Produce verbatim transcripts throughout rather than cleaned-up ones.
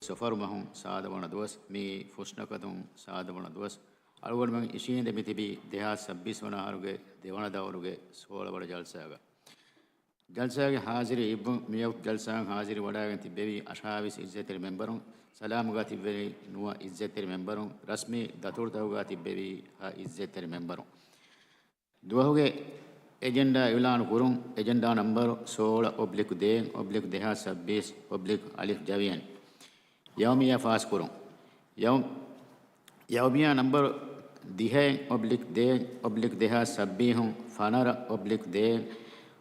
ސޮފަރު މަހުން ސާދަ ވަނަ ދުވަސް، މިއީ ފުސްނަކަދުން ސާދަ ވަނަ ދުވަސް. އަޅުގަނޑުމެން އިށީނދެ މިތިބީ ދެހާސް ސައްބީސް ވަނަ އަހަރުގެ ދެވަނަ ދައުރުގެ ސޯޅަ ވަނަ ޖަލްސާގަ. ޖަލްސާގެ ހާޒިރީ އިއްވުން. މިވަގުތު ޖަލްސާގަ ހާޒިރީ ވަޑައިގެން ތިއްބެވީ އަށާވީސް އިއްޒަތްތެރި މެމްބަރުން، ސަލާމުގަ ތިއްބެވީ ނުވަ އިއްޒަތްތެރި މެމްބަރުން، ރަސްމީ ދަތުރުތަކުގަ ތިއްބެވީ ހަ އިއްޒަތްތެރި މެމްބަރުން. ދުވަހުގެ އެޖެންޑާ އިއުލާނު ކުރުން. އެޖެންޑާ ނަމްބަރު ސޯޅަ އޮބްލިކް ދޭއް އޮބްލިކް ދެހާސް ސައްބީސް އޮބްލިކް އަލިފް ޖަވިއެން. ޔައުމިއްޔާ ފާސްކުރުން. ޔައު-، ޔައުމިއްޔާ ނަމްބަރު ދިހައެއް އޮބްލިކް ދޭއް އޮބްލިކް ދެހާސް ސައްބީހުން ފަނަރަ އޮބްލިކް ދޭއް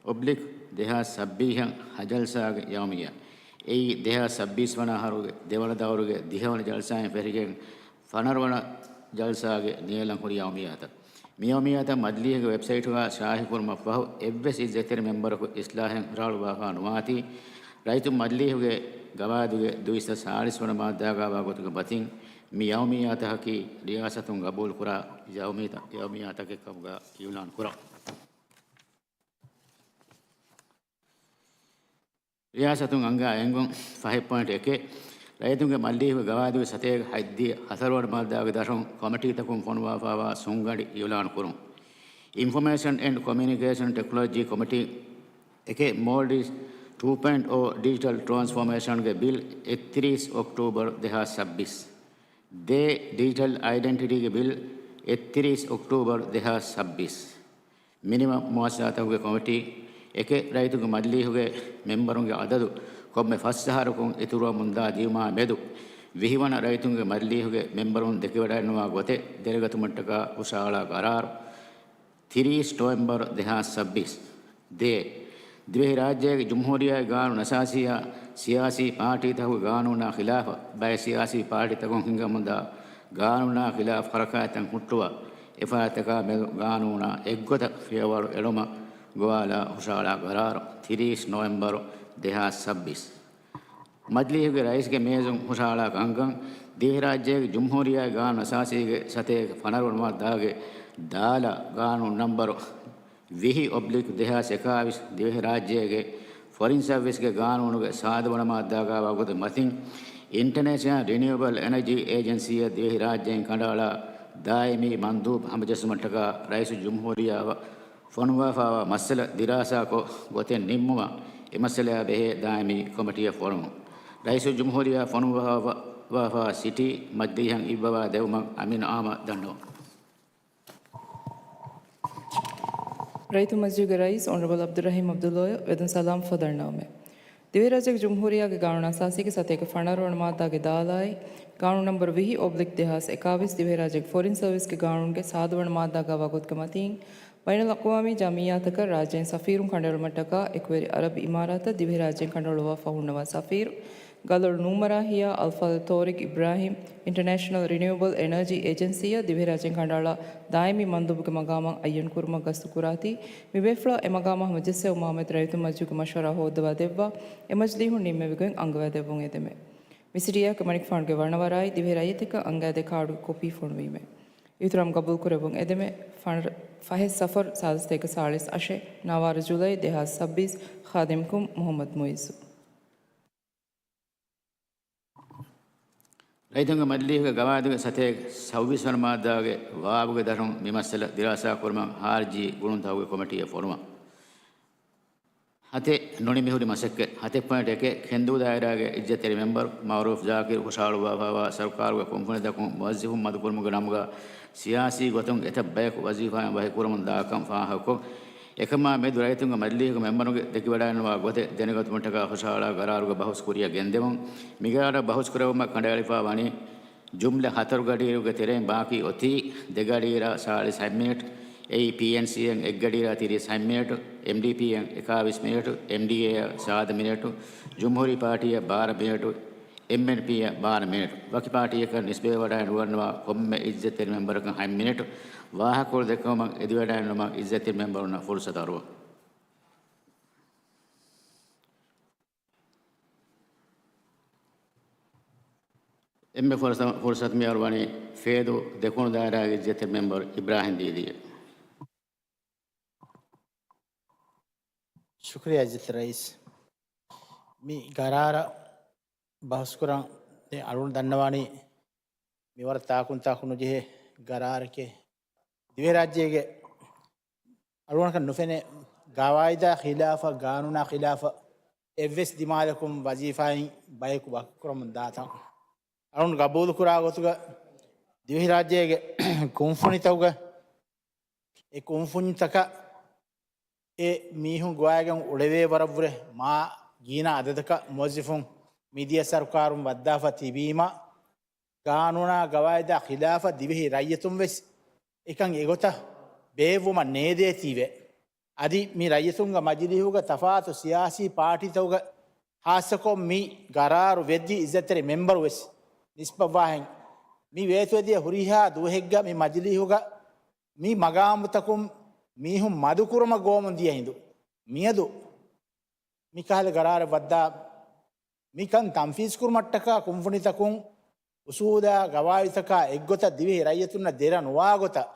އޮބްލިކް ދެހާސް ސައްބީހަށް ހަ ޖަލްސާގެ ޔައުމިއްޔާ. އެއީ ދެހާސް ސައްބީސް ވަނަ އަހަރުގެ ދެވަނަ ދައުރުގެ ދިހަވަނަ ޖަލްސާއިން ފެށިގެން ފަނަރަ ވަނަ ޖަލްސާގެ ނިޔަލަން ހުރި ޔައުމިއްޔާތައް. މި ޔައުމިއްޔާތައް މަޖިލީހުގެ ވެބްސައިޓުގަ ޝާއިޢުކުރުމަށްފަހު، އެއްވެސް އިއްޒަތްތެރި މެމްބަރަކު އިސްލާހެއް ހުށަހަޅުއްވާފަ ނުވާތީ، ރައްޔިތު މަޖިލީހުގެ ގަވާއިދުގެ ދުއިސައްތަ ސާޅީސް ވަނަ މާއްދާގައިވާ ގޮތުގެ މަތިން، މި ޔައުމިއްޔާތަކަކީ ރިޔާސަތުން ގަބޫލުކުރާ ޔައުމިއްޔާ-، ޔައުމިއްޔާތަކެއްކަމުގަ އިއުލާން ކުރަން. ރިޔާސަތުން އަންގާ އެންގުން. ފަހެއް ޕޮއިންޓް އެކެއް، ރައްޔިތުންގެ މަޖިލީހުގެ ގަވާއިދުގެ ސަތޭކަ ހަތްދިހަ ހަތަރުވަނަ މާއްދާގެ ދަށުން ކޮމިޓީތަކުން ފޮނުވާފައިވާ ސުންގަނޑި އިއުލާނު ކުރުން. އިންފޮމޭޝަން އެންޑް ކޮމިއުނިކޭޝަން ޓެކްނޮލޮޖީ ކޮމިޓީ. އެކެއް، މޯލްޑިވްސް ޓޫ ޕޮއިންޓް އޯ ޑިޖިޓަލް ޓްރާންސްފޯމޭޝަންގެ ބިލް އެއްތިރީސް އޮކްޓޫބަރު ދެހާސް ސައްބީސް. ދޭއް، ޑިޖިޓަލް އައިޑެންޓިޓީގެ ބިލް އެއްތިރީސް އޮކްޓޫބަރު ދެހާސް ސައްބީސް. މިނިވަން މުއައްސަސާތަކުގެ ކޮމިޓީ. އެކެއް، ރައްޔިތުންގެ މަޖިލީހުގެ މެމްބަރުންގެ އަދަދު ކޮންމެ ފަސް އަހަރަކުން އިތުރުވަމުންދާ ދިއުމާ މެދު ވިހި ވަނަ ރައްޔިތުންގެ މަޖިލީހުގެ މެމްބަރުން ދެކެވަޑައިންނަވާ ގޮތެއް ދެނެގަތުމަށްޓަކާ ހުށަހަޅާ ގަރާރު. ތިރީސް ނޮވެމްބަރު ދެހާސް ސައްބީސް. ދޭއް، ދިވެހިރާއްޖޭގެ ޖުމްހޫރިއްޔާގެ ގާނޫނުއަސާސީއާ ސިޔާސީ ޕާޓީތަކުގެ ގާނޫނާ ޚިލާފަށް ބައެއް ސިޔާސީ ޕާޓީތަކުން ހިންގަމުންދާ ގާނޫނާ ޚިލާފު ހަރަކާތްތައް ހުއްޓުވާ، އެފަރާތްތަކާ މެދު ގާނޫނާ އެއްގޮތަށް ފިޔަވަޅު އެޅުމަށް ގޮވާލާ ހުށަހަޅާ ގަރާރު ތިރީސް ނޮވެމްބަރު ދެހާސް ސައްބީސް. މަޖިލީހުގެ ރައީސްގެ މޭޒުން ހުށަހަޅާ ކަންކަން، ދިވެހިރާއްޖޭގެ ޖުމްހޫރިއްޔާގެ ގާނޫނުއަސާސީގެ ސަތޭކަ ފަނަރަ ވަނަ މާއްދާގެ ދާލާ ގާނޫނު ނަންބަރު ވިހި އޮބްލިކް ދެހާސް އެކާވީސް، ދިވެހިރާއްޖޭގެ ފޮރިން ސަރވިސްގެ ގާނޫނުގެ ސާދަ ވަނަ މާއްދާގައިވާ ގޮތުގެ މަތިން، އިންޓަނޭޝަނަލް ރިނިއުއަބަލް އެނަޖީ އޭޖެންސީއަށް ދިވެހިރާއްޖޭން ކަނޑައަޅާ ދާއިމީ މަންދޫބު ހަމަޖެއްސުމަށްޓަކާ ރައީސުލްޖުމްހޫރިއްޔާ ފޮނުވާފައިވާ މައްސަލަ ދިރާސާކޮށް ގޮތެއް ނިންމުމަށް އެ މައްސަލައާ ބެހޭ ދާއިމީ ކޮމިޓީއަށް ފޮނުވުން. ރައީސުލްޖުމްހޫރިއްޔާ ފޮނުވާފައިވާ ސިޓީ މަޖިލީހަށް އިއްވަވާ ދެއްވުމަށް އަމީނު އާއްމާ ދަންނަވަން. ރައްޔިތު މަޖިލީހުގެ ރައީސް އޮނަރަބަލް ޢަބްދުއްރަޙީމް ޢަބްދުﷲ ވެދުން ސަލާމް ފަދަ ނަންނަވަމެވެ. ދިވެހިރާއްޖޭގެ ޖުމްހޫރިއްޔާގެ ގާނޫނު އަސާސީގެ ސަތޭކަ ފަނަރަ ވަނަ މާއްދާގެ ދާލާއި، ގާނޫނު ނަންބަރު ވިހި އޮބްލިކް ދެހާސް އެކާވީސް، ދިވެހިރާއްޖޭގެ ފޮރިން ސަރވިސްގެ ގާނޫނުގެ ސާދަ ވަނަ މާއްދާގައިވާ ގޮތުގެ މަތީން، ބައިނަލްއަޤްވާމީ ޖަމްޢިއްޔާތަކަށް ރާއްޖޭން ސަފީރުން ކަނޑައެޅުމަށްޓަކާ އެކުވެރި އަރަބި އިމާރާތަށް ދިވެހިރާއްޖޭން ކަނޑައަޅުއްވާފަ ހުންނަވާ ސަފީރު، ގަލޮޅު ނޫން މަރާހިޔާ އަލްފާޟިލް ޠާރިޤް އިބްރާހީމް، އިންޓަނޭޝަނަލް ރިނިއުއަބަލް އެނަޖީ އޭޖެންސީއަށް ދިވެހިރާއްޖޭން ކަނޑައަޅާ ދާއިމީ މަންދޫބުގެ މަގާމަށް އައްޔަން ކުރުމަށް ގަސްތު ކުރާތީ، މި ބޭފުޅާ އެ މަގާމަށް ހަމަޖެއްސެވުމާމެދު ރައްޔިތު މަޖިލީހުގެ މަޝްވަރާ ހޯއްދަވާ ދެއްވާ، އެ މަޖިލީހުން ނިންމެވިގޮތް އަންގަވާ ދެއްވުން އެދެމެވެ. މި ސިޓީއާއެކު މަނިކުފާނުގެ ވަނަ ވަރާއި ދިވެހި ރައްޔިތަކަށް އަންގާދޭ ކާޑުގެ ކޮޕީ ފޮނުވީމެވެ. އިހުތިރާމް ގަބޫލުކުރެއްވުން އެދެމެވެ. ފަނަރަ، ފަހެއް ސަފަރު ސާދަ ސަތޭކަ ސާޅީސް އަށެއް، ނަވާރަ ޖުލައި ދެހާސް ސައްބީސް، ޚާދިމްކުމް މުޙައްމަދު މުއިއްޒު. ރައްޔިތުންގެ މަޖިލީހުގެ ގަވާއިދުގެ ސަތޭކަ ސައްބީސް ވަނަ މާއްދާގެ ވާވުގެ ދަށުން މި މައްސަލަ ދިރާސާ ކުރުމަށް ޚާރިޖީ ގުޅުންތަކުގެ ކޮމިޓީއެއް ފޮނުވަން. ހަތެއް، ނުނިމިހުރި މަސައްކަތް. ހަތެއް ޕޮއިންޓް އެކެއް، ކެންދޫ ދާއިރާގެ އިއްޒަތްތެރި މެމްބަރު މައުރޫފް ޒާކިރު ހުށަހަޅުއްވާފައިވާ ސަރުކާރުގެ ކުންފުނިތަކުން މުވައްޒަފުން މަދުކުރުމުގެ ނަމުގަ ސިޔާސީ ގޮތުން އެތައް ބަޔަކު ވަޒީފާއިން ވަހިކުރަމުން ދާކަން ފާހަގަކޮށް، އެކަމާ މެދު ރައްޔިތުންގެ މަޖިލީހުގެ މެމްބަރުންގެ ދެކިވަޑައިންނަވާ ގޮތެއް ދެނެގަތުމަށްޓަކާ ހުށަހަޅާ ގަރާރުގެ ބަހުސް ކުރިއަށް ގެންދެވުން. މިގަރާރަށް ބަހުސް ކުރެއްވުމަށް ކަނޑައެޅިފަ ވަނީ ޖުމްލަ ހަތަރު ގަޑިއިރުގެ ތެރެއިން ބާކީ އޮތީ ދެ ގަޑިއިރާ ސާޅީސް ހަތް މިނެޓް، އެއީ ޕީއެންސީއަށް އެއް ގަޑިއިރާ ތިރީސް ހަތް މިނެޓު، އެމްޑީޕީއަށް އެކާވީސް މިނެޓު، އެމްޑީއޭއަށް ސާދަ މިނެޓު، ޖުމްހޫރީ ޕާޓީއަށް ބާރަ މިނެޓު، އެމްއެންޕީއަށް ބާރަ މިނެޓު. ވަކި ޕާޓީއަކަށް ނިސްބަތްވެވަޑައި ނުގަންނަވާ ކޮންމެ އިއްޒަތްތެރި މެމްބަރަކަށް ހަތް މިނެޓު. ވާހަކަކޮޅު ދެއްކެވުމަށް އެދިވަޑައިންނެވުމަށް އިއްޒަތްތެރި މެމްބަރުންނަށް ފުރުސަތު އަރުވަން. އެންމެ ފުރުސަ-، ފުރުސަތު މިއަރުވަނީ ފޭދޫ ދެކުނު ދާއިރާގެ އިއްޒަތްތެރި މެމްބަރު އިބްރާހިމް ދީދީއަށް. ޝުކުރިއްޔާ އިއްޒަތްތެރި ރައީސް. މި ގަރާރަށް ބަހުސްކުރަން އަޅުން ދަންނަވާނީ މިވަރަށް ތާކުން ތާކު ނުޖެހޭ ގަރާރެކޭ. ދިވެހިރާއްޖޭގެ އަޅުގަނޑަކަށް ނުފެނޭ ގަވާއިދާ ޚިލާފަށް، ގާނޫނާ ޚިލާފަށް އެއްވެސް ދިމާލަކުން ވަޒީފާއިން ބަޔަކު ވަކިކުރަމުން ދާތަން. އަޅުން ގަބޫލުކުރާ ގޮތުގަ ދިވެހިރާއްޖޭގެ ކުންފުނިތަކުގަ އެ ކުންފުނިތަކަށް އެ މީހުން ގޮވައިގެން އުޅެވޭ ވަރަށްވުރެ މާ ގިނަ އަދަދަކަށް މުވައްޒިފުން މިދިޔަ ސަރުކާރުން ވައްދާފަ ތިބީމަ، ގާނޫނާ ގަވާއިދާ ޚިލާފަށް ދިވެހި ރައްޔިތުން ވެސް އެކަން އެގޮތަށް ބޭއްވުމަށް ނޭދޭތީވެ. އަދި މި ރައްޔިތުންގެ މަޖިލީހުގަ ތަފާތު ސިޔާސީ ޕާޓީތަކުގަ ހާއްސަކޮށް މި ގަރާރު ވެއްދި އިއްޒަތްތެރި މެމްބަރު ވެސް ނިސްބަތްވާހެން، މި ވޭތުވެދިޔަ ހުރިހާ ދުވަހެއްގަ މި މަޖިލީހުގަ މި މަގާމުތަކުން މީހުން މަދުކުރުމަށް ގޮވަމުން ދިޔަ ހިނދު، މިއަދު މިކަހަލަ ގަރާރެއް ވައްދާ މިކަން ތަންފީޒްކުރުމަށްޓަކާ ކުންފުނިތަކުން އުސޫލާ ގަވާއިދުތަކާ އެއްގޮތަށް ދިވެހި ރައްޔިތުންނަށް ދެރަ ނުވާގޮތަށް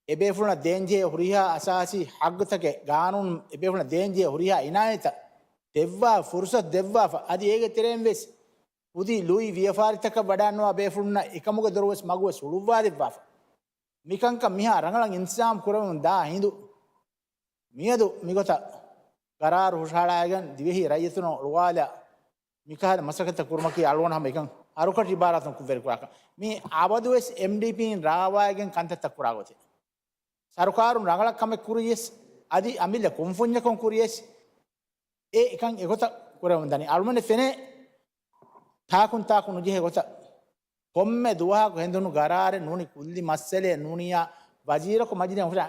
އެބޭފުޅުންނަށް ދޭންޖެހޭ ހުރިހާ އަސާސީ ހައްގުތަކެއް، ގާނޫނު އެބޭފުޅުންނަށް ދޭންޖެހޭ ހުރިހާ އިނާޔަތްތައް ދެއްވާ، ފުރުސަތު ދެއްވާފަ، އަދި އޭގެ ތެރެއިން ވެސް ކުދި ލުއި ވިޔަފާރިތަކަށް ވަޑާންނަވާ ބޭފުޅުންނަށް އެކަމުގެ ދޮރު ވެސް މަގު ވެސް ހުޅުއްވާ ދެއްވާފަ. މިކަންކަން މިހާ ރަނގަޅަށް އިންތިޒާމް ކުރެވެމުން ދާ ހިނދު، މިއަދު މިގޮތަށް ގަރާރު ހުށަހަޅާގެން ދިވެހި ރައްޔިތުންނަށް އޮޅުވާލާ މިކަހަލަ މަސައްކަތްތައް ކުރުމަކީ އަޅުގަނޑު ހަމަ އެކަން އަރުކަށި އިބާރާތުން ކުށްވެރިކުރާކަން. މީ އަބަދުވެސް އެމްޑީޕީން ރާވާގެން ކަންތައްތައް ކުރާ ގޮތެއް. ސަރުކާރުން ރަނގަޅަށް ކަމެއް ކުރިޔަސް، އަދި އަމިއްލަ ކުންފުންޏަކުން ކުރިޔަސް، އެ އެކަން އެގޮތަށް ކުރެވެމުން ދަނީ. އަޅުމެން ފެނޭ ތާކުން ތާކު ނުޖެހޭ ގޮތަށް. ކޮންމެ ދުވަހަކު ހެނދުނު ގަރާރެއް ނޫނީ ކުއްލި މައްސަލައެއް ނޫނިއްޔާ ވަޒީރަކު މަޖިލީހަށް ހުށަ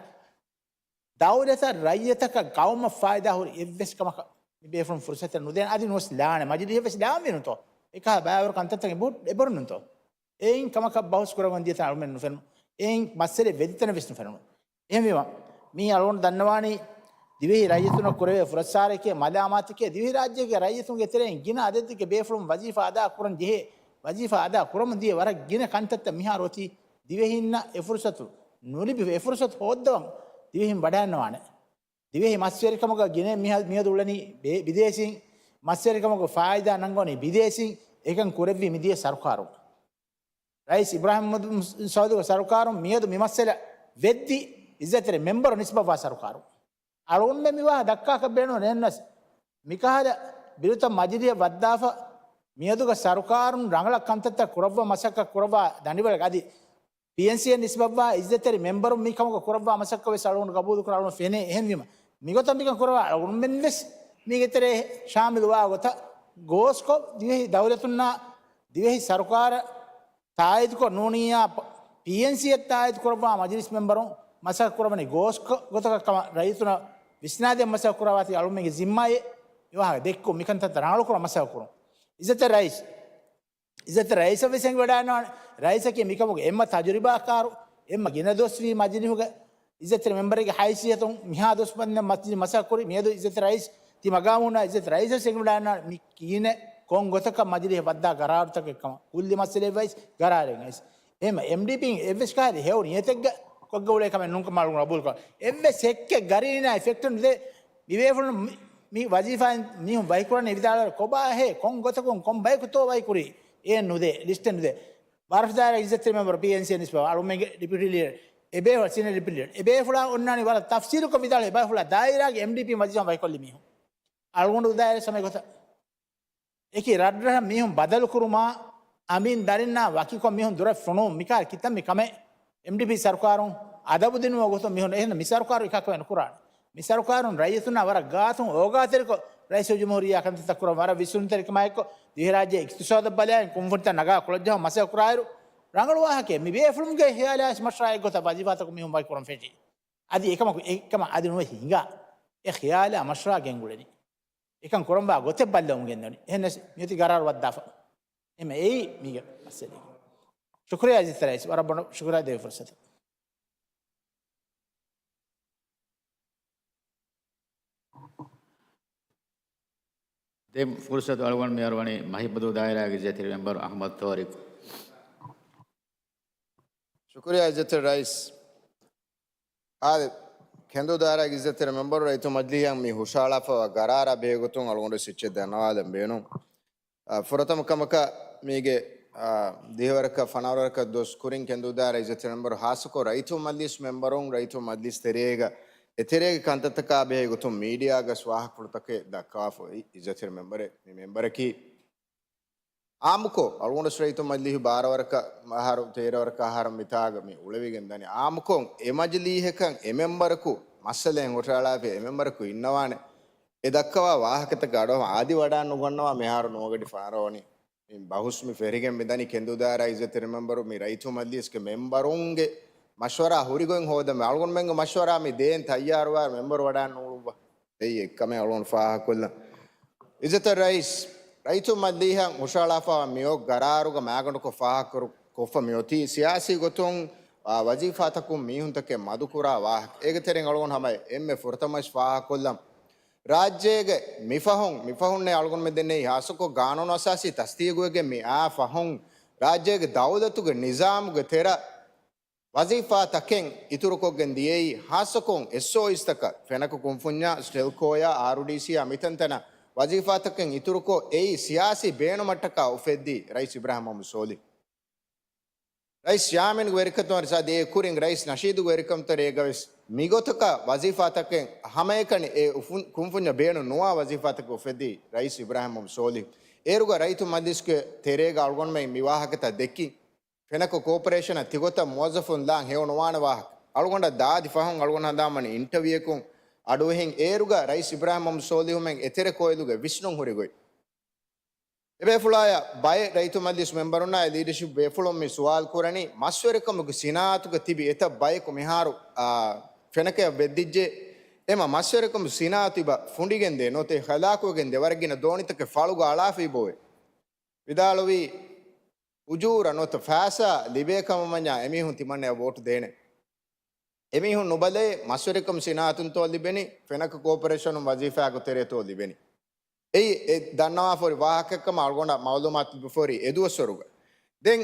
ދައުލަތަށް ރައްޔިތަކަށް ގައުމަށް ފާއިދާ ހުރި އެއްވެސް ކަމަކަށް މި ބޭފުޅުން ފުރުސަތެއް ނުދޭނެ. އަދި ނުވެސް ލާނެ. މަޖިލީހަށް ވެސް ލާންވީ ނުތޯ؟ އެކަހަލަ ބައިވަރު ކަންތައްތަކެއް ބޮ-، އެބަރު ނުތޯ؟ އެއިން ކަމަކަށް ބަހުސް ކުރަމުން ދިޔަ ތަން އަޅުމެން ނުފެނުނު. އެއިން މައްސަލަ ވެދި ތަނެއް ވެސް ނުފެނުނު. އެހެންވީމަ، މީ އަޅުގަނޑު ދަންނަވާނީ ދިވެހި ރައްޔިތުންނަށް ކުރެވޭ ފުރައްސާރައެކޭ، މަލާމާތެކޭ، ދިވެހިރާއްޖޭގެ ރައްޔިތުންގެ ތެރެއިން ގިނަ އަދަދެއްގެ ބޭފުޅުން ވަޒީފާ އަދާ ކުރަން ޖެހޭ، ވަޒީފާ އަދާ ކުރަމުން ދިޔަ ވަރަށް ގިނަ ކަންތައްތައް މިހާރު އޮތީ ދިވެހީންނަށް އެ ފުރުސަތު ނުލިބި، އެ ފުރުސަތު ހޯއްދަވަން ދިވެހިން ވަޑައިގަންނަވާނެ. ދިވެހި މަސްވެރިކަމުގަ ގިނަ މިހާ-، މިއަދު އުޅެނީ ބޭ-، ބިދޭސީން، މަސްވެރިކަމުގަ ފާއިދާ ނަންގަވަނީ ބިދޭސީން، އެކަން ކުރެއްވީ މިދިޔަ ސަރުކާރުން. ރައީސް އިބްރާހިމް މުހައްމަދު ސަޢޫދުގެ ސަރުކާރުން މިއަދު މި މައްސަލަ ވެއްދި އިއްޒަތްތެރި މެމްބަރު ނިސްބަތްވާ ސަރުކާރުން. އަޅުގަނޑުމެން މިވާހަކަ ދައްކާކަށް ބޭނުން ނޭންނަސް. މިކަހަލަ ބިލުތައް މަޖިލީހަށް ވައްދާފަ މިއަދުގަ ސަރުކާރުން ރަނގަޅަށް ކަންތައްތައް ކުރައްވާ މަސައްކަތް ކުރައްވާ ދަނޑިވަޅަށް އަދި ޕީއެންސީއަށް ނިސްބަތްވާ އިއްޒަތްތެރި މެމްބަރުން މި ކަމަކަށް ކުރައްވާ މަސައްކަތް ވެސް އަޅުގަނޑު ގަބޫލުކުރާ އަޅުގަނޑު ފެނޭ. އެހެންވީމަ، މިގޮތަށް މިކަން ކުރައްވާ އަޅުގަނޑުމެން ވެސް މީގެ ތެރޭ ޝާމިލުވާ ގޮތަށް ގޯސްކޮށް، ދިވެހި ދައުލަތުންނާ ދިވެހި ސަރުކާރަށް ތާއީދުކޮށް ނޫނިއްޔާ ޕީއެންސީއަށް ތާއީދު ކުރައްވާ މަޖިލިސް މެމްބަރުން މަސައްކަތް ކުރައްވަނީ ގޯސް ގޮ-، ގޮތަކަށް ކަމަށް ރައްޔިތުންނަށް ވިސްނާދޭން މަސައްކަތް ކުރައްވާތީ އަޅުމެންގެ ޒިންމާއެއް. މިވާހަކަ ދެއްކުން މިކަންތައްތައް ރަނގަޅުކުރަން މަސައްކަތް ކުރުން. އިއްޒަތްތެރި ރައީސް، އިއްޒަތްތެރި ރައީސަށް ވެސް އެނގިވަޑައިގަންނަވާނެ. ރައީސަކީ މިކަމުގެ އެންމެ ތަޖުރިބާކާރު، އެންމެ ގިނަދުވަސްވީ މަޖިލީހުގެ އިއްޒަތްތެރި މެމްބަރެއްގެ ހައިސިއްޔަތުން މިހާ ދުވަސް މަސައްކަތް ކުރި. މިއަދު އިއްޒަތްތެރި ރައީސް ތި މަގާމުން އިއްޒަތްތެރި ރައީސަށް ވެސް އެނގިވަޑައިގަންނަވާނެ. މި ކިހިނެއް ކޮން ގޮތަކަށް މަޖިލީހަށް ވައްދާ ގަރާރުތަކެއް ކަމަށް ކުއްލި މައްސަލައެއް ވެސް ގަރާރެއް ވެސް. އެހެން އެމްޑީޕީން އެއްވެސް ކަހަލަ ހެޔޮ ނިޔަތެއްގަ ކޮށްގެ އުޅޭ ކަމެއް ނޫންކަމަށް އަޅުގަނޑު ގަބޫލުކުރަން. އެއްވެސް ހެއްކެއް ގަރީނާ އެފެކްޓެއް ނުދޭ. މި ބޭފުޅުން މި، މި ވަޒީފާއިން މީހުން ވަކިކުރަނީ ވިދާޅުވެ ކޮބާހޭ؟ ކޮން ގޮތަކުން ކޮން ބަޔަކުތޯ ވަކިކުރީ؟ އޭން ނުދޭ، ލިސްޓެއް ނުދޭ. ބާރަފް ދާއިރާގެ އިއްޒަތްތެރި މެމްބަރު ޕީއެންސީއަށް ނިސްބަތް އަޅުމެންގެ ޑެޕިއުޓީ ލީޑަރ އެބޭފުޅާ، ސީނިއަރ ޑެޕިއުޓީ ލީޑަރ އެބޭފުޅާ އޮންނާނީ ވަރަށް ތަފްސީލުކޮށް ވިދާޅުވި އެބޭފުޅާ ދާއިރާގެ އެމްޑީޕީ ވަޒީފާ ވަކިކޮށްލި މީހުން. އަޅުގަނޑު ދާއިރާ ސަމަ ގޮތަށް އެކި ރަށްރަށަށް މީހުން ބަދަލުކުރުމާ އަމީން ދަރިންނާ ވަކިކޮށް މީހުން ދުރަށް ފޮނުވުން މިކާ ކިތަންމެ ކަމެއް. އެމްޑީޕީ ސަރުކާރުން އަދަބު ދިނުމަށް ގޮތުން މީހުން އެހެން މި ސަރުކާރު އެކަކުވެ ނުކުރާނެ. މި ސަރުކާރުން ރައްޔިތުންނާ ވަރަށް ގާތުން އޯގާތެރިކޮށް ރައީސުލްޖުމްހޫރިއްޔާ ކަންތައްތައް ކުރަން ވަރަށް ވިސްނުންތެރިކަމާއެއްކޮށް، ދިވެހިރާއްޖޭ އިޤްތިޞާދަށް ބަލާއިން ކުންފުނިތައް ނަގާ ކުޅައްޖަހަން މަސައްކަތް ކުރާއިރު، ރަނގަޅު ވާހަކައެއް. މި ބޭފުޅުންގެ ޚިޔާލާ މަޝްވަރާއެއް ގޮތަށް ވަޒީފާތަކުން މީހުން ވަކިކުރަން ފެށީ. އަދި އެކަމަކު، އެކަމަށް އަދި ނުވެ ހިނގާ. އެ ޚިޔާލާ މަޝްވަރާ ގެންގުޅެނީ. އެކަން ކުރަންވާ ގޮތެއް ބައްލަވަމުން ގެންދަވަނީ. އެހެންނަސް މިއޮތީ ގަރާރު ވައްދާފަ. އެމަ އެއީ މީގެ މައްސަލައިގެ. ޝުކުރިއްޔާ އިއްޒަތްތެރި ރައީސް. ވަރަށް ބޮޑަށް ޝުކުރިއްޔާ ދެވި ފުރުސަތަށް. ދެން ފުރުސަތު އަޅުގަނޑު މިހާރު ވަނީ މަހިބަދޫ ދާއިރާގެ އިއްޒަތްތެރި މެމްބަރު އަޙްމަދު ތޯރިޤު. ޝުކުރިއްޔާ އިއްޒަތްތެރި ރައީސް. އާދެ، ކެނދޫ ދާއިރާގެ އިއްޒަތްތެރި މެމްބަރު ރައްޔިތު މަޖިލީހަށް މި ހުށަހަޅާފައިވާ ގަރާރާ ބެހޭގޮތުން އަޅުގަނޑު ސިއްޗެއް ދަންނަވާލަން ބޭނުން. އާ، ފުރަތަމަ ކަމަކަށް މީގެ އާ، ދިހަވަރަކަށް ފަނަރަވަރަކަށް ދުވަސް ކުރިން ކެނދުދާ ރައީސް ޖަތި މެމްބަރު ހާއްސަކޮށް ރައްޔިތު މަޖްލިސް މެމްބަރުން ރައްޔިތު މަޖްލިސް ތެރޭގަ އެތެރޭގެ ކަންތައްތަކާ ބެހޭ ގޮތުން މީޑިއާގަސް ވާހަކަފުޅުތަކެއް ދައްކާފަ އޮތް ޖަތި މެމްބަރެއް މި މެމްބަރަކީ އާއްމުކޮށް، އަޅުގަނޑު ރައްޔިތު މަޖްލިހު ބާރަވަރަކަށް އަހަރު، ތޭރަވަރަކަށް އަހަރު މިތާގަ މި އުޅެވިގެން ދަނީ. އާއްމުކޮށް، އެ މަޖިލީހަކަށް އެ މެމްބަރަކު މައްސަލައެއް ހުށަހަޅާފަ އެ މެމްބަރަކު އިންނަވާނެ. އެ ދައްކަވާ ވާހަކަތަކަށް އަޑު އަދި ވަޑާން ނުގަންނަވާ މިހާރު ނުވަގަޑި ފާރަވަނީ. މި ބަހުސް މި ފެށިގެން މި ދަނީ ކެނދުދާ ރައީސް ޖަތި މެމްބަރު މި ރައްޔިތު މަޖްލިސްގެ މެމްބަރުންގެ މަޝްވަރާ ހުރިގޮތް ހޯދަމެ. އަޅުގަނޑުމެންގެ މަޝްވަރާ މި ދޭން ތައްޔާރުވާ މެމްބަރު ވަޑާން ނޫޅުއްވާ. އެއީ އެއްކަމެއް އަޅުގަނޑު ފާހަގަކޮށްލަން. އިއްޒަތްތެރި ރައީސް، ރައްޔިތު މަޖްލީހަށް ހުށަހަޅާފަ މިއޮތް ގަރާރުގަ މާގަނޑުކޮށް ފާހަގަކުރު-، ކޮށްފަ މިއޮތީ ސިޔާސީ ގޮތުން، އާ، ވަޒީފާތަކުން މީހުންތަކެއް މަދުކުރާ ވާހަކަ. އޭގެ ތެރެއިން އަޅުގަނޑު ހަމަ އެންމެ ފުރަތަމަވެސް ފާހަގަކޮށްލަން. ރާއްޖޭގެ މިފަހުން، މިފަހުންނޭ އަޅުގަނޑުމެން ދެންނެވި ހާއްސަކޮށް ގާނޫނު އަސާސީ ތަސްދީގުވެގެން މި އާ ފަހުން، ރާއްޖޭގެ ދައުލަތުގެ ނިޒާމުގެ ތެރަށް ވަޒީފާތަކެއް އިތުރުކޮށްގެން ދިޔައީ، ހާއްސަކޮށް އެސްއޯއީސްތަކަށް، ފެނަކަ ކުންފުންޏާ، ސްޓެލްކޯޔާ، އާރުޑީސީއާ މިތަންތަނަށް ވަޒީފާތަކެއް އިތުރުކޮށް، އެއީ ސިޔާސީ ބޭނުމަށްޓަކާ އުފެއްދީ ރައީސް އިބްރާހިމް މުހައްމަދު ސޯލިހު. ރައީސް ޔާމީންގެ ވެރިކަމަށް އަދި އެ ކުރިން ރައީސް ނަޝީދުގެ ވެރިކަމަށް އޭގަވެސް މިގޮތަކަށް ވަޒީފާތަކެއް ހަމައެކަނި އެ އުފުން-، ކުންފުންޏަށް ބޭނުން ނުވާ ވަޒީފާތަކެއް އުފެއްދީ ރައީސް އިބްރާހިމް މުހައްމަދު ސޯލިހު. އޭރުގަ ރައްޔިތު މަޖްލިސްގެ ތެރޭގަ އަޅުގަނޑުމެން މި ވާހަކަތައް ދެއްކިން. ފެނަކަ ކޯޕަރޭޝަނަށް ތިގޮތަށް މުވައްޒަފުން ލާން ހެޔޮ ނުވާނެ ވާހަކަ. އަޅުގަނޑަށް ދާދި ފަހުން އަޅުގަނޑު ހަނދާންވަނީ އިންޓަވިއުއަކުން އަޑުއެހިން އޭރުގަ ރައީސް އިބްރާހިމް މުހައްމަދު ސޯލިހުމެން އެތެރެ ކޯއިލުގެ ވިސްނުން ހުރި ގޮތް. އެބޭފުޅާޔަށް ބައެއް ރައްޔިތު މަޖްލިސް މެމްބަރުންނާއި ލީޑަޝިޕް ބޭފުޅުން މި ސުވާލު ކުރަނީ، މަސްވެރިކަމުގެ ސިނާއަތުގަ ތިބި އެތައް ބަޔަކު މިހާރު، އާ، ފެނަކަޔަށް ވެއްދިއްޖެ. އެމަ މަސްވެރިކަމުގެ ސިނާއަތު އިބަ ފުނޑިގެންދޭ ނުވަތަ ހަލާކުވެގެންދޭ ވަރަށް ގިނަ ދޯނިތަކެއް ފަޅުގަ އަޅާފައި ބޯވޭ. ވިދާޅުވީ، އުޖޫރަ ނުވަތަ ފައިސާ ލިބޭ ކަމަށް ވަންޏާ އެމީހުން ތިމަންނަޔަށް ވޯޓު ދޭނެ. އެމީހުން ނުބަލޭ، މަސްވެރިކަމު ސިނާއަތުންތޯ ލިބެނީ، ފެނަކަ ކޯޕަރޭޝަނުން ވަޒީފާގެ ތެރޭތޯ ލިބެނީ. އެއީ އެ ދަންނަވާފަހުރި ވާހަކައެއްކަމަށް އަޅުގަނޑަށް މައުލޫމާތު ލިބިފަހުރި އެދުވަސްވަރުގަ. ދެން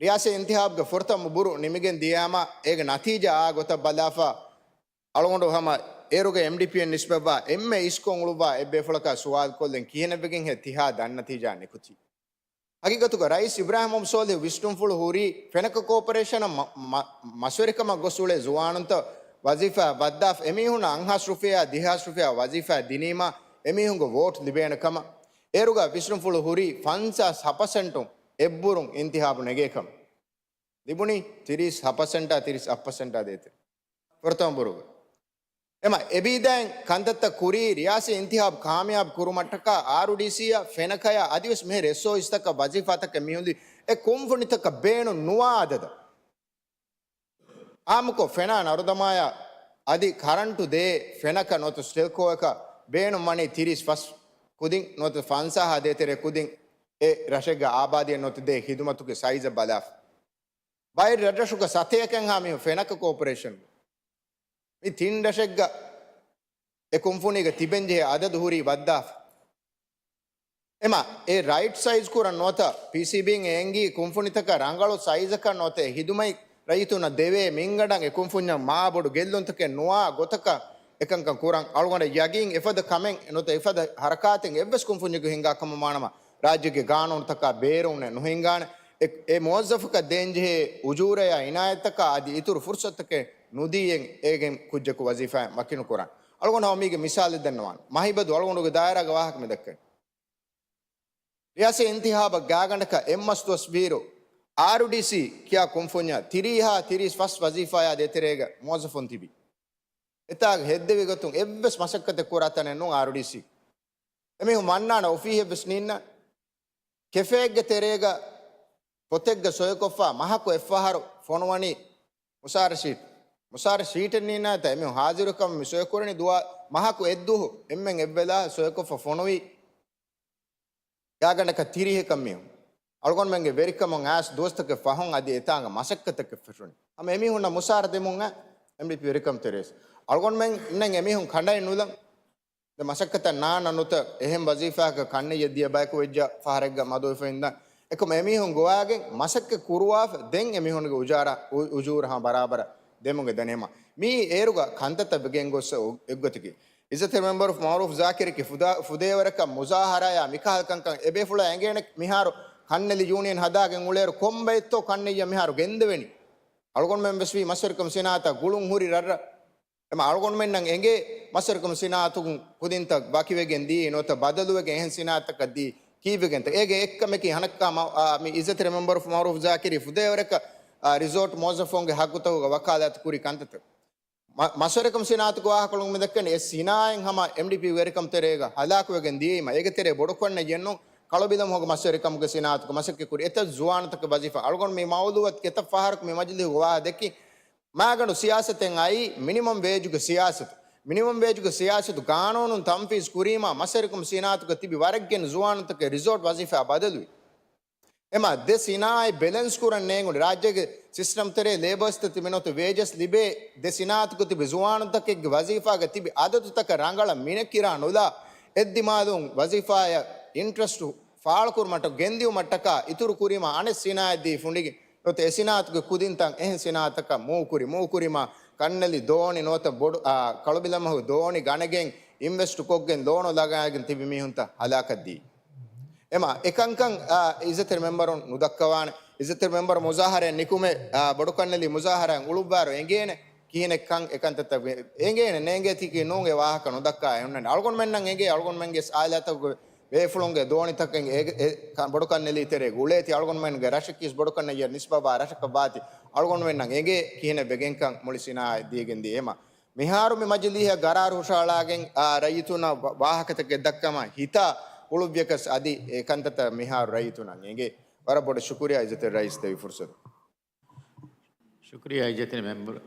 ރިޔާސީ އިންތިހާބުގެ ފުރަތަމަ ބުރު ނިމިގެން ދިޔައިމަ އޭގެ ނަތީޖާ އާ ގޮތަށް ބަލާފަ، އަޅުގަނޑު ހަމަ އޭރުގެ އެމްޑީޕީއަށް ނިސްބަތްވާ އެންމެ އިސްކޮށް އުޅުއްވާ އެއްބޭފުޅަކާ ސުވާލުކޮށްލަން ކިހިނެއްވެގެންހޭ ތިހާ ދަންނަތީޖާ ނިކުތީ. ހަގީގަތުގަ ރައީސް އިބްރާހިމް މުހައްމަދު ސޯލިހު ވިސްނުންފުޅު ހުރީ ފެނަކަ ކޯޕަރޭޝަނަށް މަ-، މަ-، މަސްވެރިކަމަށް ގޮސް އުޅޭ ޒުވާނުންތައް ވަޒީފާއަށް ވައްދާފަ އެމީހުންނަށް އަށް ހާސް ރުފިޔާ، ދިހަ ހާސް ރުފިޔާ ވަޒީފާއަށް ދިނީމާ އެމީހުންގެ ވޯޓް ލިބޭނެ ކަމަށް. އޭރުގަ ވިސްނުންފުޅު ހުރީ ފަންސާސް ހަ ޕަސެންޓުން އެއްބުރުން އިންތިހާބު ނެގޭ ކަމަށް. ލިބުނީ ތިރީސް ހަ ޕަސެންޓާ ތިރީސް އަށް ޕަސެންޓާ ދޭތެރޭ. ފުރަތަމަ ބުރުގަ. އެމަ އެބީދައިން ކަންތައްތައް ކުރީ ރިޔާސީ އިންތިހާބު ކާމިޔާބު ކުރުމަށްޓަކާ އާރުޑީސީއަށް ފެނަކަޔަށް އަދިވެސް މިހިރަ އެސްއޯއީސްތަކަށް ވަޒީފާތަކެއް މިހުންދި އެ ކުންފުނިތަކަށް ބޭނުން ނުވާ އަދަދަށް. އާއްމުކޮށް ފެނާ ނަރުދަމާޔާ އަދި ކަރަންޓު ދޭ ފެނަކަ ނުވަތަ ސްޓެލްކޯއަކަށް ބޭނުން ވަނީ ތިރީސް ފަސް ކުދިން ނުވަތަ ފަންސާހާ ދޭތެރޭ ކުދިން އެ ރަށެއްގެ އާބާދީއަށް ނުވަތަ ދޭ ޚިދުމަތުގެ ސައިޒަށް ބަލާފަ. ބައެއް ރަށްރަށުގަ ސަތޭކައެއްހާ މީހުން ފެނަކަ ކޯޕަރޭޝަން. މި ތިން ރަށެއްގަ އެ ކުންފުނީގަ ތިބެންޖެހޭ އަދަދު ހުރީ ވައްދާފަ. އެމަ އެ ރައިޓް ސައިޒް ކުރަން ނުވަތަ ޕީސީބީން އެ އެނގީ ކުންފުނިތަކަށް ރަނގަޅު ސައިޒަކަށް ނުވަތަ އެ ހިދުމަތް ރައްޔިތުންނަށް ދެވޭ މިންގަނޑަށް އެ ކުންފުންޏަށް މާ ބޮޑު ގެއްލުންތަކެއް ނުވާ ގޮތަކަށް އެކަންކަން ކުރަން. އަޅުގަނޑަށް ޔަގީން އެފަދަ ކަމެއް ނުވަތަ އެފަދަ ހަރަކާތެއް އެއްވެސް ކުންފުންޏެއްގަ ހިނގާ ކަމަށް ވާނަމަ، ރާއްޖޭގެ ގާނޫނުތަކާ ބޭރުންނެއް ނުހިނގާނެ. އެ، އެ މުވައްޒަފަކަށް ދޭންޖެހޭ އުޖޫރަޔާ އިނާޔަތްތަކާ އަދި އިތުރު ފުރުސަތުތަކެއް ނުދީއެއް އޭގެން ކުއްޖަކު ވަޒީފާއިން ވަކިނުކުރަން. އަޅުގަނޑު ހަމަ މީގެ މިސާލެއް ދަންނަވާން. މަހިބަދު އަޅުގަނޑުގެ ދާއިރާގެ ވާހަކަ މި ދައްކަނީ. ރިޔާސީ އިންތިހާބަށް ގާގަނޑަކަށް އެއްމަސް ދުވަސް ވީއިރު، އާރުޑީސީ ކިޔާ ކުންފުންޏަށް ތިރީހާ ތިރީސް ފަސް ވަޒީފާޔާ ދޭތެރޭގަ މުވައްޒަފުން ތިބި. އެތާގަ ހެއްދެވި ގޮތުން އެއްވެސް މަސައްކަތެއް ކުރާ ތަނެއް ނޫން އާރުޑީސީ. އެމީހުން ވަންނާނެ އޮފީހެއްވެސް ނީންނަ. ކެފޭއެއްގެ ތެރޭގަ ޕޮތެއްގަ ސޮއިކޮށްފަ މަހަކު އެއްފަހަރު ފޮނުވަނީ މުސާރަ ޝީޓް. މުސާރަ ޝީޓެއް ނީންނާތަ އެމީހުން ހާޒިރުކަމަށް މި ސޮއިކުރަނީ ދުވާ މަހަކު އެއްދުވަހު އެންމެން އެއްވެލާ ސޮއިކޮށްފަ ފޮނުވީ. ގާގަނޑަކަށް ތިރީހަކަށް މީހުން. އަޅުގަނޑުމެންގެ ވެރިކަމުން އައިސް ދުވަސްތަކެއް ފަހުން އަދި އެތާނގަ މަސައްކަތަކެއް ފެށުނީ. ހަމަ އެމީހުންނަށް މުސާރަ ދެމުން އެމްޑީޕީ ވެރިކަމު ތެރޭސް. އަޅުގަނޑުމެންނެއް އެމީހުން ކަނޑައެއް ނުލަން. ދެ މަސައްކަތަށް ނާންނަ ނުތަ އެހެން ވަޒީފާއަކަށް ކަންނެއްޔަށް ދިޔަ ބަޔަކު ވެއްޖަ ފަހަރެއްގަ މަދުވެފަ އިންދަން. އެކަމު އެމީހުން ގޮވާގެން މަސައްކަތް ކުރުވާފަ ދެން އެމީހުންގެ އުޖާރަ، އު-، އުޖޫރަ ހަމަ ބަރާބަރަށް ދެމުގެ ދަނީމަ. މީ އޭރުގަ ކަންތައްތައް ވެގެން ގޮއްސަ އެއްގޮތަކީ. އިއްޒަތްތެރި މެމްބަރު މައުރޫފް ޒާކިރަކީ ފުދާ-، ފުދޭވަރަކަށް މުޒާހަރާޔާ މިކަހަލަ ކަންކަން އެބޭފުޅާ އެނގޭނެ މިހާރު ކަންނެލި ޔޫނިއަން ހަދާގެން އުޅޭއިރު ކޮންބައެއްތޯ ކަންނެއްޔަށް މިހާރު ގެންދެވެނީ. އަޅުގަނޑުމެން ވެސް ވީ މަސްވެރިކަމު ސިނާއަތަށް ގުޅުން ހުރި ރަށްރަށް. އެމަ އަޅުގަނޑުމެންނަށް އެނގޭ މަސްވެރިކަމު ސިނާއަތުގެ ކުދިންތައް ވަކިވެގެން ދީ، ނުވަތަ ބަދަލުވެގެން އެހެން ސިނާއަތަކަށް ދީ ކީއްވެގެންތަ؟ އޭގެ އެއްކަމަކީ ހަނައްކާ މަ-، އާ، މި އިއްޒަތްތެރި މެމްބަރު މައުރޫފް ޒާކިރީ ފުދޭވަރަކަށް، އާ، ރިސޯޓް މުވައްޒަފުންގެ ހައްގުތަކުގަ ވަކާލާތު ކުރި ކަންތައްތައް. މަ-، މަސްވެރިކަމު ސިނާއަތުގެ ވާހަކަކޮޅުން މި ދައްކަނީ އެ ސިނާއަތް ހަމަ އެމްޑީޕީ ވެރިކަމު ތެރޭގަ ހަލާކުވެގެން ދިޔައީމަ، އޭގެ ތެރޭ ބޮޑުކޮށް ނެއްޔެއްނު ކަޅުބިލަމަހުގެ މަސްވެރިކަމުގެ ސިނާއަތުގަ މަސައްކަތް ކުރި އެތައް ޒުވާނުތަކަށް ވަޒީފާ. އަޅުގަނޑު މި މައުލޫއަތު އެތައް ފަހަރަކު މި މަޖިލީހުގަ ވާހަކަ ދެއްކި، މާގަނޑު ސިޔާސަތެއް އައީ މިނިމަމް ވޭޖުގެ ސިޔާސަތު. މިނިމަމް ވޭޖުގެ ސިޔާސަތު ގާނޫނުން ތަންފީޒް ކުރީމާ، މަސްވެރިކަމު ސިނާއަތުގަ ތިބި ވަރަށްގެން ޒުވާނުންތަކެއް ރިސޯޓް ވަޒީފާ ބަދަލުވި. އެމަ ދެ ސިނާއަތް ބެލެންސް ކުރަން ނޭނގުނީ ރާއްޖޭގެ ސިސްޓަމް ތެރޭ ލޭބަރސްތައް ތިބި ނުވަތަ ވޭޖަސް ލިބޭ ދެ ސިނާއަތުގަ ތިބި ޒުވާނުންތަކެއްގެ ވަޒީފާގަ ތިބި އަދަދުތަކަށް ރަނގަޅަށް މިނެކިރާ ނުލާ، އެއްދިމާލުން ވަޒީފާއަށް އިންޓްރެސްޓު ފާޅުކުރުމަށްޓަކާ ގެންދިއުމަށްޓަކާ އިތުރު ކުރީމާ އަނެއް ސިނާއަތް ދީ ފުނޑިގެން ނުވަތަ އެ ސިނާއަތުގެ ކުދިންތައް އެހެން ސިނާއަތަކަށް މޫވް ކުރި، މޫވް ކުރީމާ ކަންނެލި ދޯނި ނުވަތަ ބޮޑު، އާ، ކަޅުބިލަމަހު ދޯނި ގަނެގެން އިންވެސްޓް ކޮށްގެން ލޯނު ލަގާގެން ތިބި މީހުންތައް ހަލާކަށް ދީ. އެމަ އެކަންކަން، އާ، އިއްޒަތްތެރި މެމްބަރުން ނުދައްކަވާނެ. އިއްޒަތްތެރި މެމްބަރު މުޒާހަރައެއް ނިކުމެ، އާ، ބޮޑުކަންނެލި މުޒާހަރައިން އުޅުއްވާރު އެނގޭނެ ކިހިނެއްކަން އެކަންތައްތައް ވެ-، އެނގޭނެ ނޭނގޭތީކީ ނޫން އެ ވާހަކަ ނުދައްކާ އެ ހުންނަނީ. އަޅުގަނޑުމެންނަށް އެނގޭ އަޅުގަނޑުމެންގެ އާއިލާތަކުގެ ބޭފުޅުންގެ ދޯނިތަކެއް އެ، އެ ކަ-، ބޮޑުކަންނެލީ ތެރޭގަ އުޅޭތީ އަޅުގަނޑުމެންގެ ރަށަކީސް ބޮޑުކަންނެއްޔަށް ނިސްބަތްވާ ރަށަކަށް ވާތީ އަޅުގަނޑުމެންނަށް އެނގޭ ކިހިނެއް ވެގެންކަން މުޅި ސިނާއަތް ދީގެން ދިޔަ އެމަ. މިހާރު މި މަޖިލީހަށް ގަރާރު ހުށަހަޅާގެން، އާ، ރައްޔިތުންނަށް ވާ-، ވާހަކަތަކެއް ދައްކަމާ ހިތާ އުޅުއްވިޔަކަސް އަދި އެ ކަންތައްތައް މިހާރު ރައްޔިތުންނަށް އެނގޭ. ވަރަށް ބޮޑަށް ޝުކުރިޔާ އިއްޒަތްތެރި ރައީސް ދެއްވި ފުރުސަތު. ޝުކުރިޔާ އިއްޒަތްތެރި މެމްބަރު.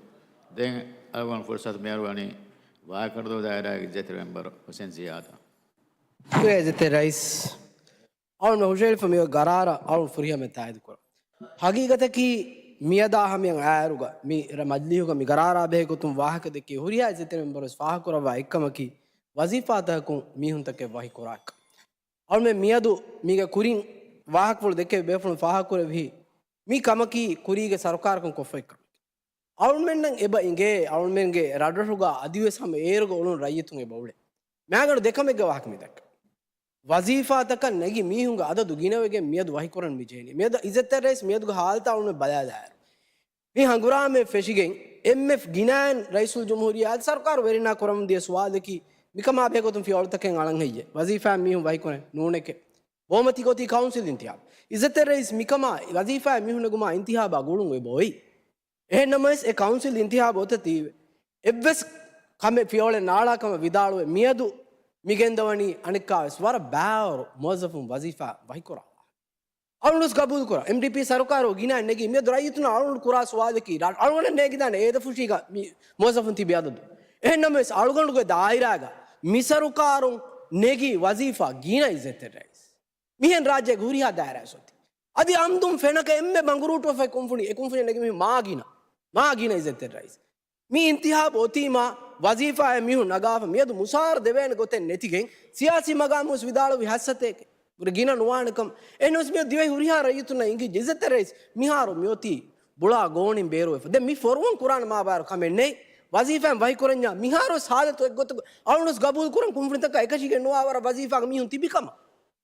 ދެން އަޅުގަނޑު ފުރުސަތު މިއަރުވަނީ ވާހަކަ ދާއިރާގެ އިއްޒަތްތެރި މެމްބަރު ހުސެން ޒިޔާދަށް. ޝުކުރިޔާ އިއްޒަތްތެރި ރައީސް. އަޅުގަނޑު ހުށަހެޅިފަ މި ގަރާރަށް އަޅުގަނޑު ފުރިހަމަ ތާއީދު ކުރަން. ހަގީގަތަކީ މިއަދާ ހަމަޔަށް އައިއިރުގަ މި ރަ-، މަޖިލީހުގަ މި ގަރާރާ ބެހޭ ގޮތުން ވާހަކަ ދެއްކި ހުރިހާ އިއްޒަތްތެރި މެމްބަރުވެސް ފާހަގަކުރައްވާ އެއްކަމަކީ، ވަޒީފާތަކަކުން މީހުންތަކެއް ވަހިކުރާކަށް. އަޅުމެން މިއަދު މީގެ ކުރިން ވާހަކަފުޅު ދެއްކެވި ބޭފުޅުން ފާހަގަކުރެއްވި މި ކަމަކީ ކުރީގެ ސަރުކާރަކުން ކޮށްފައި ކަމެކޭ. އަޅުމެންނަށް އެބަ އިނގޭ، އަޅުމެންގެ ރަށްރަށުގަ އަދިވެސް ހަމަ އޭރުގަ އުޅުނު ރައްޔިތުން އެބަ އުޅޭ. މާގަނޑު ދެކަމެއްގެ ވާހަކަ މި ދައްކަ. ވަޒީފާތަކަށް ނެގި މީހުންގެ އަދަދު ގިނަވެގެން މިއަދު ވަހިކުރަން މި ޖެހެނީ. މިއަދު އިއްޒަތްތެރި ރައީސް މިއަދުގެ ހާލަތާ އަޅުމެން ބަލާލާއިރު، މި ހަނގުރާމައެއް ފެށިގެން އެމްއެފް ގިނައިން ރައީސުލްޖުމްހޫރިއްޔާ އަދި ސަރުކާރު ވެރިންނާ ކުރަމުން ދިޔަ ސުވާލަކީ، މިކަމާ ބެހޭގޮތުން ފިޔަވަޅުތަކެއް އަޅަން ހެއްޔޭ؟ ވަޒީފާއިން މީހުން ވަހިކުރަން ނޫނެކޭ. ބައުމަތީ ގޮތީ ކައުންސިލް އިންތިހާބު. އިއްޒަތްތެރި ރައީސް މިކަމާ ވަޒީފާއިން މީހުން ނެގުމާ އިންތިހާބާ ގުޅުން އެބައޮތް. އެހެންނަމަވެސް އެ ކައުންސިލް އިންތިހާބު އޮތަތީވެ އެއްވެސް ކަމެއް ފިޔަވަޅެއް ނާޅާ ކަމަށް ވިދާޅުވެ މިއަދު މި ގެންދަވަނީ އަނެއްކާވެސް ވަރަށް ބައިވަރު މުވައްޒަފުން ވަޒީފާ ވަހިކުރާ. އަޅުގަނޑުވެސް ގަބޫލުކުރާ. އެމްޑީޕީ ސަރުކާރު ގިނަ ނެގި މިއަދު ރައްޔިތުންނަށް އަޅުގަނޑު ކުރާ ސުވާލަކީ، ރަ-، އަޅުގަނޑަށް ނޭނގިދާނެ އޭދަފުށީގަ މި މުވައްޒަފުން ތިބި އަދަދު. އެހެންނަމަވެސް އަޅުގަނޑުގެ ދާއިރާގަ މި ސަރުކާރުން ނެގި ވަޒީފާ ގިނަ އިއްޒަތްތެރި ރައީސް. މިހެން ރާއްޖޭގެ ހުރިހާ ދާއިރާ ސޮތި. އަދި އަމްދުން ފެނަކަ އެންމެ ބަނގުރޫޓުވެފައި ކުންފުނި، އެ ކުންފުނި ނެގި މީހުން މާ ގިނަ. މާ ގިނަ އިއްޒަތްތެރި ރައީސް. މި އިންތިހާބު އޮތީމާ ވަޒީފާއެއް މީހުން ނަގާފަ މިއަދު މުސާރަ ދެވޭނެ ގޮތެއް ނެތިގެން ސިޔާސީ މަގާމުވެސް ވިދާޅުވި ހައްސަތޭކެ. ވުރެ ގިނަ ނުވާނެކަމަށް. އެހެންވެސް މިއަދު ދިވެހި ހުރިހާ ރައްޔިތުންނަށް އިނގިއްޖެ އިއްޒަތްތެރި ރައީސް މިހާރު މިއޮތީ ބުޅާ ގޯނިން ބޭރުވެފަ. ދެން މި ފޮރުވަން ކުރާނެ މާބާރު ކަމެއް ނެތް. ވަޒީފާއިން ވަހިކުރަންޏާ މިހާރުވެސް ހާލަތު އެއްގޮތަކު އަޅުގަނޑުވެސް ގަބޫލުކުރަން ކުންފުނިތަކަށް އެކަށީގެން ނުވާ ވަރަށް ވަޒީފާގަ މީހުން ތިބި ކަމަށް.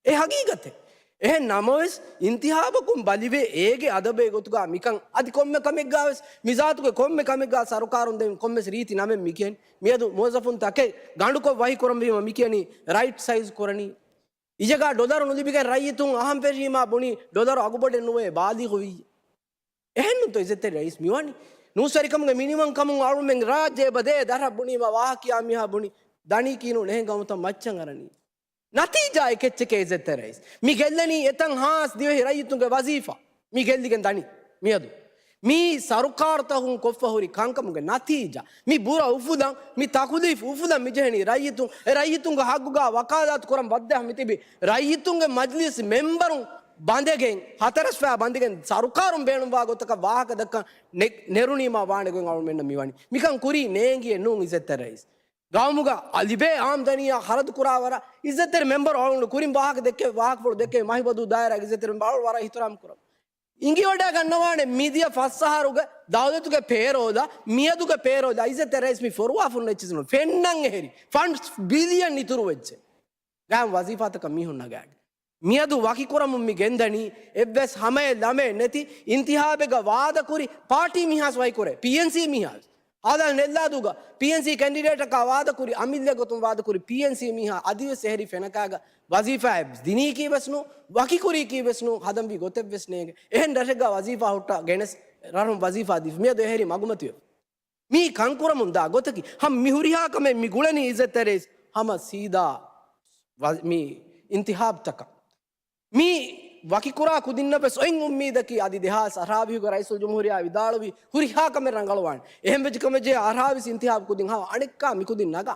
އެ ހަގީގަތެއް. އެހެން ނަމަވެސް، އިންތިހާބަކުން ބަލިވޭ އޭގެ އަދަބޭ ގޮތުގަ މިކަން އަދި ކޮންމެ ކަމެއްގަވެސް، މި ޒާތުގެ ކޮންމެ ކަމެއްގަ ސަރުކާރުން ދެން ކޮންމެސް ރީތި ނަމެއް މިކިޔަނީ. މިއަދު މުވައްޒަފުން ތަކެއް ގަނޑުކޮށް ވަހިކުރަންވީމަ މިކިޔަނީ ރައިޓް ސައިޒް ކުރަނީ. އިޖަގާ ޑޮލަރު ނުލިބިގެން ރައްޔިތުން އަހަން ފެށީމާ ބުނީ ޑޮލަރު އަގުބޮޑެއް ނުވޭ ބާލިޣު ވިއްޔެ. އެހެންނުތޯ އިއްޒަތްތެރި ރައީސް މިވަނީ؟ ނޫސްވެރިކަމުގެ މިނިމަމް ކަމުން އަޅުމެން ރާއްޖެ އެބަ ދޭ ދަށަށް ބުނީމަ ވާހަކައާ މީހާ ބުނީ ދަނީކީ ނޫން އެހެން ކަމުތައް މައްޗަށް އަރަނީ. ނަތީޖާ އެކެއްޗެކޭ އިއްޒަތްތެރި ރައީސް. މި ގެއްލެނީ އެތަން ހާސް ދިވެހި ރައްޔިތުންގެ ވަޒީފާ. މި ގެއްލިގެން ދަނީ މިއަދު. މީ ސަރުކާރުތަކުން ކޮށްފަ ހުރި ކަންކަމުގެ ނަތީޖާ. މި ބުރަ އުފުލަން، މި ތަކުލީފް އުފުލަން މި ޖެހެނީ ރައްޔިތުން، އެ ރައްޔިތުންގެ ހައްގުގަ ވަކާލާތު ކުރަން ވައްދާ މިތިބި ރައްޔިތުންގެ މަޖްލިސް މެމްބަރުން ބަނދެގެން، ހަތަރެސްފައި ބަނދެގެން ސަރުކާރުން ބޭނުންވާ ގޮތަކަށް ވާހަކަ ދައްކަން ނެ-، ނެރުނީމާ ވާނެ ގޮތް އަޅުމެންނަށް މިވަނީ. މިކަން ކުރީ ނޭނގިއެއް ނޫން އިއްޒަތްތެރި ރައީސް. ގައުމުގަ ލިބޭ އާމްދަނީއާ ޚަރަދު ކުރާ ވަރަށް އިއްޒަތްތެރި މެމްބަރު އަޅުގަނޑު ކުރިން ވާހަކަ ދެއްކެވި ވާހަކަފުޅު ދެއްކެވި މަހިބަދޫ ދާއިރާގެ އިއްޒަތްތެރި މެމްބަރު އަޅުގަނޑު ވަރަށް އިޙްތިރާމް ކުރަން. އިނގިވަޑައިގަންނަވާނެ މިދިޔަ ފަސް އަހަރުގެ ދައުލަތުގެ ޕޭރޯލާ މިއަދުގެ ޕޭރޯލާ އިއްޒަތްތެރި ރައީސް މި ފޮރުވާފަ ހުންނަ އެއްޗިއްސުން ފެންނަން އެހެރި ފަންޑްސް ބިލިއަން އިތުރު ވެއްޖެ. ގާއިމް ވަޒީފާތަކަށް މީހުން ނަގާގެން. މިއަދު ވަކިކުރަމުން މި ގެންދަނީ އެއްވެސް ހަމައެއް ލަމެއް ނެތި އިންތިހާބެއްގަ ވާދަކުރި ޕާޓީ މީހާސް ވަކިކުރޭ. ޕީއެންސީ މީހާސް ހާދަ ނެއްލާދޫގަ ޕީއެންސީ ކެންޑިޑޭޓަކާ ވާދަކުރި އަމިއްލަ ގޮތުން ވާދަކުރި ޕީއެންސީ މީހާ އަދިވެސް އެހެރީ ފެނަކާގަ ވަޒީފާ ދިނީކީވެސް ނޫ، ވަކިކުރީކީވެސް ނޫ، ހަދަންވީ ގޮތެއްވެސް ނޭނގެ. އެހެން ރަށެއްގަ ވަޒީފާ ހުއްޓާ ގެނެސް ރަށުން ވަޒީފާ ދީފަ. މިއަދު އެހެރީ މަގުމަތިވެފަ. މީ ކަންކުރަމުން ދާ ގޮތަކީ. ހަމަ މި ހުރިހާ ކަމެއް މި ގުޅެނީ އިއްޒަތްތެރި ރައީސް ހަމަ ސީދާ ވަ-، މި އިންތިހާބްތަކަށް. މި ވަކިކުރާ ކުދިންނަށް ވެސް އޮތް އުއްމީދަކީ އަދި ދެހާސް އަށާވީހުގަ ރައީސުލްޖުމްހޫރިއްޔާ ވިދާޅުވި ހުރިހާ ކަމެއް ރަނގަޅުވާނެ. އެހެން ވެއްޖެ ކަމެއްޖެ އަށާވީސް އިންތިހާބް ކުދިން ހަމަ އަނެއްކާ މިކުދިން ނަގާ.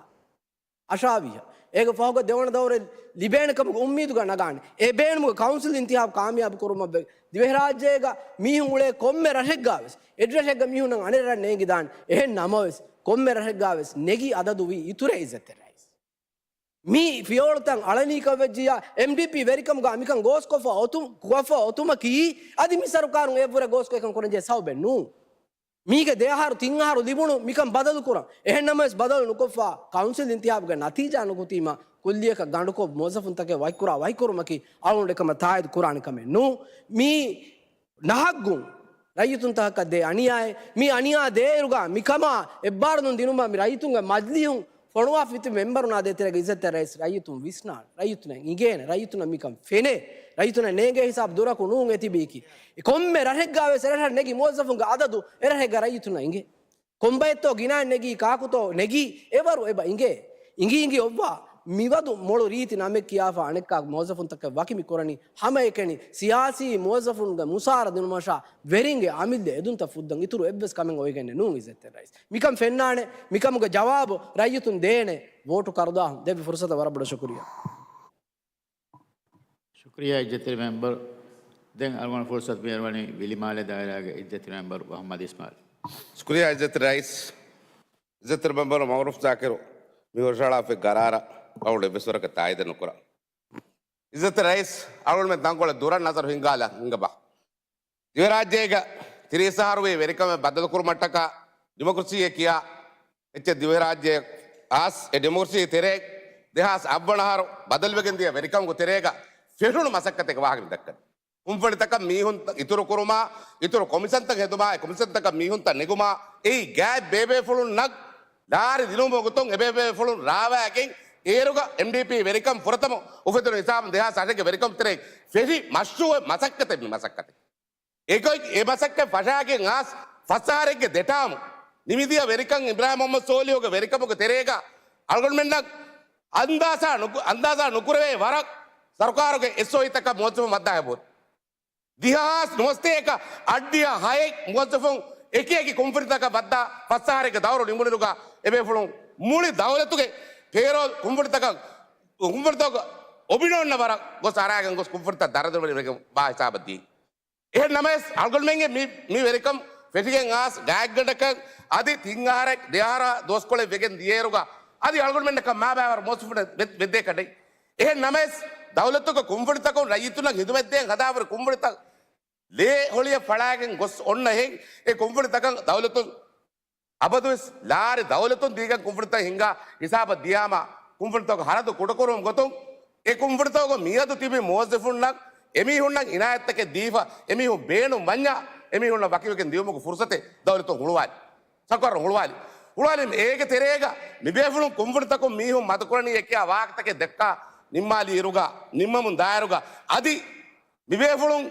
އަށާވީހަށް. އޭގެ ފަހުގަ ދެވަނަ ދައުރެއް ލިބޭނެ ކަމުގެ އުއްމީދުގަ ނަގާނެ. އެ ބޭނުމުގަ ކައުންސިލް އިންތިހާބް ކާމިޔާބު ކުރުމަށް ވެ، ދިވެހިރާއްޖޭގަ މީހުން އުޅޭ ކޮންމެ ރަށެއްގަ ވެސް، އެއްރަށެއްގަ މީހުންނަށް އަނެއް ރަށް ނޭނގިދާނެ. އެހެން ނަމަވެސް، ކޮންމެ ރަށެއްގަ ވެސް ނެގި އަދަދު ވީ އިތުރެއް އިއްޒަތްތެރި ރައީސް. މި ފިޔަވަޅުތައް އަޅަނީކަން ވެއްޖިއްޔާ، އެމްޑީޕީ ވެރިކަމުގަ މިކަން ގޯސްކޮށްފަ އޮތު-، ކޮށްފަ އޮތުމަކީ، އަދި މި ސަރުކާރުން އެއަށްވުރެ ގޯސްކޮށް އެކަން ކުރަންޖެހޭ ސަބަބެއް ނޫން. މީގެ ދެ އަހަރު ތިން އަހަރު ލިބުނު މިކަން ބަދަލުކުރަން. އެހެން ނަމަވެސް ބަދަލު ނުކޮށްފަ، ކައުންސިލް އިންތިހާބުގެ ނަތީޖާ ނުގަތީމަ، ކުއްލިއަކަށް ގަނޑުކޮށް މުވައްޒަފުންތަކެއް ވަކިކުރާ ވަކިކުރުމަކީ އަޅުގަނޑު އެކަމަށް ތާއީދު ކުރާނެ ކަމެއް ނޫން. މީ ނަހައްގުން ރައްޔިތުންތަކަކަށް ދޭ އަނިޔާއެއް. މި އަނިޔާ ދޭއިރުގަ މިކަމާ އެއްބާރުލުން ދިނުމަށް މި ރައްޔިތުންގެ މަޖިލީހުން ފޮނުވާފަ ތިބި މެމްބަރުންނާ ދޭތެރޭގަ އިއްޒަތްތެރި ރައީސް ރައްޔިތުން ވިސްނާނެ، ރައްޔިތުންނަށް އިނގޭނެ، ރައްޔިތުންނަށް މިކަން ފެނޭ، ރައްޔިތުންނަށް ނޭނގޭ ހިސާބު ދުރަކު ނޫން އެތިބީކީ. އެ ކޮންމެ ރަށެއްގަ ވެސް އެރަށަށް ނެގި މުވައްޒަފުންގެ އަދަދު އެރަށެއްގަ ރައްޔިތުންނަށް އިނގޭ. ކޮންބައެއްތޯ ގިނައިން ނެގީ، ކާކުތޯ ނެގީ، އެވަރު އެބަ އިނގޭ. އިނގި އިނގި އޮއްވާ، މިވަދު މޮޅު ރީތި ނަމެއް ކިޔާފަ އަނެއްކާ މުވައްޒަފުންތަކެއް ވަކި މި ކުރަނީ، ހަމައެކަނި ސިޔާސީ މުވައްޒަފުންގެ މުސާރަ ދިނުމަށާ ވެރިންގެ އަމިއްލަ އެދުންތައް ފުއްދަން އިތުރު އެއްވެސް ކަމެއް އޮވެގެންނެއް ނޫން އިއްޒަތްތެރި ރައީސް. މިކަން ފެންނާނެ، މިކަމުގެ ޖަވާބު ރައްޔިތުން ދޭނެ ވޯޓު ކަރުދާހުން. ދެއްވި ފުރުސަތަށް ވަރަށް ބޮޑަށް ޝުކުރިއްޔާ. ޝުކުރިއްޔާ އިއްޒަތްތެރި މެމްބަރު. ދެން އަޅުގަނޑު ފުރުސަތު ބޭނުންވަނީ ވިލިމާލެ ދާއިރާގެ އިއްޒަތްތެރި މެމްބަރު މުހައްމަދު އިސްމާއިލް. ޝުކުރިއްޔާ އިއްޒަތްތެރި ރައީސް. އިއްޒަތްތެރި މެމްބަރު މައުރޫފް ޒާކިރު މި ހުށަހަޅާފައި ގަރާރަށް އަޅުގަނޑު އެއްވެސް ވަރަކަށް ތާއީދެއް ނުކުރަން. އިއްޒަތްތެރި ރައީސް، އަޅުގަނޑުމެން ތަންކޮޅެއް ދުރަށް ނަޒަރު ހިންގާލާ ހިންގަބާ. ދިވެހިރާއްޖޭގަ ތިރީސް އަހަރުވީ ވެރިކަމެއް ބަދަލުކުރުމަށްޓަކާ ޑިމޮކްރަސީއެއް ކިޔާ އެއްޗެއް ދިވެހިރާއްޖެ އައިސް، އެ ޑިމޮކްރަސީ ތެރޭ ދެހާސް އަށްވަނަ އަހަރު ބަދަލުވެގެން ދިޔަ ވެރިކަމުގެ ތެރޭގަ ފެށުނު މަސައްކަތެއްގެ ވާހަކަ މި ދައްކަނީ. ކުންފުނިތަކަށް މީހުން އިތުރު ކުރުމާ، އިތުރު ކޮމިޝަންތައް ހެދުމާ، އެ ކޮމިޝަންތަކަށް މީހުންތައް ނެގުމާ، އެއީ ގާތް ބޭބޭފުޅުންނަށް ލާރި ދިނުމުގެ ގޮތުން އެބޭބޭފުޅުން ރާވައިގެން އޭރުގަ އެމްޑީޕީ ވެރިކަން ފުރަތަމަ އުފެދުނު ހިސާބުން ދެހާސް އަށެއްގެ ވެރިކަން ތެރޭ ފެށި މަޝްރޫއެއް މަސައްކަތެއް މި މަސައްކަތެއް. އެގޮތް އެ މަސައްކަތް ފަށާގެން އައިސް ފަސް އަހަރެއްގެ ދެ ޓާމު ނިމިދިޔަ ވެރިކަން އިބްރާހިމް މުހައްމަދު ސޯލިހުގެ ވެރިކަމުގެ ތެރޭގަ އަޅުގަނޑުމެންނަށް އަންދާސާ ނުކު-، އަންދާސާ ނުކުރެވޭ ވަރަށް ސަރުކާރުގެ އެސްއޯއީތަކަށް މުވައްޒަފުން ވައްދާ އެބަހުރި. ދެހާސް ނުވަސަތޭކަ އަށްޑިހަ ހައެއް މުވައްޒަފުން އެކި އެކި ކުންފުނިތަކަށް ވައްދާ ފަސް އަހަރެއްގެ ދައުރު ނިމުނިރުގަ އެބޭފުޅުން މުޅި ދައުލަތުގެ ޕޭރޯލް ކުންފުނިތަކަށް، ކުންފުނިތަކަށް އޮބިނޯންނަ ވަރަށް ގޮސް އަރާގެން ގޮސް ކުންފުނިތައް ދަރަދަރުވެރިވެގެން ވާ ހިސާބަށް ދިޔަ. އެހެން ނަމަވެސް، އަޅުގަނޑުމެންގެ މި، މި ވެރިކަން ފެށިގެން އާސް ގާތްގަނޑަކަށް އަދި ތިން އަހަރެއް ދެ އަހަރާ ދުވަސްކޮޅެއް ވެގެން ދިޔައިރުގަ، އަދި އަޅުގަނޑުމެންނަކަށް މާބައިވަރު މުވައްޒަފުން ވެ-، ވެއްދޭކަށް ނެތް. އެހެން ނަމަވެސް، ދައުލަތުގެ ކުންފުނިތަކުން ރައްޔިތުންނަށް ހިދުމަތްދޭން ހަދާފައި ކުންފުނިތައް ލޭ ހޮޅިއަށް ފަޅާގެން ގޮސް އޮންނަ ހެން، އެ ކުންފުނިތަކަށް ދައުލަތުން އަބަދުވެސް ލާރި ދައުލަތުން ދީގެން ކުންފުނިތައް ހިންގާ ހިސާބަށް ދިޔާމަ، ކުންފުނިތަކުގެ ހަރަދު ކުޑަކުރުމުގެ ގޮތުން އެ ކުންފުނިތަކުގަ މިއަދު ތިބި މުވައްޒަފުންނަށް އެމީހުންނަށް އިނާޔަތްތަކެއް ދީފަ، އެމީހުން ބޭނުން ވަންޏާ، އެމީހުންނަށް ވަކިވެގެން ދިޔުމުގެ ފުރުސަތެއް ދައުލަތުން ހުޅުވާލި. ސަރުކާރުން ހުޅުވާލި. ހުޅުވާލީމަ އޭގެ ތެރޭގަ މިބޭފުޅުން ކުންފުނިތަކުން މީހުން މަދުކުރަނީ އެކިޔާ ވާހަކަތަކެއް ދެއްކާ ނިންމާލި އިރުގަ، ނިންމަމުން ދާއިރުގަ އަދި މިބޭފުޅުން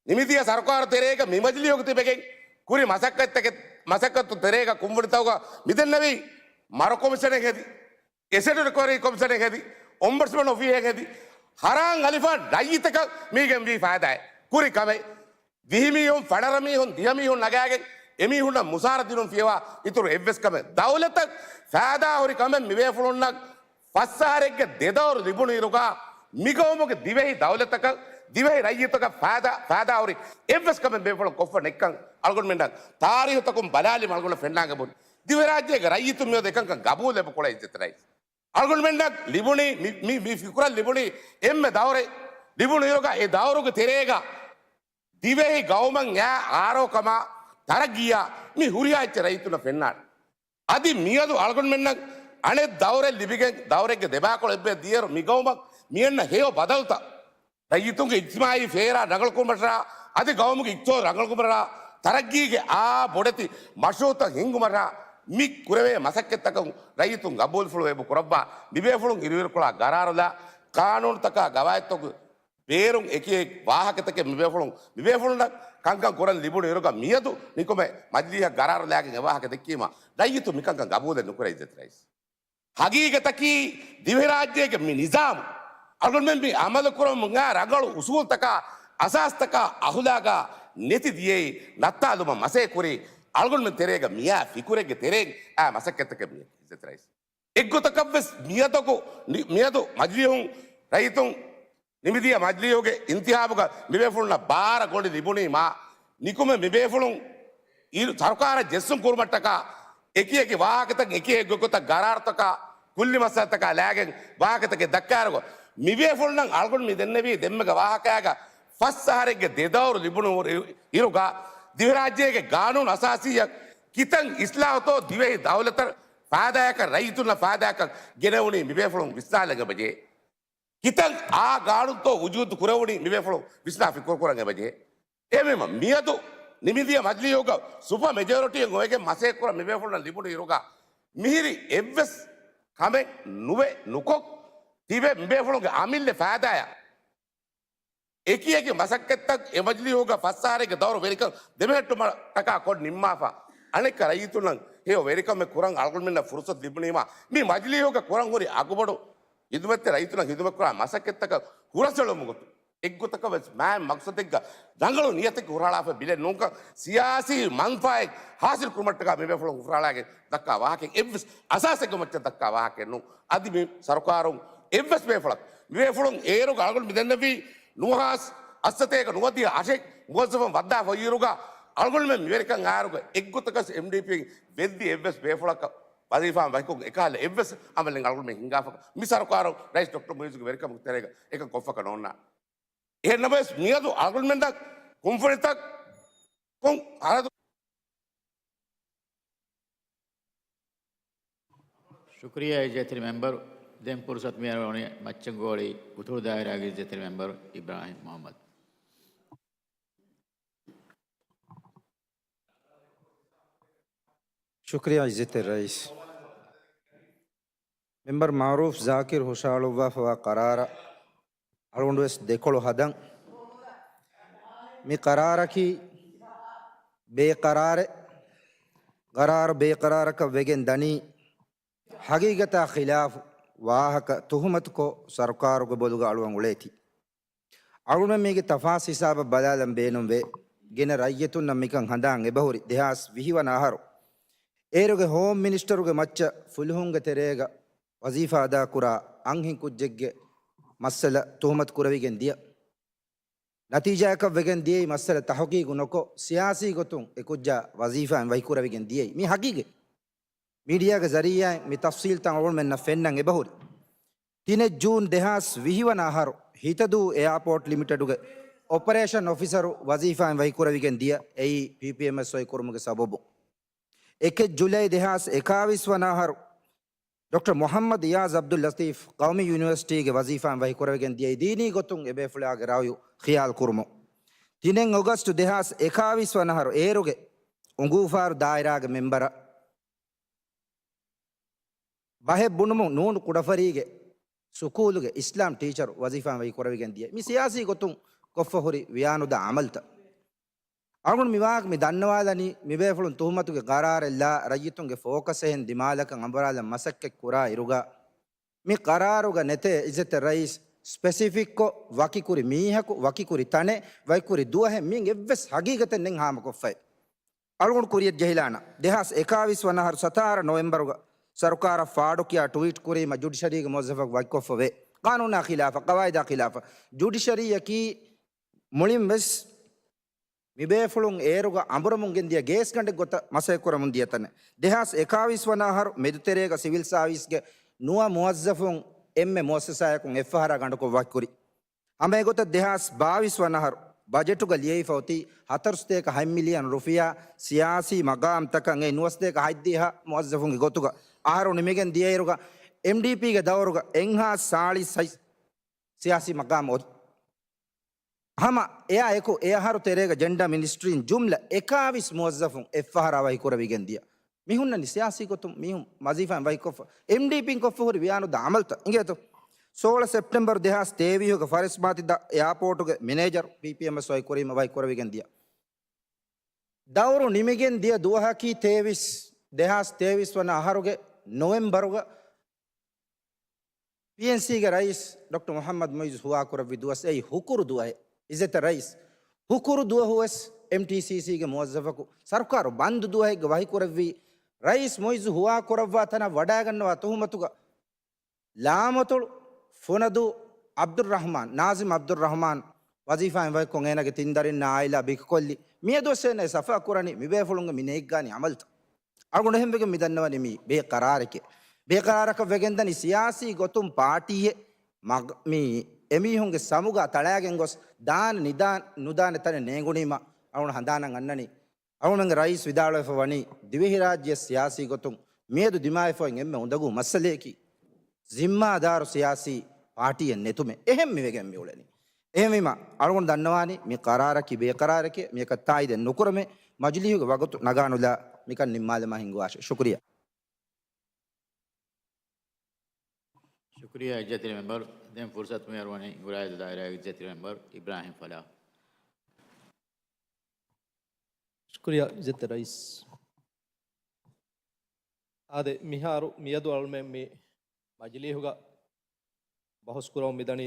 ނިމިދިޔަ ސަރުކާރު ތެރޭގަ މި މަޖިލީހުގަ ތިބެގެން ކުރި މަސައްކަތްތަކެއް، މަސައްކަތު ތެރޭގަ ކުންފުނިތަކުގަ މިދެންނެވީ މަރު ކޮމިޝަނެއް ހެދި، އެސެޓް ރިކަވަރީ ކޮމިޝަނެއް ހެދި، އޮމްބަޑްސްމަން އޮފީހެއް ހެދި، ހަރާން އަލިފާން ރައްޔިތަކަށް މީގެން ވީ ފައިދާއެއް ކުރި ކަމެއް. ވިހި މީހުން، ފަނަރަ މީހުން، ދިހަ މީހުން ނަގާގެން އެމީހުންނަށް މުސާރަ ދިނުން ފިޔަވާ އިތުރު އެއްވެސް ކަމެއް. ދައުލަތަށް ފައިދާ ހުރި ކަމެއް މިބޭފުޅުންނަށް ފަސް އަހަރެއްގެ ދެ ދައުރު ލިބުނު އިރުގަ މިގައުމުގެ ދިވެހި ދައުލަތަކަށް، ދިވެހި ރައްޔިތަކަށް ފައިދާ، ފައިދާ ހުރި އެއްވެސް ކަމެއް ބޭފުޅުން ކޮށްފަ ނެތްކަން އަޅުގަނޑުމެންނަށް ތާރީހުތަކުން ބަލާލީމަ އަޅުގަނޑަށް ފެންނާން އެބަހުރި. ދިވެހިރާއްޖޭގެ ރައްޔިތުން މިއަދު އެކަންކަން ގަބޫލު އެބަ ކުޅޭ އިއްޒަތްތެރި ރައީސް. އަޅުގަނޑުމެންނަށް ލިބުނީ މި، މި، މި ފިކުރަށް ލިބުނީ އެންމެ ދައުރެއް ލިބުނު އިރުގަ އެ ދައުރުގެ ތެރޭގަ ދިވެހި ގައުމަށް އާ އާރޯ ކަމާ ތަރައްގީއާ މި ހުރިހާ އެއްޗެއް ރައްޔިތުންނަށް ފެންނާނެ. އަދި މިއަދު އަޅުގަނޑުމެންނަށް އަނެއް ދައުރެއް ލިބިގެން ދައުރެއްގެ ދެބާކޮޅު އެއްބަޔަށް ދިޔައިރު މި ގައުމަށް މިއަންނަ ހެޔޮ ބަދަލުތައް ރައްޔިތުންގެ އިޖްތިމާޢީ ފޭރާ ރަނގަޅުކުރުމަށާ، އަދި ގައުމުގެ އިޤްތިޞާދު ރަނގަޅުކުރުމަށާ، ތަރައްގީގެ އާ ބޮޑެތި މަޝްރޫޢުތައް ހިންގުމަށާ މި ކުރެވޭ މަސައްކަތްތަކަށް ރައްޔިތުން ގަބޫލުފުޅު އެބަ ކުރައްވާ، މިބޭފުޅުން އިރުއިރުކޮޅާ ގަރާރުލާ، ޤާނޫނުތަކާ ގަވާއިދުތަކުގެ ބޭރުން އެކި އެކި ވާހަކަތަކެއް މިބޭފުޅުން، މިބޭފުޅުންނަށް ކަންކަން ކުރަން ލިބުނު އިރުގަ މިއަދު ނިކުމެ މަޖިލީހަށް ގަރާރު ލާގެން އެ ވާހަކަ ދެއްކީމަ، ރައްޔިތުން މިކަންކަން ގަބޫލެއް ނުކުރޭ އިއްޒަތް ރައީސް. ހަގީގަތަކީ ދިވެހިރާއްޖޭގެ މި ނިޒާމު އަޅުގަނޑުމެން މި އަމަލުކުރަމުން އާ ރަނގަޅު އުސޫލުތަކާ، އަސާސްތަކާ، އަޚުލާގާ ނެތި ދިޔައީ ނައްތާލުމަށް މަސައްކަތް ކުރީ އަޅުގަނޑުމެން ތެރޭގަ މިއާ ފިކުރެއްގެ ތެރޭގަ އާ މަސައްކަތްތަކެއް މި އިއްޒަތް ރައީސް. އެއްގޮތަކަށްވެސް މިއަދަކު މި-، މިއަދު މަޖިލީހުން ރައްޔިތުން ނިމިދިޔަ މަޖިލީހުގެ އިންތިހާބުގަ މިބޭފުޅުންނަށް ބާރަ ގޮނޑި ލިބުނީމާ، ނިކުމެ މިބޭފުޅުން އިރު-، ސަރުކާރަށް ޖެއްސުން ކުރުމަށްޓަކާ އެކި އެކި ވާހަކަތައް އެކި އެއްގޮތަށް ގަރާރުތަކާ ކުއްލި މައްސަލަތަކާ ލާގެން ވާހަކަތަކެއް ދައްކާއިރުގަ، މިބޭފުޅުންނަށް އަޅުގަނޑު މި ދެންނެވީ ދެންމެގެ ވާހަކައިގަ ފަސް އަހަރެއްގެ ދެ ދައުރު ލިބުނު އިރު-، އިރުގަ، ދިވެހިރާއްޖޭގެ ގާނޫނު އަސާސީއަށް ކިތަން އިސްލާހުތޯ ދިވެހި ދައުލަތަށް ފާއިދާއަކަށް ރައްޔިތުންނަށް ފާއިދާއަކަށް ގެނެވުނީ މިބޭފުޅުން ވިސްނާލަން އެބަޖެހޭ. ކިތަން އާ ގާނޫނުތޯ ވުޖޫދު ކުރެވުނީ މިބޭފުޅުން ވިސްނާ ފިކުރު ކުރަން އެބަޖެހޭ. އެހެންވީމަ، މިއަދު ނިމިދިޔަ މަޖިލީހުގަ ސުޕަ މެޖޯރިޓީއެއް އޮވެގެން މަސައްކަތް ކުރަން މިބޭފުޅުންނަށް ލިބުނު އިރުގަ، މިހިރި އެއްވެސް ކަމެއް ނުވެ ނުކޮށް ތިބެ މިބޭފުޅުންގެ އަމިއްލަ ފައިދާއަށް އެކި އެކި މަސައްކަތްތައް އެ މަޖިލީހުގަ ފަސް އަހަރެއްގެ ދައުރު ވެރިކަން ދެމެހެއްޓުމަށްޓަކާ ކޮށް ނިންމާފަ، އަނެއްކާ ރައްޔިތުންނަށް ހެޔޮ ވެރިކަމެއް ކުރަން އަޅުގަނޑުމެންނަށް ފުރުސަތު ލިބުނީމާ، މި މަޖިލީހުގަ ކުރަން ހުރި އަގުބޮޑު ހިދުމަތެއް ރައްޔިތުންނަށް ހިދުމަތްކުރާ މަސައްކަތްތަކަށް ހުރަސްއެޅުމުގެ ގޮތުން އެއްގޮތަކަށް ވެސް މާތް މަގްސަދެއްގަ ރަނގަޅު ނިޔަތެއްގަ ހުށަހަޅާފަ ބިލެއް ނޫންކަން، ސިޔާސީ މަންފާއެއް ހާސިލް ކުރުމަށްޓަކާ މިބޭފުޅުން ހުށަހަޅާގެން ދައްކާ ވާހަކައެއް އެއްވެސް އަސާސެއްގެ މައްޗަށް ދައްކާ ވާހަކައެއް ނޫން. އަދި މި ސަރުކާރުން އެއްވެސް ބޭފުޅަކު މިބޭފުޅުން އޭރުގަ އަޅުގަނޑު މި ދެންނެވީ ނުވަހާސް އައްސަތޭކަ ނުވަދިހަ އަށެއް މުވައްޒަފުން ވައްދާފައި އިރުގަ އަޅުގަނޑުމެން މިވެރިކަން އާރުގަ އެއްގޮތަކަސް އެމްޑީޕީން ވެއްދި އެއްވެސް ބޭފުޅަކަށް ވަޒީފާ ވަކިކޮށް އެކަހަލަ އެއްވެސް އަމަލެއް އަޅުގަނޑުމެން ހިންގާފަ މި ސަރުކާރު ރައީސް ޑޮކްޓަރ މުއިއްޒުގެ ވެރިކަމުގެ ތެރޭގަ އެކަން ކޮށްފަކަށް ނޯންނާނެ. އެހެންނަމަވެސް މިއަދު އަޅުގަނޑުމެންނަށް ކުންފުނިތައް ކޮން ހަރަދު ޝުކުރިއްޔާ އިއްޒަތްތެރި މެމްބަރު. ދެން ފުރުސަތު މިއަރުވަނީ މައްޗަންގޯޅި އުތުރު ދާއިރާގެ އިއްޒަތްތެރި މެމްބަރު އިބްރާހިމް މުހައްމަދު. ޝުކުރިއްޔާ އިއްޒަތްތެރި ރައީސް. މެމްބަރު މައުރޫފް ޒާކިރު ހުށަހަޅުއްވާފަވާ ޤަރާރަށް އަޅުގަނޑުވެސް ދެކޮޅު ހަދަން. މި ޤަރާރަކީ ބޭޤަރާރެއް، ޤަރާރު ބޭޤަރާރަކަށް ވެގެން ދަނީ، ހަގީގަތާ ޚިލާފު ވާހަކަ ތުހުމަތުކޮށް ސަރުކާރުގެ ބޮލުގަ އަޅުވަން އުޅޭތީ. އަޅުގަނޑުމެން މީގެ ތަފާސް ހިސާބަށް ބަލާލަން ބޭނުންވޭ. ގިނަ ރައްޔިތުންނަށް މިކަން ހަނދާން އެބަހުރި ދެހާސް ވިހި ވަނަ އަހަރު އޭރުގެ ހޯމް މިނިސްޓަރުގެ މައްޗަށް ފުލުހުންގެ ތެރޭގަ ވަޒީފާ އަދާކުރާ އަންހެން ކުއްޖެއްގެ މައްސަލަ ތުހުމަތު ކުރެވިގެން ދިޔަ. ނަތީޖާއަކަށް ވެގެން ދިޔައީ މައްސަލަ ތަހުޤީޤު ނުކޮށް، ސިޔާސީ ގޮތުން އެ ކުއްޖާ ވަޒީފާއިން ވަކިކުރެވިގެން ދިޔައީ. މީ ހަގީގަތް. މީޑިއާގެ ޒަރީއާއިން މި ތަފްސީލްތައް އަޅުގަނޑުމެންނަށް ފެންނަން އެބަހުރި. ތިނެއް ޖޫން ދެހާސް ވިހި ވަނަ އަހަރު ހިތަދޫ އެއާޕޯޓް ލިމިޓެޑުގެ އޮޕަރޭޝަން އޮފިސަރު ވަޒީފާއިން ވަކިކުރެވިގެން ދިޔަ އެއީ ޕީޕީއެމްއެސް އޮތް ކުރުމުގެ ސަބަބުން. އެކެއް ޖުލައި ދެހާސް އެކާވީސް ވަނަ އަހަރު ޑޮކްޓަރ މުޙައްމަދު އިޔާޒް ޢަބްދުއްލަޠީފް ޤައުމީ ޔުނިވަރސިޓީގެ ވަޒީފާއިން ވަކިކުރެވިގެން ދިޔައީ ދީނީ ގޮތުން އެބޭފުޅާގެ ރައުޔު ޚިޔާލު ކުރުމުން. ތިނެއް އޮގަސްޓު ދެހާސް އެކާވީސް ވަނަ އަހަރު އޭރުގެ އުނގޫފާރު ދާއިރާގެ މެމްބަރަށް ބަހެއް ބުނުމުން ނޫނު ކުޑަފަރީގެ ސުކޫލުގެ އިސްލާމް ޓީޗަރު ވަޒީފާއިން ވަކިކުރެވިގެން ދިޔަ. މި ސިޔާސީ ގޮތުން ކޮށްފަ ހުރި ވިޔާނުދާ އަމަލުތައް. އަޅުގަނޑު މިވާހަކަ މި ދަންނަވާލަނީ، މިބޭފުޅުން ތުހުމަތުގެ ގަރާރެއްލާ، ރައްޔިތުންގެ ފޯކަސް އެހެން ދިމާލަކަށް އަނބުރާލަން މަސައްކަތް ކުރާ އިރުގަ، މި ޤަރާރުގަ ނެތޭ އިއްޒަތްތެރި ރައީސް ސްޕެސިފިކްކޮށް، ވަކިކުރި މީހަކު، ވަކިކުރި ތަނެއް، ވަކިކުރި ދުވަހެއް، މިއިން އެއްވެސް ހަގީގަތެއް ނެތް ހާމަކޮށްފައި. އަޅުގަނޑު ކުރިޔަށް ޖެހިލާނަން. ދެހާސް އެކާވީސް ވަނަ އަހަރު ސަތާރަ ނޮވެމްބަރުގަ ސަރުކާރަށް ފާޑުކިޔާ ޓުވީޓް ކުރީމަ ޖުޑިޝަރީގެ މުވައްޒަފަކު ވަކިކޮށްފަ ވޭ. ޤާނޫނާ ޚިލާފަށް، ޤަވާއިދާ ޚިލާފަށް. ޖުޑިޝަރީއަކީ މުޅިން ވެސް މިބޭފުޅުން އޭރުގަ އަނބުރަމުން ގެންދިޔަ ގޭސްގަނޑެއް ގޮތަށް މަސައްކަތް ކުރަމުން ދިޔަ ތަނެއް. ދެހާސް އެކާވީސް ވަނަ އަހަރު މެދުތެރޭގަ ސިވިލް ސާވިސްގެ ނުވަ މުވައްޒަފުން އެންމެ މުއައްސަސާއަކުން އެއްފަހަރާ ގަނޑުކޮށް ވަކިކުރި. ހަމަ އެގޮތަށް ދެހާސް ބާވީސް ވަނަ އަހަރު ބަޖެޓުގަ ލިޔެވިފަ އޮތީ ހަތަރު ސަތޭކަ ހަތް މިލިއަން ރުފިޔާ ސިޔާސީ މަގާމްތަކަށް އެ ނުވަސަތޭކަ ހަތްދިހަ މުވައްޒަފުންގެ ގޮތުގަ. އަހަރު ނިމިގެން ދިޔައިރުގަ އެމްޑީޕީގެ ދައުރުގަ އެއްހާސް ސާޅީސް ހަތް ސިޔާސީ މަގާމް އޮތް. ހަމަ އެއާ އެކު އެ އަހަރު ތެރޭގަ ޖެންޑާ މިނިސްޓްރީން ޖުމްލަ އެކާވީސް މުވައްޒަފުން އެއްފަހަރާ ވަހިކުރެވިގެން ދިޔަ. މިހުންނަނީ ސިޔާސީ ގޮތުން މީހުން ވަޒީފާއިން ވަހިކޮށްފަ، އެމްޑީޕީން ކޮށްފަ ހުރި ވިޔާނުދާ އަމަލުތައް އިނގޭތޯ. ސޯޅަ ސެޕްޓެމްބަރު ދެހާސް ތޭވީހުގެ ފަރެސް މާތިދާ އެއާޕޯޓުގެ މެނޭޖަރު ޕީޕީއެމްއެސް ވަހިކުރީމަ ވަހިކުރެވިގެން ދިޔަ. ދައުރު ނިމިގެން ދިޔަ ދުވަހަކީ ތޭވީސް، ދެހާސް ތޭވީސް ވަނަ އަހަރުގެ ނޮވެމްބަރުގަ ޕީއެންސީގެ ރައީސް ޑޮކްޓަރ މުޙައްމަދު މުޢިއްޒު ހުވާކުރެއްވި ދުވަސް އެއީ ހުކުރު ދުވަހެއް. އިއްޒަތްތެރި ރައީސް، ހުކުރު ދުވަހުވެސް އެމްޓީސީސީގެ މުވައްޒަފަކު ސަރުކާރު ބަންދު ދުވަހެއްގެ ވަހިކުރެއްވީ ރައީސް މުޢިއްޒު ހުވާކުރައްވާ ތަނަށް ވަޑައިގަންނަވާ ތުހުމަތުގަ ލާމަތޮޅު ފުނަދޫ ޢަބްދުއްރަޙްމާން، ނާޒިމް ޢަބްދުއްރަޙްމާން ވަޒީފާއިން ވަކިކޮށް އޭނާގެ ތިން ދަރިންނާ އާއިލާ ބިކޮށްލި. މިއަދުވެސް އޭނާ ސަފާ ކުރަނީ މިބޭފުޅުންގެ މި ނެތްގާނީ އަމަލުތައް. އަޅުގަނޑު އެހެންވެގެން މި ދަންނަވަނީ މީ ބޭ ޤަރާރެކޭ. ބޭ ޤަރާރަކަށް ވެގެންދަނީ ސިޔާސީ ގޮތުން ޕާޓީއެއް މަގް-، މީ އެމީހުންގެ ސަމުގާ ތަޅާގެން ގޮސް ދާނެ ނިދާ-، ނުދާނެ ތަނެއް ނޭނގުނީމަ އަޅުގަނޑު ހަނދާނަށް އަންނަނީ. އަޅުގަނޑުމެންގެ ރައީސް ވިދާޅުވެފަ ވަނީ، ދިވެހިރާއްޖެ ސިޔާސީ ގޮތުން މިއަދު ދިމާވެފަ އޮތް އެންމެ އުނދަގޫ މައްސަލަޔަކީ، ޒިންމާދާރު ސިޔާސީ ޕާޓީއެއް ނެތުމޭ. އެހެން މިވެގެން މިއުޅެނީ. އެހެންވީމަ، އަޅުގަނޑު ދަންނަވާނީ މި ޤަރާރަކީ ބޭ ޤަރާރެކޭ، މިއަކަށް ތާއީދެއް ނުކުރަމޭ، މަޖިލީހުގެ ވަގުތު ނަގާނުލާ މިކަން ނިންމާލަމާ ހިންގުވާށޭ. ޝުކުރިއްޔާ. ޝުކުރިއްޔާ އިއްޒަތްތެރި މެމްބަރު. ދެން ފުރުސަތު މިހާރު ވަނީ އިނގުރާލެއްދޫ ދާއިރާގެ އިއްޒަތްތެރި މެމްބަރު އިބްރާހިމް ފަލާހް. ޝުކުރިއްޔާ އިއްޒަތްތެރި ރައީސް. އާދެ، މިހާރު މިއަދު އަޅުމެން މި މަޖިލީހުގަ ބަހުސް ކުރަމުން މިދަނީ،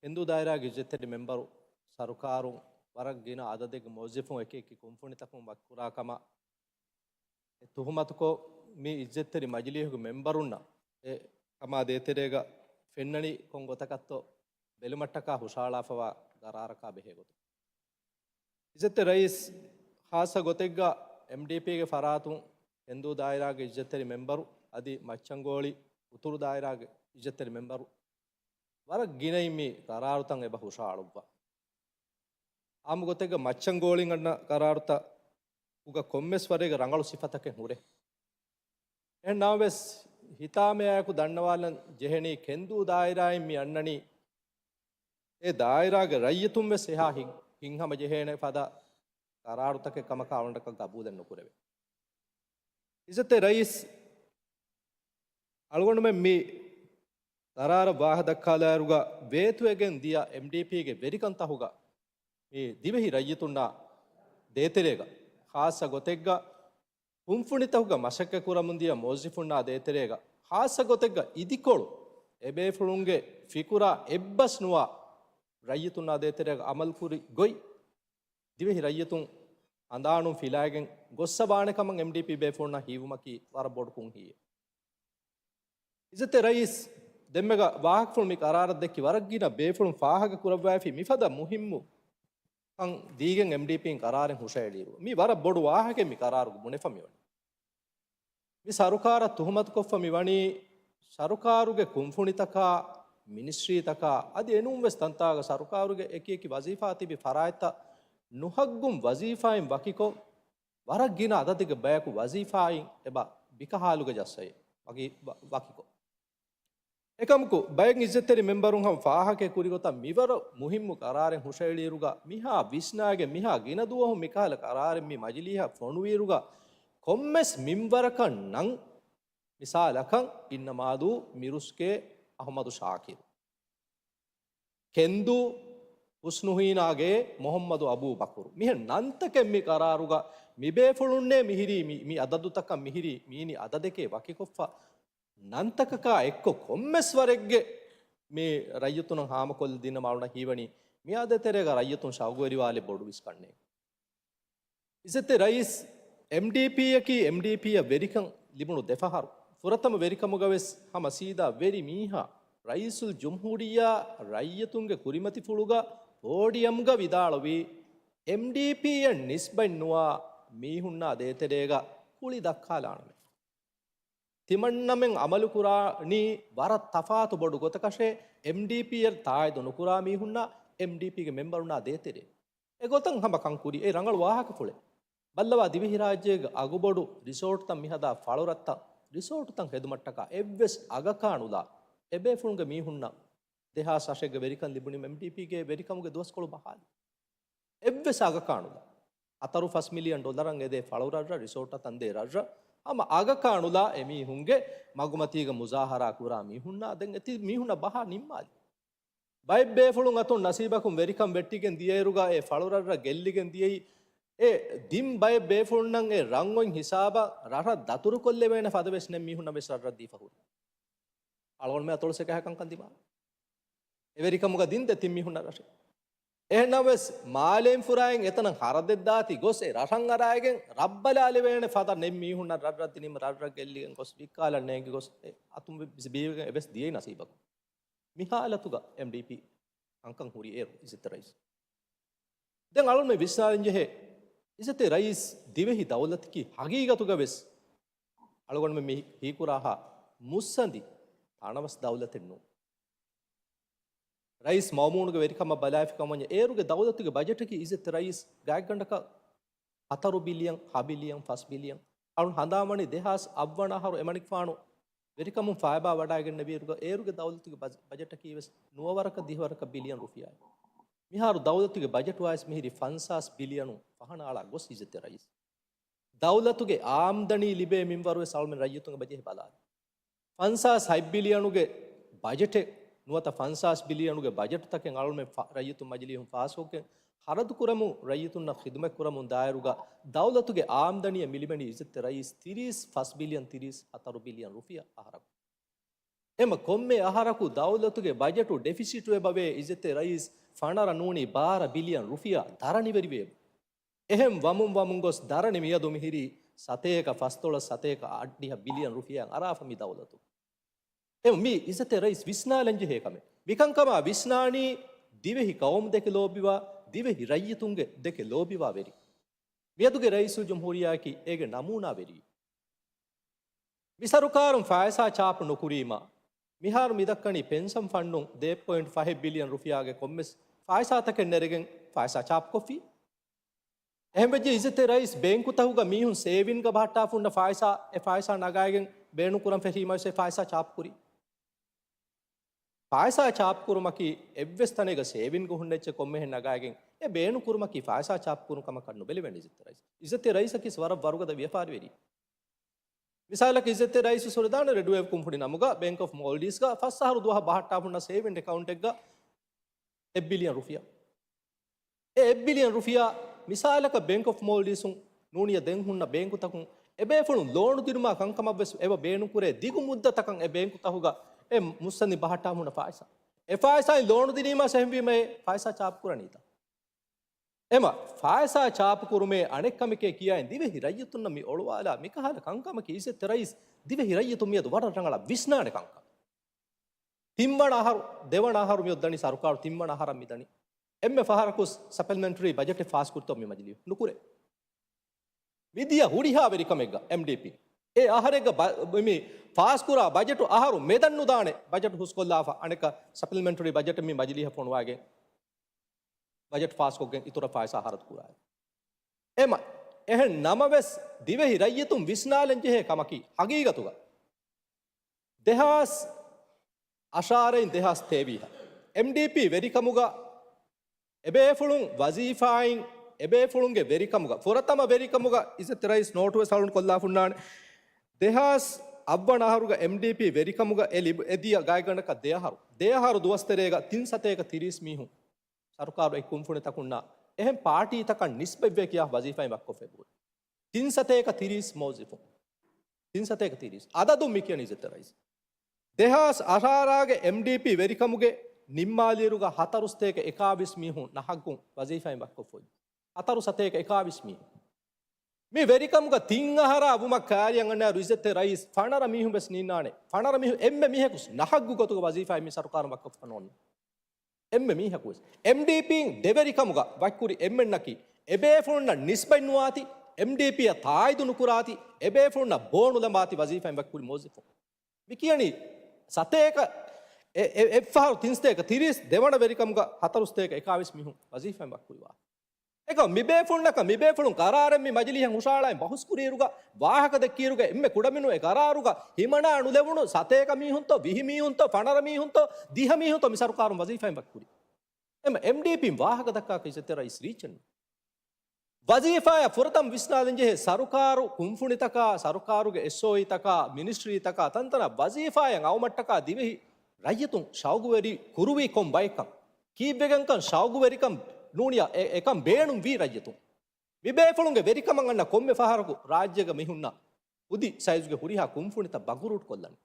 ހިންދޫ ދާއިރާގެ އިއްޒަތްތެރި މެމްބަރު، ސަރުކާރުން ވަރަށް ގިނަ އަދަދެއްގެ މުވައްޒަފުން އެކި އެކި ކުންފުނިތަކުން ވަކިކުރާ ކަމަށް އެ ތުހުމަތުކޮށް، މި އިއްޒަތްތެރި މަޖިލީހުގެ މެމްބަރުންނަށް އެ ކަމާ ދޭތެރޭގަ ފެންނަނީ ކޮން ގޮތަކަށްތޯ ބެލުމަށްޓަކާ ހުށައަޅާފަވާ ގަރާރަކާ ބެހޭ ގޮތުން. އިއްޒަތްތެރި ރައީސް، ޚާއްޞަ ގޮތެއްގަ އެމްޑީޕީގެ ފަރާތުން ހިންދޫ ދާއިރާގެ އިއްޒަތްތެރި މެމްބަރު އަދި މައްޗަންގޯޅި އުތުރު ދާއިރާގެ އިއްޒަތްތެރި މެމްބަރު ވަރަށް ގިނައިން މި ގަރާރުތައް އެބަ ހުށައަޅުއްވާ. އާއްމު ގޮތެއްގަ މައްޗަންގޯޅިން އަންނަ ގަރާރުތައް އުގަ ކޮންމެސް ވަރެއްގެ ރަނގަޅު ސިފަތަކެއް ހުރޭ. އެހެން ނަމަވެސް، ހިތާމަޔާއެކު ދަންނަވާލަން ޖެހެނީ ކެންދޫ ދާއިރާއިން މި އަންނަނީ އެ ދާއިރާގެ ރައްޔިތުން ވެސް އެހާ ހިން-، ހިތްހަމަ ޖެހޭނެ ފަދަ ގަރާރުތަކެއް ކަމަކާ އަޅުގަނޑަކަށް ގަބޫލެއް ނުކުރެވޭ. އިއްޒަތްތެރި ރައީސް، އަޅުގަނޑުމެން މި ގަރާރަށް ވާހަކަ ދައްކާލާއިރުގަ ވޭތުވެގެން ދިޔަ އެމްޑީޕީގެ ވެރިކަންތަކުގަ މި ދިވެހި ރައްޔިތުންނާ ދޭތެރޭގަ، ޚާއްޞަ ގޮތެއްގަ ކުންފުނިތަކުގަ މަސައްކަތް ކުރަމުން ދިޔަ މުވައްޒަފުންނާ ދޭތެރޭގަ، ޚާއްޞަ ގޮތެއްގަ އިދިކޮޅު އެބޭފުޅުންގެ ފިކުރާ އެއްބަސް ނުވާ ރައްޔިތުންނާ ދޭތެރޭގަ އަމަލުކުރި ގޮތް ދިވެހި ރައްޔިތުން ހަނދާނުން ފިލައިގެން ގޮއްސަވާނެ ކަމަށް އެމްޑީޕީ ބޭފުޅުންނަށް ހީވުމަކީ ވަރަށް ބޮޑު ކުންހީއެއް. އިއްޒަތްތެރި ރައީސް، ދެންމެގަ ވާހަކަފުޅު މި ޤަރާރަށް ދެއްކި ވަރަށް ގިނަ ބޭފުޅުން ފާހަގަ ކުރައްވައިފި މިފަދަ މުހިއްމު ކަން ދީގެން އެމްޑީޕީން ޤަރާރެއް ހުށައެޅިއިރު، މި ވަރަށް ބޮޑު ވާހަކައެއް މި ޤަރާރުގަ ބުނެފަ މިވަނީ. މި ސަރުކާރަށް ތުހުމަތުކޮށްފަ މިވަނީ، ސަރުކާރުގެ ކުންފުނިތަކާ، މިނިސްޓްރީތަކާ އަދި އެނޫންވެސް ތަންތާގަ ސަރުކާރުގެ އެކި އެކި ވަޒީފާ ތިބި ފަރާތްތައް ނުހައްގުން ވަޒީފާއިން ވަކިކޮށް، ވަރަށް ގިނަ އަދަދެއްގެ ބަޔަކު ވަޒީފާއިން އެބަ ބިކަހާލުގަ ޖައްސައި ވަކި-، ވަ-، ވަކިކޮށް. އެކަމަކު، ބައެއް އިއްޒަތްތެރި މެމްބަރުން ހަމަ ފާހަގަ ކުރި ގޮތަށް މިވަރު މުހިއްމު ޤަރާރެއް ހުށައެޅިއިރުގަ، މިހާ ވިސްނާގެން މިހާ ގިނަ ދުވަހު މިކަހަލަ ޤަރާރެއް މި މަޖިލީހަށް ފޮނުވިއިރުގަ، ކޮންމެސް މިންވަރަކަށް ނަން، މިސާލަކަށް، އިންނަމާދޫ މިރުސްކޭ އަޙްމަދު ޝާކިރު، ކެންދޫ ހުސްނުހީނާގޭ މުޙައްމަދު އަބޫބަކުރު. މިހެން ނަންތަކެއް މި ޤަރާރުގަ މިބޭފުޅުންނޭ މިހިރީ މި، މި އަދަދުތަކަށް މިހިރީ މީނި އަދަދެކޭ ވަކިކޮށްފަ ނަންތަކަކާ އެއްކޮށް ކޮންމެސް ވަރެއްގެ މި ރައްޔިތުންނަށް ހާމަކޮށްލަދިންނަމަ އަޅުގަނޑަށް ހީވަނީ މިއާ ދޭތެރޭގަ ރައްޔިތުން ޝައުގުވެރިވާލެއް ބޮޑުވިސް ކަންނޭނގެ. އިއްޒަތްތެރި ރައީސް، އެމްޑީޕީއަކީ އެމްޑީޕީއަށް ވެރިކަން ލިބުނު ދެފަހަރު. ފުރަތަމަ ވެރިކަމުގަވެސް ހަމަ ސީދާ ވެރި މީހާ ރައީސުލްޖުމްހޫރިއްޔާ ރައްޔިތުންގެ ކުރިމަތިފުޅުގަ ޕޯޑިއަމްގަ ވިދާޅުވީ، އެމްޑީޕީއަށް ނިސްބަތްނުވާ މީހުންނާ ދޭތެރޭގަ ކުޅި ދައްކާލާނަމޭ. ތިމަންނަމެން އަމަލުކުރާނީ ވަރަށް ތަފާތު ބޮޑު ގޮތަކަށޭ، އެމްޑީޕީއަށް ތާއީދު ނުކުރާ މީހުންނާ އެމްޑީޕީގެ މެމްބަރުންނާ ދޭތެރޭ. އެގޮތަށް ހަމަ ކަން ކުރި އެ ރަނގަޅު ވާހަކަފުޅެއް. ބައްލަވާ ދިވެހިރާއްޖޭގެ އަގުބޮޑު ރިސޯޓްތައް މިހަދާ ފަޅުރަށްތައް، ރިސޯޓްތައް ހެދުމަށްޓަކާ އެއްވެސް އަގަކާ ނުލާ، އެބޭފުޅުންގެ މީހުންނަށް ދެހާސް އަށެއްގެ ވެރިކަން ލިބުނީމަ އެމްޑީޕީގެ ވެރިކަމުގެ ދުވަސްކޮޅު ބަހާލި. އެއްވެސް އަގަކާ ނުލާ. ހަތަރު ފަސް މިލިއަން ޑޮލަރަށް އެދޭ ފަޅު ރަށްރަށް، ރިސޯޓަށް ތަންދޭ ރަށްރަށް، ހަމަ އަގަކާ ނުލާ އެމީހުންގެ މަގުމަތީގަ މުޒާހަރާ ކުރާ މީހުންނާ ދެން އެތި މީހުންނަށް ބަހާ ނިންމާލި. ބައެއް ބޭފުޅުން އަތުން ނަސީބަކުން ވެރިކަން ވެއްޓިގެން ދިޔައިރުގަ އެ ފަޅު ރަށްރަށް ގެއްލިގެން ދިޔައީ، އެ ދިން ބައެއް ބޭފުޅުންނަށް އެ ރަން އޮތް ހިސާބަށް ރަށަށް ދަތުރުކޮށްލެވޭނެ ފަދަ ވެސް ނެތް މީހުންނަށް ވެސް ރަށްރަށް ދީފަ ހުރި. އަޅުގަނޑުމެން އަތޮޅު ސެކަހަކަން ކަން ދިމާ. އެވެރިކަމުގަ ދިން ދެތިން މީހުންނަށް ރަށެއް. އެހެންނަމަވެސް، މާލެއިން ފުރާއިން އެތަނަށް ހަރަދެއްދާތި ގޮސް އެ ރަށަށް އަރާގެން ރަށްބަލާލެވޭނެ ފަދަ ނެތް މީހުންނަށް ރަށްރަށް ދިނީމަ ރަށްރަށް ގެއްލިގެން ގޮސް ވިއްކާލަން ނޭނގި ގޮސް އެ އަތުން ވި-، ވިސް ބީވެގެން އެވެސް ދިޔައީ ނަސީބަކުން. މި ހާލަތުގަ އެމްޑީޕީ ކަންކަން ހުރި އޭރު އިއްޒަތްތެރި ރައީސް. ދެން އަޅުން މި ވިސްނާލަން ޖެހޭ، އިއްޒަތްތެރި ރައީސް ދިވެހި ދައުލަތަކީ ހަގީގަތުގަ ވެސް އަޅުގަނޑުމެން މި ހީކުރާހާ މުއްސަނދި ތަނަވަސް ދައުލަތެއް ނޫން. ރައީސް މައުމޫނުގެ ވެރިކަމަށް ބަލާފިކަމަށް ވަންޏާ އޭރުގެ ދައުލަތުގެ ބަޖެޓަކީ އިއްޒަތްތެރި ރައީސް ގާތްގަނޑަކަށް ހަތަރު ބިލިއަން، ހަ ބިލިއަން، ފަސް ބިލިއަން. އަޅުން ހަނދާންވަނީ ދެހާސް އަށްވަނަ އަހަރު އެމަނިކުފާނު ވެރިކަމުން ފައިބާ ވަޑައިގެންނެވިއިރުގަ އޭރުގެ ދައުލަތުގެ ބަޖް-، ބަޖެޓަކީ ވެސް ނުވަވަރަކަށް ދިހަވަރަކަށް ބިލިއަން ރުފިޔާ. މިހާރު ދައުލަތުގެ ބަޖެޓު ވާއިސް މިހިރީ ފަންސާސް ބިލިއަނު ފަހަނަ އަޅާ ގޮސް އިއްޒަތްތެރި ރައީސް. ދައުލަތުގެ އާމްދަނީ ލިބޭ މިންވަރު ވެސް އަޅުމެން ރައްޔިތުންގެ މަޖިހެ ބަލާލި. ފަންސާސް ހަތް ބިލިއަނުގެ ބަޖެޓެއް ނުވަތަ ފަންސާސް ބިލިއަނުގެ ބަޖެޓުތަކެއް އަޅުމެން ފަ-، ރައްޔިތުން މަޖިލީހުން ފާސްކޮށްގެން ޚަރަދު ކުރަމުން ރައްޔިތުންނަށް ޚިދުމަތް ކުރަމުން ދާއިރުގަ ދައުލަތުގެ އާމްދަނީއަށް މި ލިބެނީ އިއްޒަތްތެރި ރައީސް ތިރީސް ފަސް ބިލިއަން ތިރީސް ހަތަރު ބިލިއަން ރުފިޔާ އަހަރަކު. އެމަ ކޮންމެ އަހަރަކު ދައުލަތުގެ ބަޖެޓު ޑެފިސިޓު އެބަވޭ އިއްޒަތްތެރި ރައީސް ފަނަރަ ނޫނީ ބާރަ ބިލިއަން ރުފިޔާ ދަރަނިވެރިވެއެވެ. އެހެން ވަމުން ވަމުން ގޮސް ދަރަނި މިއަދު މިހިރީ ސަތޭކަ ފަސްދޮޅަސް ސަތޭކަ އަށްޑިހަ ބިލިއަން ރުފިޔާ އަރާފަ މި ދައުލަތު. އެ މީ އިއްޒަތްތެރި ރައީސް ވިސްނާލަން ޖެހޭ ކަމެއް. މިކަންކަމާ ވިސްނާނީ ދިވެހި ޤައުމު ދެކެ ލޯބިވާ، ދިވެހި ރައްޔިތުންގެ ދެކެ ލޯބިވާ ވެރި. މިއަދުގެ ރައީސުލްޖުމްހޫރިއްޔާއަކީ އޭގެ ނަމޫނާ ވެރި. މި ސަރުކާރުން ފައިސާ ޗާޕު ނުކުރީމަ، މިހާރު މިދައްކަނީ ޕެންޝަން ފަންޑުން ދެ ޕޮއިންޓް ފަހެއް ބިލިއަން ރުފިޔާގެ ކޮންމެސް ފައިސާތަކެއް ނެރެގެން ފައިސާ ޗާޕުކޮށްފި. އެހެންވެއްޖެ އިއްޒަތްތެރި ރައީސް ބޭންކުތަކުގަ މީހުން ސޭވިންގ ބަހައްޓާފަ ހުންނަ ފައިސާ، އެ ފައިސާ ނަގާގެން ބޭނުން ކުރަން ފެށީމަ ވެސް އެ ފައިސާ ޗާޕުކުރި. ފައިސާ ޗާޕުކުރުމަކީ އެއްވެސް ތަނެއްގަ ސޭވިންގ ހުންނަ އެއްޗެއް ކޮންމެހެން ނަގާގެން އެ ބޭނުން ކުރުމަކީ ފައިސާ ޗާޕުކުރުން ކަމަކަށް ނުބެލެވޭނެ އިއްޒަތްތެރި ރައީސް. އިއްޒަތްތެރި ރައީސަކީ ވަރަށް ވަރުގަދަ ވިޔަފާރިވެރި. މިސާލަކަށް އިއްޒަތްތެރި ރައީސް ހުރެދާނެ ރެޑް ވޭވް ކުންފުނި ނަމުގަ ބޭންކް އޮފް މޯލްޑިވްސްގަ ފަސް އަހަރު ދުވަހަށް ބަހައްޓާފަ ހުންނަ ސޭވިންގ އެކައުންޓެއްގަ އެއް ބިލިއަން ރުފިޔާ. އެ އެއް ބިލިއަން ރުފިޔާ މިސާލަކަށް ބޭންކް އޮފް މޯލްޑިވްސުން ނޫނީ ދެން ހުންނަ ބޭންކުތަކުން އެބޭފުޅުން ލޯނު ދިނުމާ ކަންކަމަށް ވެސް އެބަ ބޭނުންކުރޭ ދިގު މުއްދަތަކަށް އެ ބޭންކުތަކުގަ އެ މުއްސަނދި ބަހައްޓާ ހުންނަ ފައިސާ. އެ ފައިސާއިން ލޯނު ދިނީމާ އެހެންވީމަ އެ ފައިސާ ޗާޕު ކުރަނީތަ؟ އެމަ ފައިސާ ޗާޕު ކުރުމޭ އަނެއް ކަމެކޭ ކިޔާއިން ދިވެހި ރައްޔިތުންނަށް މި އޮޅުވާލާ މިކަހަލަ ކަންކަމަކީ އިއްޒަތްތެރި ރައީސް ދިވެހި ރައްޔިތުން މިއަދު ވަރަށް ރަނގަޅަށް ވިސްނާނެ ކަންކަން. ތިންވަނަ އަހަރު، ދެވަނަ އަހަރު މިއޮއްދަނީ ސަރުކާރު ތިންވަނަ އަހަރަށް މިދަނީ. އެންމެ ފަހަރަކު ސަޕްލިމެންޓަރީ ބަޖެޓެއް ފާސް ކުރިތޯ މި މަޖިލީހު؟ ނުކުރޭ. މިދިޔަ ހުރިހާ ވެރިކަމެއްގަ އެމްޑީޕީ އެ އަހަރެއްގަ ބަ-، މި ފާސްކުރާ ބަޖެޓު އަހަރު މެދަށް ނުދާނެ ބަޖެޓު ހުސްކޮށްލާފަ އަނެއްކާ ސަޕްލިމެންޓަރީ ބަޖެޓެއް މި މަޖިލީހަށް ފޮނުވާގެން ބަޖެޓް ފާސްކޮށްގެން އިތުރަށް ފައިސާ ހަރަދު ކުރާ. އެމަ، އެހެން ނަމަވެސް، ދިވެހި ރައްޔިތުން ވިސްނާލަން ޖެހޭ ކަމަކީ، ހަގީގަތުގަ ދެހާސް އަށާރައިން ދެހާސް ތޭވީހަށް އެމްޑީޕީ ވެރިކަމުގަ އެބޭފުޅުން ވަޒީފާއިން، އެބޭފުޅުންގެ ވެރިކަމުގަ، ފުރަތަމަ ވެރިކަމުގަ އިއްޒަތްތެރި ރައީސް ނޯޓުވެސް އަޅުން ކޮށްލާފަ ހުންނާނެ. ދެހާސް އަށްވަނަ އަހަރުގަ އެމްޑީޕީ ވެރިކަމުގަ އެ ލިބު-، އެ ދިޔަ ގާތްގަނޑަކަށް ދެ އަހަރު، ދެ އަހަރު ދުވަސްތެރޭގަ ތިން ސަތޭކަ ތިރީސް މީހުން ސަރުކާރު އެއް ކުންފުނިތަކުންނާ އެހެން ޕާޓީތަކަށް ނިސްބަތްވެ ކިޔާ ވަޒީފާއިން ވަކިކޮށްފައި ބުރި. ތިން ސަތޭކަ ތިރީސް މުވައްޒަފުން. ތިން ސަތޭކަ ތިރީސް. އަދަދުން މި ކިޔަނީ އިއްޒަތްތެރި ރައީސް. ދެހާސް އަށާރަގެ އެމްޑީޕީ ވެރިކަމުގެ ނިންމާލިއިރުގަ ހަތަރު ސަތޭކަ އެކާވީސް މީހުން ނަހައްގުން ވަޒީފާއިން ވަކިކޮށްފައި. ހަތަރު ސަތޭކަ އެކާވީސް މީހުން. މި ވެރިކަމުގަ ތިން އަހަރާ ވުމަށް ކައިރިއަށް އަންނައިރު އިއްޒަތްތެރި ރައީސް ފަނަރަ މީހުން ވެސް ނީންނާނެ. ފަނަރަ މީހުން އެންމެ މީހަކު ވެސް ނަހައްގު ގޮތުގަ ވަޒީފާއިން މި ސަރުކާރުން ވަކިކޮށްފަ ނޯންނާނެ. އެންމެ މީހަކު ވެސް. އެމްޑީޕީން ދެ ވެރިކަމުގަ ވަކިކުރި އެންމެންނަކީ، އެބޭފުޅުންނަށް ނިސްބަތް ނުވާތި، އެމްޑީޕީއަށް ތާއީދު ނުކުރާތި، އެބޭފުޅުންނަށް ބޯ ނުލަނބާތި ވަޒީފާއިން ވަކިކުރި މުވައްޒަފުން. މި ކިޔަނީ ސަތޭކަ، އެ، އެ، އެއްފަހަރު ތިން ސަތޭކަ ތިރީސް، ދެވަނަ ވެރިކަމުގަ ހަތަރު ސަތޭކަ އެކާވީސް މީހުން ވަޒީފާއިން ވަކިކުރިވާ. އެކަމް މިބޭފުޅުންނަކަށް މިބޭފުޅުން ޤަރާރެއް މި މަޖިލީހަށް ހުށަހަޅައި ބަހުސް ކުރިއިރުގަ، ވާހަކަ ދެއްކިއިރުގަ، އެންމެ ކުޑަމިނު އެ ޤަރާރުގަ ހިމަނާ ނުލެވުނު ސަތޭކަ މީހުންތޯ، ވިހި މީހުންތޯ، ފަނަރަ މީހުންތޯ، ދިހަ މީހުންތޯ މި ސަރުކާރުން ވަޒީފާއިން ވަކި ކުރީ. އެމަ އެމްޑީޕީން ވާހަކަ ދައްކާކަށް އިއްޒަތްތެރި ރައީސް ރީއްޗެއްނު. ވަޒީފާއަށް ފުރަތަމަ ވިސްނާލަންޖެހޭ ސަރުކާރު ކުންފުނިތަކާ، ސަރުކާރުގެ އެސްއޯއީތަކާ، މިނިސްޓްރީތަކާ ތަންތަނަށް ވަޒީފާއަށް އައުމަށްޓަކާ ދިވެހި ރައްޔިތުން ޝައުގުވެރި ކުރުވީ ކޮން ބައެއްކަން، ކީއްވެގެންކަން ޝައުގުވެރިކަން ނޫނިޔާ އެ-، އެކަން ބޭނުންވީ ރައްޔިތުން. މިބޭފުޅުންގެ ވެރިކަމަށް އަންނަ ކޮންމެ ފަހަރަކު ރާއްޖޭގަ މި ހުންނަ ކުދި ސައިޒުގެ ހުރިހާ ކުންފުނިތައް ބަންކްރޫޓް ކޮށްލަނީ.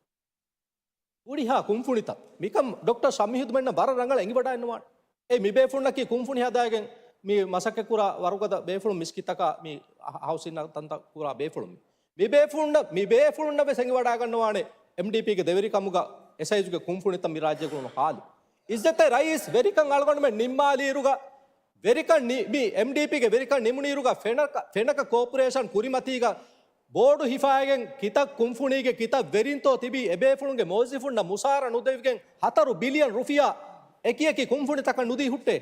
ހުރިހާ ކުންފުނިތައް. މިކަން ޑޮކްޓަރ ޝަމީހުދުމެންނަށް ވަރަށް ރަނގަޅަށް އެނގިވަޑައިންނަވާނެ. އެ މިބޭފުޅުންނަކީ ކުންފުނި ހަދާގެން މި މަސައްކަތްކުރާ ވަރުގަދަ ބޭފުޅުން، މިސްކިތަކާ މި ހަ-، ހައުސިން ތަންތަން ކުރާ ބޭފުޅުން މި. މިބޭފުޅުންނަށް، މިބޭފުޅުންނަށް ވެސް އެނގިވަޑައިގަންނަވާނެ އެމްޑީޕީގެ ދެވެރިކަމުގަ އެ ސައިޒުގެ ކުންފުނިތައް މި ރާއްޖޭގަ ހުންނަ ހާލު. އިއްޒަތްތެރި ރައީސް ވެރިކަން އަޅުގަނޑުމެން ނިންމާލިއިރުގަ، ވެރިކަން ނި-، މި އެމްޑީޕީގެ ވެރިކަން ނިމުނިއިރުގަ ފެނަކަ، ފެނަކަ ކޯޕަރޭޝަން ކުރިމަތީގަ ބޯޑު ހިފާގެން ކިތައް ކުންފުނީގެ ކިތައް ވެރިންތޯ ތިބީ އެބޭފުޅުންގެ މުވައްޒިފުންނަށް މުސާރަ ނުދެވިގެން ހަތަރު ބިލިއަން ރުފިޔާ އެކިއެކި ކުންފުނިތަކަށް ނުދީ ހުއްޓޭ؟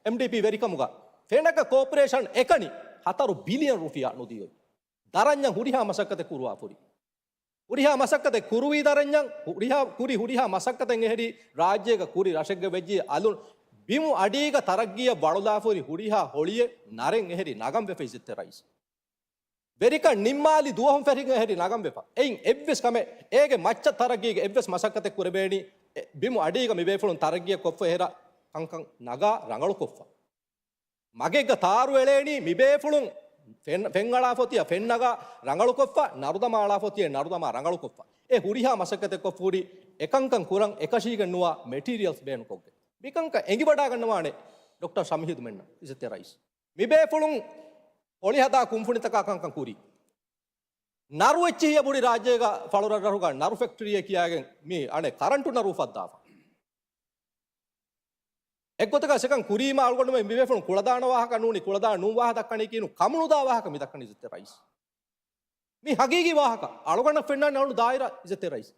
އެމްޑީޕީ ވެރިކަމުގަ ފެނަކަ ކޯޕަރޭޝަން އެކަނި ހަތަރު ބިލިއަން ރުފިޔާ ނުދީ އޮތް. ދަރަންޏަށް ހުރިހާ މަސައްކަތެއް ކުރުވާފަ ހުރި. ހުރިހާ މަސައްކަތެއް ކުރުވީ ދަރަންޏަށް، ހުރިހާ، ކުރި ހުރިހާ މަސައްކަތެއް އެހެރީ ރާއްޖޭގަ ކުރި ރަށެއްގަ ވެއްޖެ އަލުން ބިމު އަޑީގަ ތަރައްގީއަށް ވަޅުލާފަ ހުރި ހުރިހާ ހޮޅިއެއް ނަރެން އެހެރީ ނަގަން ވެފަ އިއްޒަތްތެރި ރައީސް. ވެރިކަން ނިންމާލި ދުވަހުން ފެށިގެން އެހެރީ ނަގަން ވެފަ. އެއިން އެއްވެސް ކަމެއް އޭގެ މައްޗަށް ތަރައްގީގެ އެއްވެސް މަސައްކަތެއް ކުރެވޭނީ، އެ، ބިމު އަޑީގަ މި ބޭފުޅުން ތަރައްގީއަށް ކޮށްފަ އެހެރަ ކަންކަން ނަގާ ރަނގަޅުކޮށްފަ. މަގެއްގަ ތާރު އެޅޭނީ މިބޭފުޅުން ފެން، ފެންއަޅާފަ އޮތިއްޔާ ފެންނަގާ ރަނގަޅުކޮށްފަ، ނަރުދަމާ އަޅާފަ އޮތިއްޔާ ނަރުދަމާ ރަނގަޅުކޮށްފަ. އެ ހުރިހާ މަސައްކަތެއް ކޮށްފަ ހުރި އެކަންކަން ކުރަން އެކަށީގެން ނުވާ މެޓީރިއަލްސް ބޭނުންކޮށްގެން. މިކަންކަން އެނގިވަޑާގަންނަވާނެ ޑޮކްޓަރ ޝަމީހުދުމެންނަށް އިއްޒަތްތެރި ރައީސް. މިބޭފުޅުން ހޮޅި ހަދާ ކުންފުނިތަކާ ކަންކަން ކުރީ. ނަރު އެއްޗިހިއެއް ބުނި ރާއްޖޭގަ ފަޅުރަށްރަށުގަ ނަރު ފެކްޓަރީއެއް ކިޔާގެން މި އަނެއް ކަރަންޓު ނަރު އުފައްދާފަ. އެއްގޮތަކަށް ސެކަން ކުރީމަ އަޅުގަނޑުމެން މިބޭފުޅުން ކުޅަދާނަ ވާހަކަ ނޫނީ، ކުޅަދާނަ ނޫން ވާހަކަ ދައްކަނީކީ ނޫން، ކަމުނުދާ ވާހަކަ މި ދައްކަނީ އިއްޒަތްތެރި ރައީސް. މި ހަގީގީ ވާހަކަ. އަޅުގަނޑަށް ފެންނާނެ އަޅުގަނޑު ދާއިރާ އިއްޒަތްތެރި ރައީސް.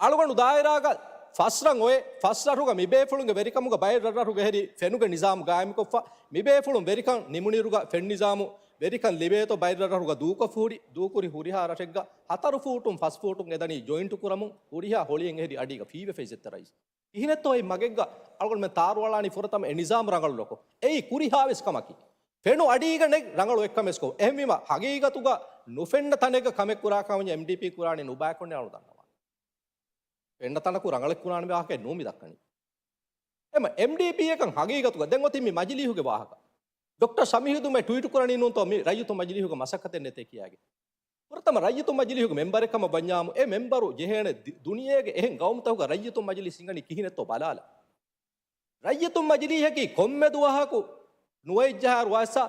އަޅުގަނޑު ދާއިރާގަ ފަސް ރަށް އޮވެ، ފަސް ރަށުގަ މިބޭފުޅުންގެ ވެރިކަމުގަ ބައެއް ރަށްރަށުގަ އެހެރީ ފެނުގެ ނިޒާމު ގާއިމުކޮށްފަ، މިބޭފުޅުން ވެރިކަން ނިމުނިއިރުގަ ފެން ނިޒާމު ވެރިކަން ލިބޭތޯ ބައެއް ރަށްރަށުގަ ދޫކޮށްފަ ހުރި، ދޫކުރި ހުރިހާ ރަށެއްގަ ހަތަރު ފޫޓުން ފަސް ފޫޓުން އެދަނީ ޖޮއިންޓު ކުރަމުން ހުރިހާ ހޮޅިއެއް އެހެރީ އަޑީގަ ފީވެފަ އިއްޒަތްތެރި ރައީސް. ކިހިނެއްތޯ އެއީ މަގެއްގަ އަޅުގަނޑުމެން ތާރު އަޅާނީ ފުރަތަމަ އެ ނިޒާމު ރަނގަޅުލޮކޮށް. އެއީ ކުރިހާވެސް ކަމަކީ. ފެނު އަޑީގަ ނެތް ރަނގަޅު އެއްކަމެއްސްކޮށް. އެހެންވީމަ ހަގީގަތުގަ ނުފެންނަ ތަނެއްގަ ކަމެއް ކުރާ ކަމަށް އެމްޑީޕީ ކުރާނީ ނުބައިކޮށްނެ އަޅު ދަންނަވާނެ. ފެންނަ ތަނަކު ރަނގަޅެއް ކުރާނެ ވާހަކައެއް ނޫން މި ދައްކަނީ. އެމަ އެމްޑީޕީއަކަށް ހަގީގަތުގަ ދެން އޮތީ މި މަޖިލީހުގެ ވާހަކަ. ޑޮކްޓަރ ޝަމީހުދުމެ ޓްވީޓު ކުރަނީ ނޫންތޯ މި ރައްޔިތު މަޖިލީހުގަ މަސައްކަތެއް ނެތޭ ކިޔާގެން. ފުރަތަމަ ރައްޔިތު މަޖިލީހުގެ މެމްބަރެއް ކަމަށް ވަންޏާމު، އެ މެމްބަރު ޖެހޭނެ ދި-، ދުނިޔޭގެ އެހެން ގައުމުތަކުގަ ރައްޔިތު މަޖިލީސް ހިނގަނީ ކިހިނެއްތޯ ބަލާލަ. ރައްޔިތު މަޖިލީހަކީ ކޮންމެ ދުވަހަކު ނުވައެއްޖަހާއިރު ވާއްސަ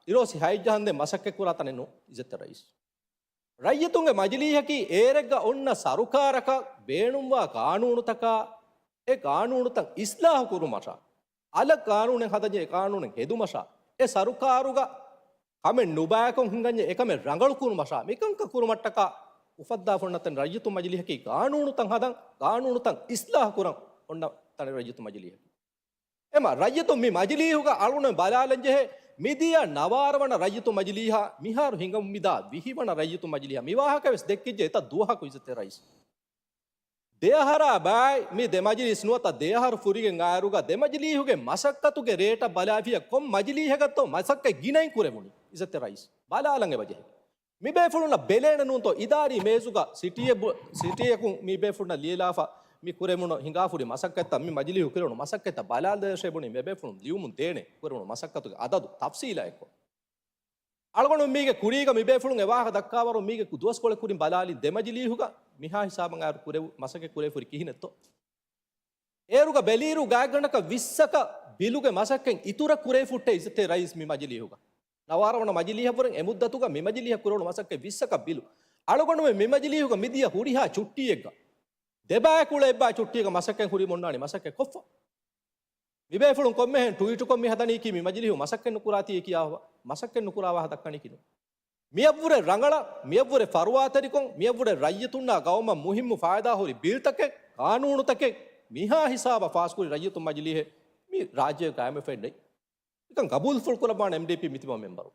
އިރޯސި ހައެއްޖަހަންދެން މަސައްކަތްކުރާ ތަނެއް ނޫން އިއްޒަތްތެރި ރައީސް. ރައްޔިތުންގެ މަޖިލީހަކީ އޭރެއްގަ އޮންނަ ސަރުކާރަކަށް ބޭނުންވާ ގާނޫނުތަކާ، އެ ގާނޫނުތައް އިސްލާހު ކުރުމަށާ، އަލަށް ގާނޫނެއް ހަދަންޖެ އެ ގާނޫނެއް ހެދުމަށާ، އެ ސަރުކާރުގަ ކަމެއް ނުބައިކޮށް ހިނގަންޏެ އެކަމެއް ރަނގަޅު ކުރުމަށާ، މިކަންކަން ކުރުމަށްޓަކާ އުފައްދާފަ އޮންނަ ތަން ރައްޔިތު މަޖިލީހަކީ ގާނޫނުތައް ހަދަން، ގާނޫނުތައް އިސްލާހު ކުރަން އޮންނަ ތަނެއް ރައްޔިތު މަޖިލީހަކީ. އެމަ ރައްޔިތު މި މަޖިލީހުގަ އަޅުގަނޑު ބަލާލަންޖެހޭ، މިދިޔަ ނަވާރަ ވަނަ ރައްޔިތު މަޖިލީހާ، މިހާރު ހިނގަމުން މިދާ ވިހި ވަނަ ރައްޔިތު މަޖިލީހާ، މި ވާހަކަ ވެސް ދެއްކިއްޖެ އެތައް ދުވަހަކު އިއްޒަތްތެރި ރައީސް. ދެއަހަރާ ބާއި މި ދެ މަޖިލީސް ނުވަތަ ދެއަހަރު ފުރިގެން އާއިރުގަ ދެ މަޖިލީހުގެ މަސައްކަތުގެ ރޭޓަށް ބަލާފިޔަ ކޮން މަޖިލީހަކަށްތޯ މަސައްކަތް ގިނައިން ކުރެވުނީ އިއްޒަތްތެރި ރައީސް. ބަލާލަން އެބަޖެހޭ. މިބޭފުޅުންނަށް ބެލޭނެ ނޫންތޯ އިދާރީ މޭޒުގަ ސިޓީއެއް ބު-، ސިޓީއަކުން މިބޭފުޅުންނަށް ލިޔެލާފަ މި ކުރެވުނު ހިނގާފުރި މަސައްކަތްތައް މި މަޖިލީހު ކުރެވުނު މަސައްކަތްތައް ބަލާލަދޭށޭ ބުނި މިބޭފުޅުން ލިޔުމުން ދޭނެ ކުރެވުނު މަސައްކަތުގެ އަދަދު ތަފްސީލާ އެއްކޮށް. އަޅުގަނޑު މީގެ ކުރީގަ މިބޭފުޅުން އެ ވާހަކަ ދައްކާވަރު މީގެ ދުވަސްކޮޅެއް ކުރިން ބަލާލި ދެ މަޖިލީހުގަ މިހާ ހިސާބަށް އާރު ކުރެވު މަސައްކަތް ކުރެވިފުރި ކިހިނެއްތޯ. އޭރުގަ ބެލިއިރު ގާތްގަނޑަކަށް ވިއްސަކަށް ބިލުގެ މަސައްކަތް އިތުރަށް ކުރެވިފުއްޓޭ އިއްޒަތްތެރި ރައީސް މި މަޖިލީހުގަ. ނަވާރަ ވަނަ މަޖިލީހަށްވުރެން އެ މުއްދަތުގަ މި މަޖިލީހަށް ކުރެވުނު މަސައްކަތް ވިއްސަކަށް ބިލު. އަޅުގަނޑުމެން މި މަޖިލީހުގަ މިދިޔަ ހުރިހާ ޗުއްޓީއެއްގަ ދެބައިކުޅަ އެއްބައި ޗުއްޓީގަ މަސައްކަތް ހުރީމަ އޮންނާނީ މަސައްކަތް ކޮށްފަ. މިބޭފުޅުން ކޮންމެހެން ޓުވީޓުކޮށް މި ހަދަނީކީ މި މަޖިލީހު މަސައްކަތް ނުކުރާތީ ކިޔާ މަސައްކަތް ނުކުރާ ވާހަ ދައްކަނީކީ ނޫން. މިއަށްވުރެ ރަނގަޅަށް، މިއަށްވުރެ ފަރުވާތެރިކޮށް، މިއަށްވުރެ ރައްޔިތުންނާ ގައުމަށް މުހިއްމު ފާއިދާ ހުރި ބިލްތަކެއް، ގާނޫނުތަކެއް މިހާ ހިސާބަށް ފާސްކުރި ރައްޔިތު މަޖިލީހެއް މި ރާއްޖޭ ގާއިމްވެފައެއް ނެތް. މިކަން ގަބޫލުފުޅު ކުރައްވާނެ އެމްޑީޕީ މިތިބާ މެމްބަރު.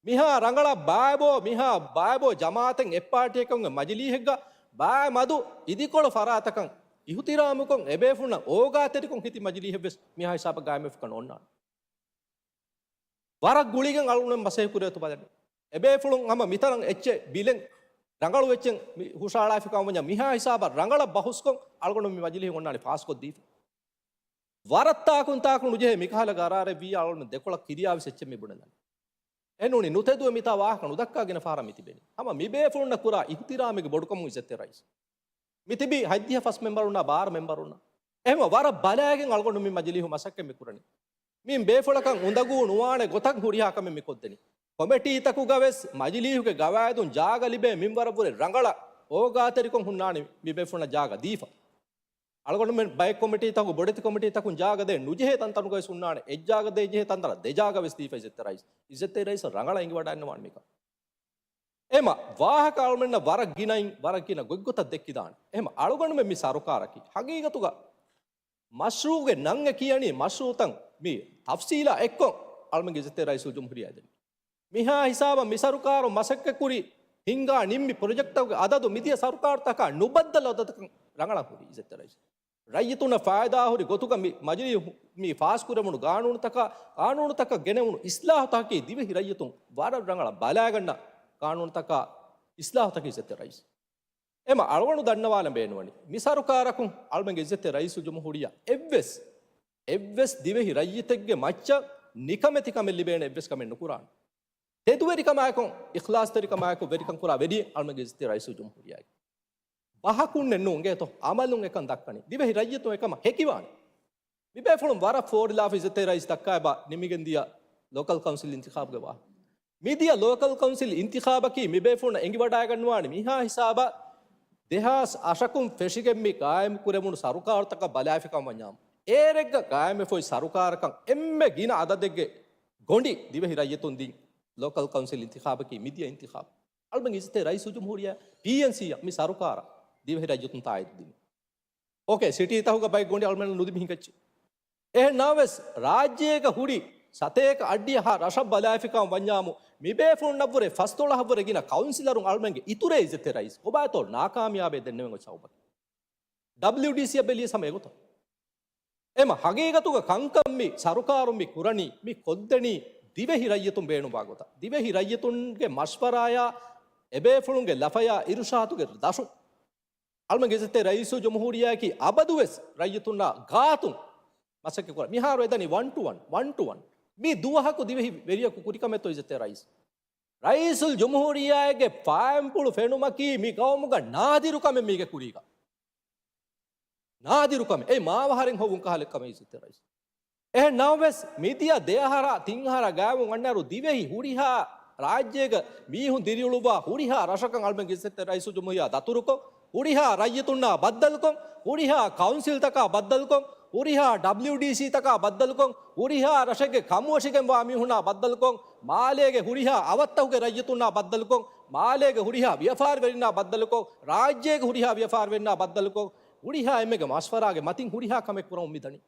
މިހާ ރަނގަޅަށް ބާބޯ، މިހާ ބާބޯ ޖަމާއަތެއް އެއްޕާޓީއަކަށް މަޖިލީހެއްގަ ބާ މަދު އިދިކޮޅު ފަރާތަކަށް އިހުތިރާމުކޮށް އެބޭފުޅުންނަށް އޯގާތެރިކޮށް ހިތި މަޖިލީހެއްވެސް މިހާ ހިސާބަށް ގާއިމްވެފަކަށް ނޯންނާނެ. ވަރަށް ގުޅިގެން އަޅުގަނޑުމެން މަސައްކަތް ކުރޭތޯ ބަލަން. އެބޭފުޅުން ހަމަ މިތަނަށް އެއްޗެއް ބިލެން ރަނގަޅު އެއްޗެއް މި ހުށައަޅާފިކަމަށް ވަންޏާ މިހާ ހިސާބަށް ރަނގަޅަށް ބަހުސްކޮށް އަޅުގަނޑު މި މަޖިލީހުން އޮންނާނެ ފާސްކޮށްދީފަ. ވަރަށް ތާކުން ތާކު ނުޖެހޭ މިކަހަލަ ގަރާރެއް ވިއްޔާ އަޅުގަނޑު ދެކޮޅަށް ކިރިޔާވެސް އެއްޗެއް މި ބުނެލަން. އެނޫނީ ނުތެދުވެ މިތާ ވާހަކަ ނުދައްކާ ގިނަ ފަހަރަށް މި ތިބެނީ. ހަމަ މި ބޭފުޅުންނަށް ކުރާ އިހުތިރާމެއްގެ ބޮޑުކަމުން އިއްޒަތްތެރި ރައީސް. މި ތިބީ ހަތްދިހަ ފަސް މެމްބަރުންނާ ބާރަ މެމްބަރުންނާ. އެހެންވެ ވަރަށް ބަލައިގެން އަޅުގަނޑު މި މަޖިލީހު މަސައްކަތް މި ކުރަނީ. މި ބޭފުޅަކަށް އުނދަގޫ ނުވާނެ ގޮތަށް ހުރިހާ ކަމެއް މި ކޮށްދެނީ. ކޮމިޓީތަކުގަވެސް މަޖިލީހުގެ ގަވާއިދުން ޖާގަ ލިބޭ މިންވަރަށްވުރެ ރަނގަޅަށް އޯގާތެރިކޮށް ހުންނާނެ މި ބޭފުޅުންނަށް ޖާގަ ދީފަ. އަޅުގަނޑުމެން ބައެއް ކޮމިޓީތަކު، ބޮޑެތި ކޮމިޓީތަކުން ޖާގަ ދޭ ނުޖެހޭ ތަންތަނުގަވެސް ހުންނާނެ. އެއްޖާގަ ދޭ ޖެހޭ ތަންތަނަށް ދެޖާގަވެސް ދީފަ އިއްޒަތްތެރި ރައީސް. އިއްޒަތްތެރި ރައީސަށް ރަނގަޅަށް އެނގިވަޑައިގަންނަވާނެ މިކަން. އެމަ ވާހަކަ އަޅުމެންނަށް ވަރަށް ގިނައިން، ވަރަށް ގިނަ ގޮތްގޮތަށް ދެއްކިދާނެ. އެހެމަ އަޅުގަނޑުމެން މި ސަރުކާރަކީ ހަގީގަތުގަ މަޝްރޫޢުގެ ނަން އެ ކިޔަނީ މަޝްރޫޢުތައް މި ތަފްސީލާ އެއްކޮށް އަޅުމެންގެ އިއްޒަތްތެރި ރައީސުލްޖުމްހޫރިއްޔާ ދެނީ. މިހާ ހިސާބަށް މި ސަރުކާރު މަސައްކަތްކުރި ހިންގާ ނިންމި ޕްރޮޖެކްޓްތަކުގެ އަދަދު މިދިޔަ ސަރުކާރުތަކާ ނުބައްދަލު އަދަދަކަށް ރަނގަޅަށް ހުރި އިއްޒަތްތެރި ރައީސް. ރައްޔިތުންނަށް ފައިދާ ހުރި ގޮތުގަ މި މަޖިލީހު މި ފާސްކުރެވުނު ގާނޫނުތަކާ، ގާނޫނުތަކަށް ގެނެވުނު އިސްލާހުތަކަކީ ދިވެހި ރައްޔިތުން ވަރަށް ރަނގަޅަށް ބަލާގަންނަ ގާނޫނުތަކާ އިސްލާހުތަކީ އިއްޒަތްތެރި ރައީސް. އެމަ އަޅުގަނޑު ދަންނަވާލަން ބޭނުންވަނީ، މި ސަރުކާރަކުން އަޅުމެންގެ އިއްޒަތްތެރި ރައީސުލްޖުމްހޫރިއްޔާ އެއްވެސް، އެއްވެސް ދިވެހި ރައްޔިތެއްގެ މައްޗަށް ނިކަމެތިކަމެއް ލިބޭނެ އެއްވެސް ކަމެއް ނުކުރާނެ. ތެދުވެރިކަމާއެކު، އިޚްލާޞްތެރިކަމާއެކު ވެރިކަން ކުރާ ވެރިއެއް އަޅުމެންގެ އިއްޒަތްތެރި ރައީސުލްޖުމްހޫރިއްޔާގެ. ބަހަކުންނެއް ނޫން އިނގޭތޯ، އަމަލުން އެކަން ދައްކަނީ. ދިވެހި ރައްޔިތުން އެކަމަށް ހެކިވާނެ. މިބޭފުޅުން ވަރަށް ފޯރިލާފަ އިއްޒަތްތެރި ރައީސް ދައްކާއިބަ ނިމިގެން ދިޔަ ލޯކަލް ކައުންސިލް އިންތިޚާބުގެ ވާހަކަ. މިދިޔަ ލޯކަލް ކައުންސިލް އިންތިޚާބަކީ މިބޭފުޅުންނަށް އެނގިވަޑައިގަންނަވާނެ މިހާ ހިސާބަށް ދެހާސް އަށަކުން ފެށިގެން މި ގާއިމް ކުރެވުނު ސަރުކާރުތަކަށް ބަލާފިކަމަށް ވަންޏާމު، އޭރެއްގަ ގާއިމްވެފައި ސަރުކާރަކަށް އެންމެ ގިނަ އަދަދެއްގެ ގޮނޑި ދިވެހި ރައްޔިތުން ދިން ލޯކަލް ކައުންސިލް އިންތިޚާބަކީ މިދިޔަ އިންތިޚާބު. އަޅުމެން އިއްޒަތްތެރި ރައީސުލްޖުމްހޫރިއްޔާ ޕީއެންސީއަށް މި ސަރުކާރަށް ދިވެހި ރައްޔިތުން ތާއީދު ދިނީ. އޯކޭ، ސިޓީތަކުގަ ބައެއް ގޮނޑި އަޅުމެންނަށް ނުދިން މިހިނގައްޗި. އެހެން ނަމަވެސް، ރާއްޖޭގަ ހުރި ސަތޭކަ އަށްޑިހަ ރަށަށް ބަލާފިކަމަށް ވަންޏާމު، މިބޭފުޅުންނަށްވުރެ ފަސްދޮޅަހަށްވުރެ ގިނަ ކައުންސިލަރުން އަޅުމެންގެ އިތުރޭ އިއްޒަތްތެރި ރައީސް ކޮބާތޯ ނާކާމިޔާބެއް ދެންނެވެން އޮތް ސަބަބަކީ. ޑަބްލިޔުޑީސީއަށް ބެލިޔަސް ހަމަ އެގޮތަށް. އެމަ ހަގީގަތުގަ ކަންކަން މި ސަރުކާރުން މި ކުރަނީ، މި ކޮށްދެނީ ދިވެހި ރައްޔިތުން ބޭނުންވާ ގޮތަށް. ދިވެހި ރައްޔިތުންގެ މަޝްވަރާޔާ އެބޭފުޅުންގެ ލަފަޔާ އިރުޝާދުގެ ދަށުން. އަޅުމެންގެ އިއްޒަތްތެރި ރައީސުލްޖުމްހޫރިއްޔާއަކީ އަބަދުވެސް ރައްޔިތުންނާ ގާތުން މަސައްކަތް ކުރާ. މިހާރު އެދަނީ ވަން ޓު ވަން، ވަން ޓު ވަން. މި ދުވަހަކު ދިވެހި ވެރިޔަކު ކުރި ކަމެއްތޯ އިއްޒަތްތެރި ރައީސް؟ ރައީސުލްޖުމްހޫރިއްޔާގެ ފާއިންޕުޅު ފެނުމަކީ މި ގައުމުގަ ނާދިރު ކަމެއް މީގެ ކުރީގަ. ނާދިރު ކަމެއް. އެއީ މާވަހަރެއް ހޮވުން ކަހަލަ ކަމެއް އިއްޒަތްތެރި ރައީސް. އެހެން ނަމަވެސް، މިދިޔަ ދެއަހަރާ ތިންއަހަރާ ގާތްވުން އަންނައިރު ދިވެހި ހުރިހާ ރާއްޖޭގަ މީހުން ދިރިއުޅުއްވާ ހުރިހާ ރަށަކަށް އަޅުމެންގެ އިއްޒަތްތެރި ރައީސުލްޖުމްހޫރިއްޔާ ދަތުރުކޮށް، ހުރިހާ ރައްޔިތުންނާ ބައްދަލުކޮށް، ހުރިހާ ކައުންސިލްތަކާ ބައްދަލުކޮށް، ހުރިހާ ޑަބްލިޔުޑީސީތަކާ ބައްދަލުކޮށް، ހުރިހާ ރަށެއްގެ ކަނބުވެށިގެންވާ މީހުންނާ ބައްދަލުކޮށް، މާލޭގެ ހުރިހާ އަވަށްތަކުގެ ރައްޔިތުންނާ ބައްދަލުކޮށް، މާލޭގެ ހުރިހާ ވިޔަފާރިވެރިންނާ ބައްދަލުކޮށް، ރާއްޖޭގެ ހުރިހާ ވިޔަފާރިވެރިންނާ ބައްދަލުކޮށް، ހުރިހާ އެންމެގެ މަޝްވަރާގެ މަތިން ހުރިހާ ކަމެއް ކުރަމުން މިދަނީ.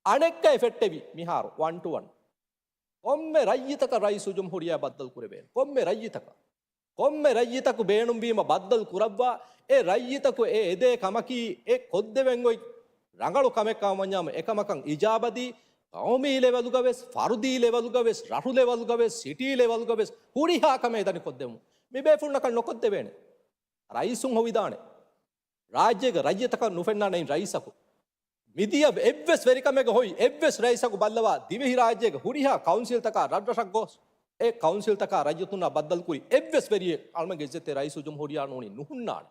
އަނެއްކައި ފެއްޓެވި މިހާރު ވަން ޓު ވަން. ކޮންމެ ރައްޔިތަކަށް ރައީސުލްޖުމްހޫރިއްޔާ ބައްދަލު ކުރެވޭނެ. ކޮންމެ ރައްޔިތަކަށް. ކޮންމެ ރައްޔިތަކު ބޭނުންވީމަ ބައްދަލު ކުރައްވާ، އެ ރައްޔިތަކު އެ އެދޭ ކަމަކީ އެ ކޮށްދެވެން އޮތް ރަނގަޅު ކަމެއް ކަމަށް ވަންޏާމު އެކަމަކަށް އިޖާބަދީ، ގައުމީ ލެވެލުގަވެސް، ފަރުދީ ލެވެލުގަވެސް، ރަށު ލެވެލުގަވެސް، ސިޓީ ލެވެލުގަވެސް ހުރިހާ ކަމެއް ދަނި ކޮށްދެވުން. މި ބޭފުޅުންނަކަށް ނުކޮށްދެވޭނެ. ރައީސުން ހޮވިދާނެ. ރާއްޖޭގެ ރައްޔިތަކަށް ނުފެންނާނެ ރައީސަކު. މިދިޔަ އެއްވެސް ވެރިކަމެއްގަ ހޮވި އެއްވެސް ރައީސަކު ބައްލަވާ ދިވެހި ރާއްޖޭގެ ހުރިހާ ކައުންސިލްތަކާ ރަށްރަށަށް ގޮސް، އެ ކައުންސިލްތަކާ ރައްޔިތުންނާ ބައްދަލުކުރި އެއްވެސް ވެރިއެއް އަޅުމެންގެ އިއްޒަތްތެރި ރައީސުލްޖުމްހޫރިއްޔާ ނޫނީ ނުހުންނާނެ.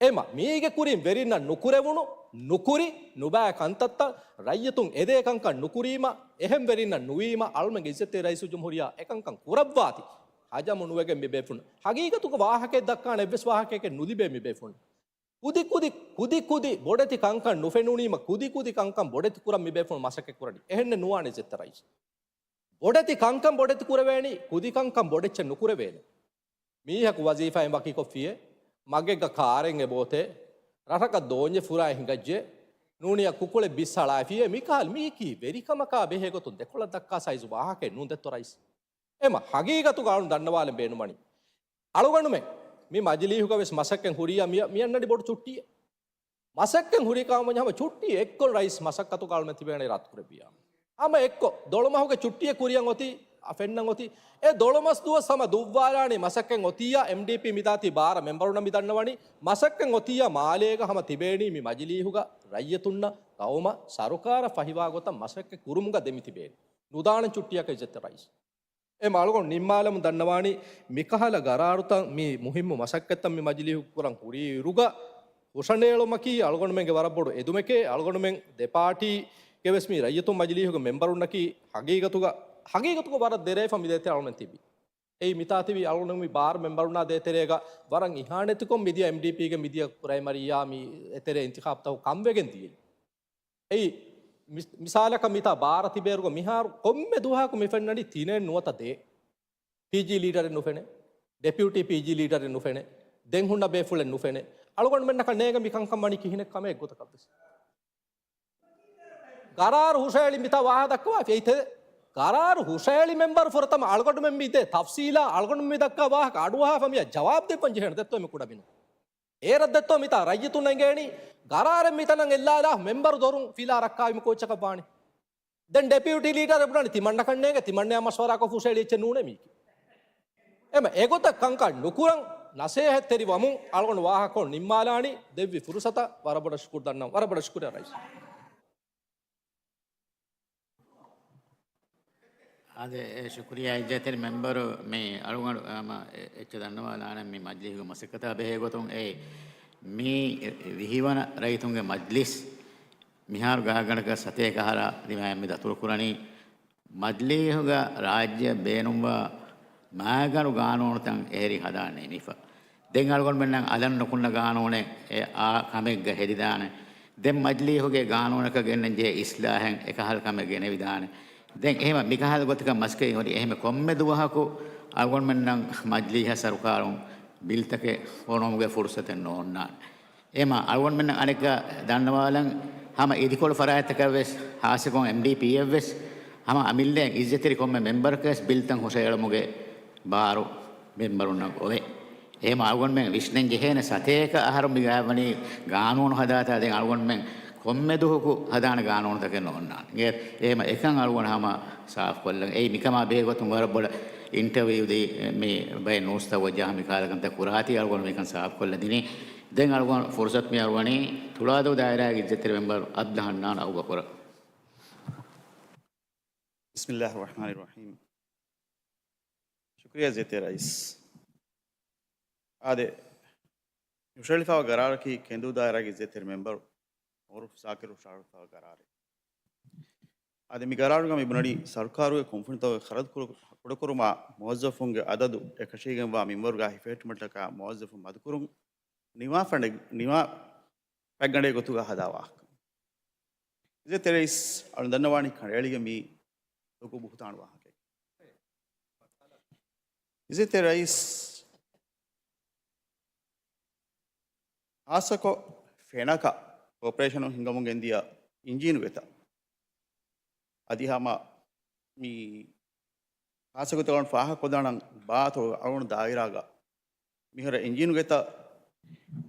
އެމަ މީގެ ކުރިން ވެރިންނަށް ނުކުރެވުނު، ނުކުރި، ނުބައި ކަންތައްތައް، ރައްޔިތުން އެދޭ ކަންކަން ނުކުރީމަ، އެހެން ވެރިންނަށް ނުވީމަ، އަޅުމެންގެ އިއްޒަތްތެރި ރައީސުލްޖުމްހޫރިއްޔާ އެކަންކަން ކުރައްވާތި. ހަޖަމު ނުވެގެން މި ބޭފުޅުން. ހަގީގަތުގަ ވާހަކައެއް ދައްކާނެ އެއްވެސް ވާހަކައެކެއް ނުލިބޭ މި ބޭފުޅުން. ކުދި ކުދި، ކުދި ކުދި ބޮޑެތި ކަންކަން ނުފެނުނީމަ، ކުދި ކުދި ކަންކަން ބޮޑެތި ކުރަން މި ބޭފުޅުން މަސައްކަތް ކުރަނީ. އެހެންނެއް ނުވާނެ އިއްޒަތްތެރި ރައީސް. ބޮޑެތި ކަންކަން ބޮޑެތި ކުރެވޭނީ، ކުދި ކަންކަން ބޮޑެއްޗެއް ނުކުރެވޭނެ. މީހަކު ވަޒީފާއިން ވަކިކޮށްފިޔޭ، މަގެއްގަ ކާރެއް އެބޯތޭ، ރަށަކަށް ދޯންޏެއް ފުރާ ހިނގައްޖެ، ނޫނިއްޔާ ކުކުޅެއް ބިސް ހަޅާފިއޭ. މިކަހަލަ މީކީ ވެރިކަމަކާ ބެހޭ ގޮތުން ދެކޮޅަށް ދައްކާ ސައިޒު ވާހަކައެއް ނޫން ދެއްތޯ ރައީސް. އެމަ ހަގީގަތުގަ އަޅުން ދަންނަވާލަން ބޭނުންވަނީ. އަޅުގަނޑުމެން މި މަޖިލީހުގަ ވެސް މަސައްކަތް ހުރިއްޔާ މި، މި އަންނަނީ ބޮޑު ޗުއްޓީއެއް. މަސައްކަތް ހުރި ކަމަށް ވަންޏާ ހަމަ ޗުއްޓީ އެއްކޮށް ރައީސް މަސައްކަތުގަ އަޅުމެން ތިބޭނެ ރައްދުކުރެއްވިއްޔާ. ހަމަ އެއްކޮށް ދޮޅުމަހުގެ ޗުއްޓީއެއް ކުރިއަށް އޮތީ، އަ، ފެންނަން އޮތީ. އެ ދޮޅުމަސް ދުވަސް ހަމަ ދުއްވާލާނީ މަސައްކަތް އޮތިއްޔާ. އެމްޑީޕީ މިދާތީ ބާރަ މެމްބަރުންނަށް މި ދަންނަވަނީ. މަސައްކަތް އޮތިއްޔާ މާލޭގަ ހަމަ ތިބޭނީ މި މަޖިލީހުގަ ރައްޔިތުންނަށް ގައުމަށް ސަރުކާރަށް ފަހިވާ ގޮތަށް މަސައްކަތް ކުރުމުގަ ދެމިތިބޭނީ. ނުދާނަން ޗުއްޓިއަކަށް އިއްޒަތްތެރި ރައީސް. އެމަ އަޅުގަނޑު ނިންމާލަމުން ދަންނަވާނީ މިކަހަލަ ގަރާރުތައް މި މުހިއްމު މަސައްކަތްތައް މި މަޖިލީހު ކުރަން ހުރި އިރުގަ ހުށަނޭޅުމަކީ އަޅުގަނޑުމެންގެ ވަރަށް ބޮޑު އެދުމެކޭ. އަޅުގަނޑުމެން ދެ ޕާޓީގެ ވެސް މި ރައްޔިތުން މަޖިލީހުގެ މެމްބަރުންނަކީ ހަގީގަތުގަ، ހަގީގަތުގަ ވަރަށް ދެރައެއް ފަ މި ދޭތެރޭ އަޅުގަނޑުމެން ތިބީ. އެއީ މިތާ ތިބީ އަޅުގަނޑު މި ބާރަ މެމްބަރުންނާ ދޭތެރޭގަ ވަރަށް އިހާނެތިކޮށް މިދިޔަ އެމްޑީޕީގެ މިދިޔަ ޕްރައިމަރީއާ މި އެތެރޭ އިންތިޚާބުތަކު ކަންވެގެން ދިޔައީ. އެއީ، މި-، މިސާލަކަށް މިތާ ބާރަ ތިބޭއިރުގަ މިހާރު ކޮންމެ ދުވަހަކު މި ފެންނަނީ ތިނެއް ނުވަތަ ދޭއް. ޕީޖީ ލީޑަރެއް ނުފެނޭ. ޑެޕިއުޓީ ޕީޖީ ލީޑަރެއް ނުފެނޭ. ދެން ހުންނަ ބޭފުޅެއް ނުފެނޭ. އަޅުގަނޑުމެންނަކަށް ނޭނގެ މިކަންކަން ވަނީ ކިހިނެއް ކަމެއް އެއްގޮތަކަށް ވެސް. ގަރާރު ހުށައެޅި މިތާ ވާހަކަ ދައްކަވާފި އެއްތެރޭ. ގަރާރު ހުށައެޅި މެމްބަރު ފުރަތަމަ އަޅުގަނޑުމެން މި ދޭ ތަފްސީލާ އަޅުގަނޑުމެން މި ދައްކާ ވާހަކަ އަޑުއަހާފަ މިއަށް ޖަވާބު ދެއްވަން ޖެހޭނެ ދެއްތޯ މި ކުޑަމިނު. އޭރަށް ދެއްތޯ މިތާ ރައްޔިތުން އެނގޭނީ ގަރާރެއް މިތަނަށް އެއްލާލާ މެމްބަރު ދޮރުން ފިލާ ރައްކާވީމަ ކޯއްޗަކަށް ވާނީ. ދެން ޑެޕިއުޓީ ލީޑަރ ބުނަނީ ތިމަންނަކަށް ނޭނގެ ތިމަންނަޔާ މަޝްވަރާކޮށް ފުށައެޅި އެއްޗެއް ނޫނޭ މީކީ. އެމަ އެގޮތަށް ކަންކަން ނުކުރަން ނަސޭހަތްތެރި ވަމުން އަޅުގަނޑު ވާހަކަކޮށް ނިންމާލާނީ ދެއްވި ފުރުސަތަށް ވަރަށް ބޮޑަށް ޝުކުރު ދަންނަވަން. ވަރަށް ބޮޑަށް ޝުކުރިއްޔާ ރައީސް. އާދެ، އެ، ޝުކުރިއްޔާ އިއްޒަތްތެރި މެމްބަރު މި އަޅުގަނޑު، އަ، މަ، އެ، އެއްޗެއް ދަންނަވާލާނަން މި މަޖްލީހުގެ މަސައްކަތާ ބެހޭ ގޮތުން އެ، މި ވިހިވަނަ ރައްޔިތުންގެ މަޖްލިސް މިހާރު ގާތްގަނޑަކަށް ސަތޭކަ އަހަރާ ދިމާއަށް މި ދަތުރުކުރަނީ މަޖްލީހުގަ ރާއްޖެއަށް ބޭނުންވާ މާގަނޑު ގާނޫނުތައް އެހެރީ ހަދާ ނިމިފަ. ދެން އަޅުގަނޑުމެންނަށް އަލަށް ނުކުންނަ ގާނޫނެއް އެ އާ ކަމެއްގަ ހެދިދާނެ. ދެން މަޖްލީހުގެ ގާނޫނަކަށް ގެންނަން ޖެހޭ އިސްލާހެއް އެކަހަލަ ކަމެއް ގެނެވިދާނެ. ދެން އެހެމަ މިކަހަލަ ގޮތަކަށް މަސްކެއިން ހުރި އެހެމެ ކޮންމެ ދުވަހަކު އަޅުގަނޑުމެންނަށް މަޖްލީހަށް ސަރުކާރުން ބިލްތަކެއް ފޮނުވުމުގެ ފުރުސަތެއް ނޯންނާނެ. އެމަ އަޅުގަނޑުމެންނަށް އަނެއްކާ ދަންނަވާލަން ހަމަ އިދިކޮޅު ފަރާތްތަކަށް ވެސް ހާއްސަކޮށް އެމްޑީޕީއަށް ވެސް ހަމަ އަމިއްލައަށް އިއްޒަތްތެރި ކޮންމެ މެމްބަރަކަށް ވެސް ބިލްތައް ހުށައެޅުމުގެ ބާރު މެމްބަރުންނަށް އޮވޭ. އެހެމަ އަޅުގަނޑުމެން ވިސްނަން ޖެހޭނެ ސަތޭކަ އަހަރު މި ގާތްވަނީ ގާނޫނު ހަދާތާ ދެން އަޅުގަނޑުމެން ކޮންމެ ދުވަހަކު ހަދާނެ ގާނޫނުތަކެއް ނޯންނާނެ. އެ، އެހެމަ އެކަން އަޅުގަނޑު ހަމަ ސާފު ކޮށްލަން. އެއީ މިކަމާ ބެހޭ ގޮތުން ވަރަށް ބޮޑަށް އިންޓަވިއު ދީ މި ބައެއް ނޫސްތައް ވައްޖާ މި ކާލަކަންތައް ކުރާތީ އަޅުގަނޑު މިކަން ސާފު ކޮށްލަ ދިނީ. ދެން އަޅުގަނޑު ފުރުސަތު މި އަޅުވަނީ ތުޅާދޫ ދާއިރާގެ އިއްޒަތްތެރި މެމްބަރު އަބްދުލް ހަންނާން އަބޫބަކުރަށް. ބިސްމިއްލާހި ރަޙްމާނި ރަޙީމް. ޝުކުރިއްޔާ އިއްޒަތްތެރި ރައީސް. އާދެ، ހުށަހެޅިފައިވާ ގަރާރަކީ ކެނދޫ ދާއިރާގެ އިއްޒަތްތެރި މެމްބަރު މައުރޫފް ޒާކިރު ހުށަހަޅުފައިވާ ގަރާރެއް. އާދެ، މި ގަރާރުގަ މި ބުނަނީ ސަރުކާރުގެ ކުންފުނިތަކުގެ ޚަރަދު ކުޑަ-، ކުޑަކުރުމާ މުވައްޒަފުންގެ އަދަދު އެކަށީގެންވާ މިންވަރުގަ ހިފެހެއްޓުމަށްޓަކާ މުވައްޒަފުން މަދުކުރުން ނިވާ ފަނޑެއް-، ނިވާ ފައިގަނޑެއް ގޮތުގަ ހަދާ ވާހަކަ. އިއްޒަތްތެރި ރައީސް އަޅު ދަންނަވާނީ ކަނޑައެޅިގެން މީ ލޮކު ބުހުތާނު ވާހަކައެއް. އިއްޒަތްތެރި ރައީސް ހާއްސަކޮށް ފެނަކަ ކޯޕަރޭޝަނުން ހިންގަމުން ގެންދިޔަ އިންޖީނު ގެތައް އަދި ހަމަ މި ހާއްސަގޮތަކަށް ފާހަގަކޮށްދާނަން ބާތޯ އަޅުގަނޑު ދާއިރާގަ މިހާރު އިންޖީނުގެތައް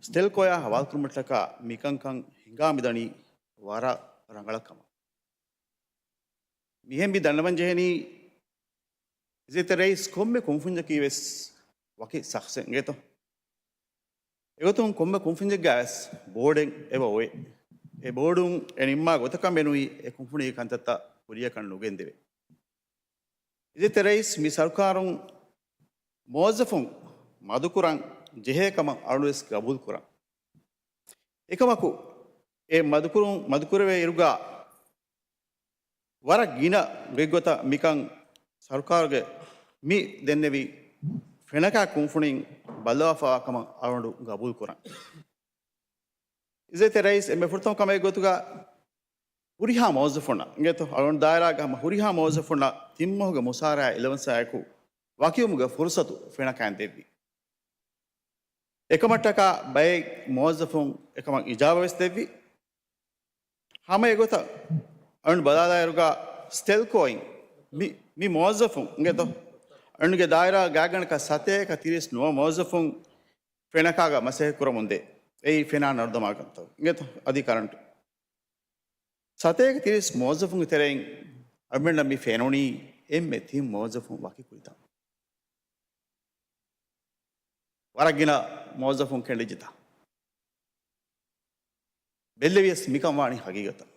ސްޓެލްކޯއާ ހަވާލުކުރުމަށްޓަކާ މިކަންކަން ހިނގާ މިދަނީ ވަރަށް ރަނގަޅަށް ކަމަށް. މިހެން މި ދަންނަވަން ޖެހެނީ އިއްޒަތްތެރި ރައީސް ކޮންމެ ކުންފުންޏަކީ ވެސް ވަކި ޝަޚްޞެއް އިނގޭތޯ. އެގޮތުން ކޮންމެ ކުންފުންޏެއްގަ ވެސް ބޯޑެއް އެބަ އޮވޭ. އެ ބޯޑުން އެ ނިންމާ ގޮތަކަށް މެނުވީ އެ ކުންފުނީގެ ކަންތައްތައް ކުރިއަކަށް ނުގެންދެވޭ. އިއްޒަތްތެރި ރައީސް މި ސަރުކާރުން މުވައްޒަފުން މަދުކުރަން ޖެހޭ ކަމަށް އަޅުވެސް ގަބޫލުކުރަން. އެކަމަކު، އެ މަދުކުރުން، މަދުކުރެވޭ އިރުގަ ވަރަށް ގިނަ ގޮތްގޮތަށް މިކަން ސަރުކާރުގެ މި ދެންނެވި ފެނަކާ ކުންފުނިން ބައްލަވާފައިވާ ކަމަށް އަޅުގަނޑު ގަބޫލުކުރަން. އިއްޒަތްތެރި ރައީސް އެންމެ ފުރަތަމަ ކަމެއް ގޮތުގަ ހުރިހާ މުވައްޒަފުންނަށް، އިނގޭތޯ، އަޅުގަނޑު ދާއިރާގެ ހަމަ ހުރިހާ މުވައްޒަފުންނަށް ތިންމަހުގެ މުސާރަޔާ އެލަވަންސާއެކު ވަކިވުމުގެ ފުރުސަތު ފެނަކައިން ދެއްވި. އެކަމަށްޓަކާ ބައެއް މުވައްޒަފުން އެކަމަށް އިޖާބަ ވެސް ދެއްވި. ހަމަ އެގޮތަށް އަޅުން ބަލާލާއިރުގަ ސްޓެލްކޯއިން މި، މި މުވައްޒަފުން އިނގޭތޯ، އަޅުންގެ ދާއިރާ ގާތްގަނޑަކަށް ސަތޭކަ ތިރީސް ނުވަ މުވައްޒަފުން ފެނަކާގަ މަސައްކަތް ކުރަމުންދޭ. އެއީ ފެނާ ނަރުދަމާ ކަންތައް އިނގޭތޯ، އަދި ކަރަންޓު. ސަތޭކަ ތިރީސް މުވައްޒަފުންގެ ތެރެއިން އަޅުމެންނަށް މި ފެނުނީ އެންމެ ތިން މުވައްޒަފުން ވަކިކުރިތަން. ވަރަށް ގިނަ މުވައްޒަފުން ކެނޑިއްޖެތަ؟ ބެއްލެވިޔަސް މިކަން ވާނީ ހަގީގަތަށް.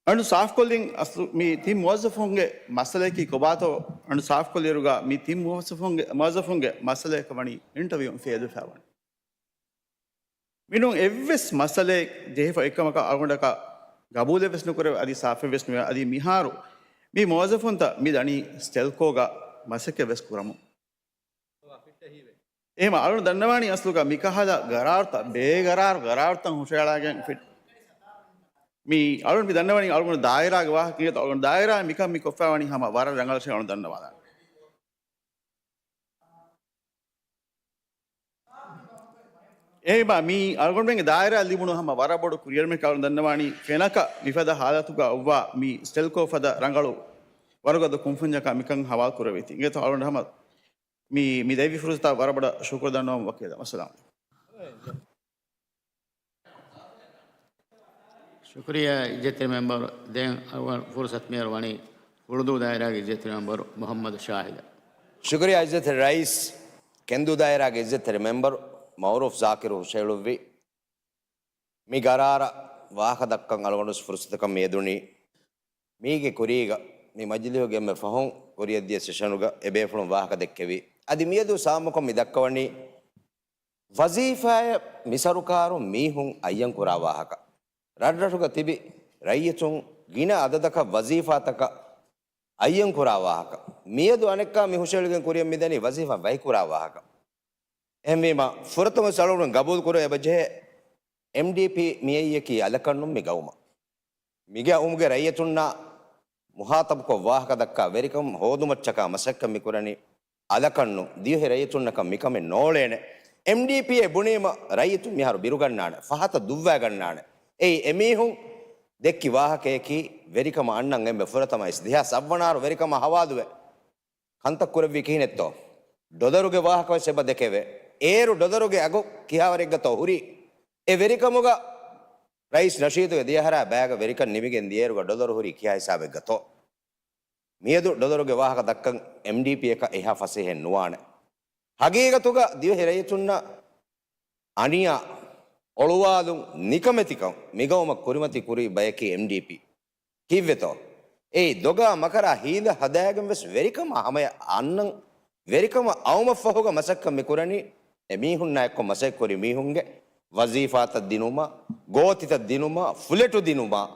އަން ސާފްކޮށްލިން އަސްލު މި ތިން މުވައްޒަފުންގެ މައްސަލަޔަކީ ކޮބާތޯ؟ އަން ސާފްކޮށްލިއިރުގަ މި ތިން މުވައްޒަފުންގެ، މުވައްޒަފުންގެ މައްސަލަޔަކަށް ވަނީ އިންޓަވިއުން ފެއިލްވެފަ ވަނީ. މިނޫން އެއްވެސް މައްސަލައެއް ޖެހިފަ އެއްކަމަކަށް އަޅުގަނޑަކަށް ގަބޫލެއްވެސް ނުކުރެވޭ، އަދި ސާފެއްވެސް ނުވޭ. އަދި މިހާރު މި މުވައްޒަފުންތައް މި ދަނީ ސްޓެލްކޯގަ މަސައްކަތްވެސް ކުރަމުން. އެހެމަ އަޅުން ދަންނަވާނީ އަސްލުގަ މިކަހަލަ ގަރާރުތައް، ބޭގަރާރު ގަރާރުތައް ހުށައަޅާގެން ފި-، މި އަޅުން މި ދަންނަވާނީ އަޅުގަނޑު ދާއިރާގެ ވާހަކަ އިނގޭތޯ، އަޅުގަނޑު ދާއިރާ މިކަން މި ކޮށްފައިވަނީ ހަމަ ވަރަށް ރަނގަޅަށޭ އަޅުން ދަންނަވާލާނެ. އެހެމަ މި އަޅުގަނޑުމެންގެ ދާއިރާ ލިބުނު ހަމަ ވަރަށް ބޮޑު ކުރިއެރުމެއް އަޅުން ދަންނަވާނީ ފެނަކަ މިފަދަ ހާލަތުގަ އޮއްވާ މި ސްޓެލްކޯ ފަދަ ރަނގަޅު ވަރުގަދަ ކުންފުންޏަކާ މިކަން ހަވާލު ކުރެވޭތީ. އިނގޭތޯ އަޅުގަނޑު ހަމަ މި، މި ދެއްވި ފުރުސަތާ ވަރަށް ބޮޑަށް ޝުކުރު ދަންނަވަމުން ވަކިވެލަން. އައްސަލާމު ޢަލައިކުމް. ޝުކުރިއްޔާ އިއްޒަތްތެރި މެމްބަރު. ދެން ފުރުސަތު މިހާރު ވަނީ ހުޅުދޫ ދާއިރާގެ އިއްޒަތްތެރި މެމްބަރު މުޙައްމަދު ޝާހިދަށް. ޝުކުރިއްޔާ އިއްޒަތްތެރި ރައީސް. ކެންދޫ ދާއިރާގެ އިއްޒަތްތެރި މެމްބަރު މައުރޫފް ޒާކިރު ހުށައެޅުއްވި މި ގަރާރަށް ވާހަކަ ދައްކަން އަޅުގަނޑު ފުރުސަތަކަށް މިއަދުނީ. މީގެ ކުރީގަ މި މަޖިލީހުގެ އެންމެ ފަހުން ކުރިއަށްދިޔަ ސެޝަނުގަ އެބޭފުޅުން ވާހަކަ ދެއްކެވި. އަދި މިއަދު ސާމުކޮށް މި ދައްކަވަނީ ވަޒީފާއަށް މި ސަރުކާރުން މީހުން އައްޔަން ކުރާ ވާހަކަ. ރަށްރަށުގަ ތިބި ރައްޔިތުން ގިނަ އަދަދަކަށް ވަޒީފާތަކަށް އައްޔަން ކުރާ ވާހަކަ. މިއަދު އަނެއްކާ މި ހުށައެޅިގެން ކުރިއަށް މިދަނީ ވަޒީފާ ވަކިކުރާ ވާހަކަ. އެހެންވީމަ، ފުރަތަމަ ސަޅުން ގަބޫލު ކުރެވޭ ބަޖެހޭ އެމްޑީޕީ މިއައީއަކީ އަލަކަށްނު މި ގައުމަށް. މިގެ އުމުގެ ރައްޔިތުންނާ މުހާތަބުކޮށް ވާހަކަ ދައްކާ ވެރިކަން ހޯދުމަށްޗަކާ މަސައްކަތް މިކުރަނީ އަލަކަށްނު. ދިވެހި ރައްޔިތުންނަކަށް މިކަމެއް ނޯޅޭނެ. އެމްޑީޕީއޭ ބުނީމަ ރައްޔިތުން މިހާރު ބިރުގަންނާނެ، ފަހަތަށް ދުއްވައިގަންނާނެ. އެއީ އެމީހުން ދެއްކި ވާހަކަޔަކީ ވެރިކަމަށް އަންނަން އެންމެ ފުރަތަމަ އިސް ދެހާސް އަށް ވަނަ އަހަރު ވެރިކަމާ ހަވާލުވެ ކަންތައް ކުރެއްވީ ކިހިނެއްތޯ؟ ޑޮލަރުގެ ވާހަކަވެސް އެބަ ދެކެވޭ. އޭރު ޑޮލަރުގެ އަގު ކިހާވަރެއްގަތޯ ހުރީ؟ އެ ވެރިކަމުގަ ރައީސް ނަޝީދުގެ ދިޔަހަރާ ބައިގަ ވެރިކަން ނިމިގެން ދިޔައިރުގަ ޑޮލަރު ހުރީ ކިހާ ހިސާބެއްގަތޯ؟ މިއަދު ޑޮލަރުގެ ވާހަކަ ދައްކަން އެމްޑީޕީއަކަށް އެހާ ފަސޭހައެއް ނުވާނެ. ހަގީގަތުގަ ދިވެހި ރައްޔިތުންނަށް އަނިޔާ، އޮޅުވާލުން، ނިކަމެތިކަން މިގައުމަށް ކުރިމަތި ކުރި ބަޔަކީ އެމްޑީޕީ. ކީއްވެތޯ؟ އެއީ ދޮގާ މަކަރާ ހީލަ ހަދާގެން ވެސް ވެރިކަމާ ހަމަޔަށް އަންނަން، ވެރިކަމަށް އައުމަށްފަހުގަ މަސައްކަތް މިކުރަނީ. އެމީހުންނާ އެއްކޮށް މަސައްކަތް ކުރި މީހުންގެ ވަޒީފާތައް ދިނުމަށް، ގޯތިތައް ދިނުމަށް، ފުލެޓު ދިނުމަށް،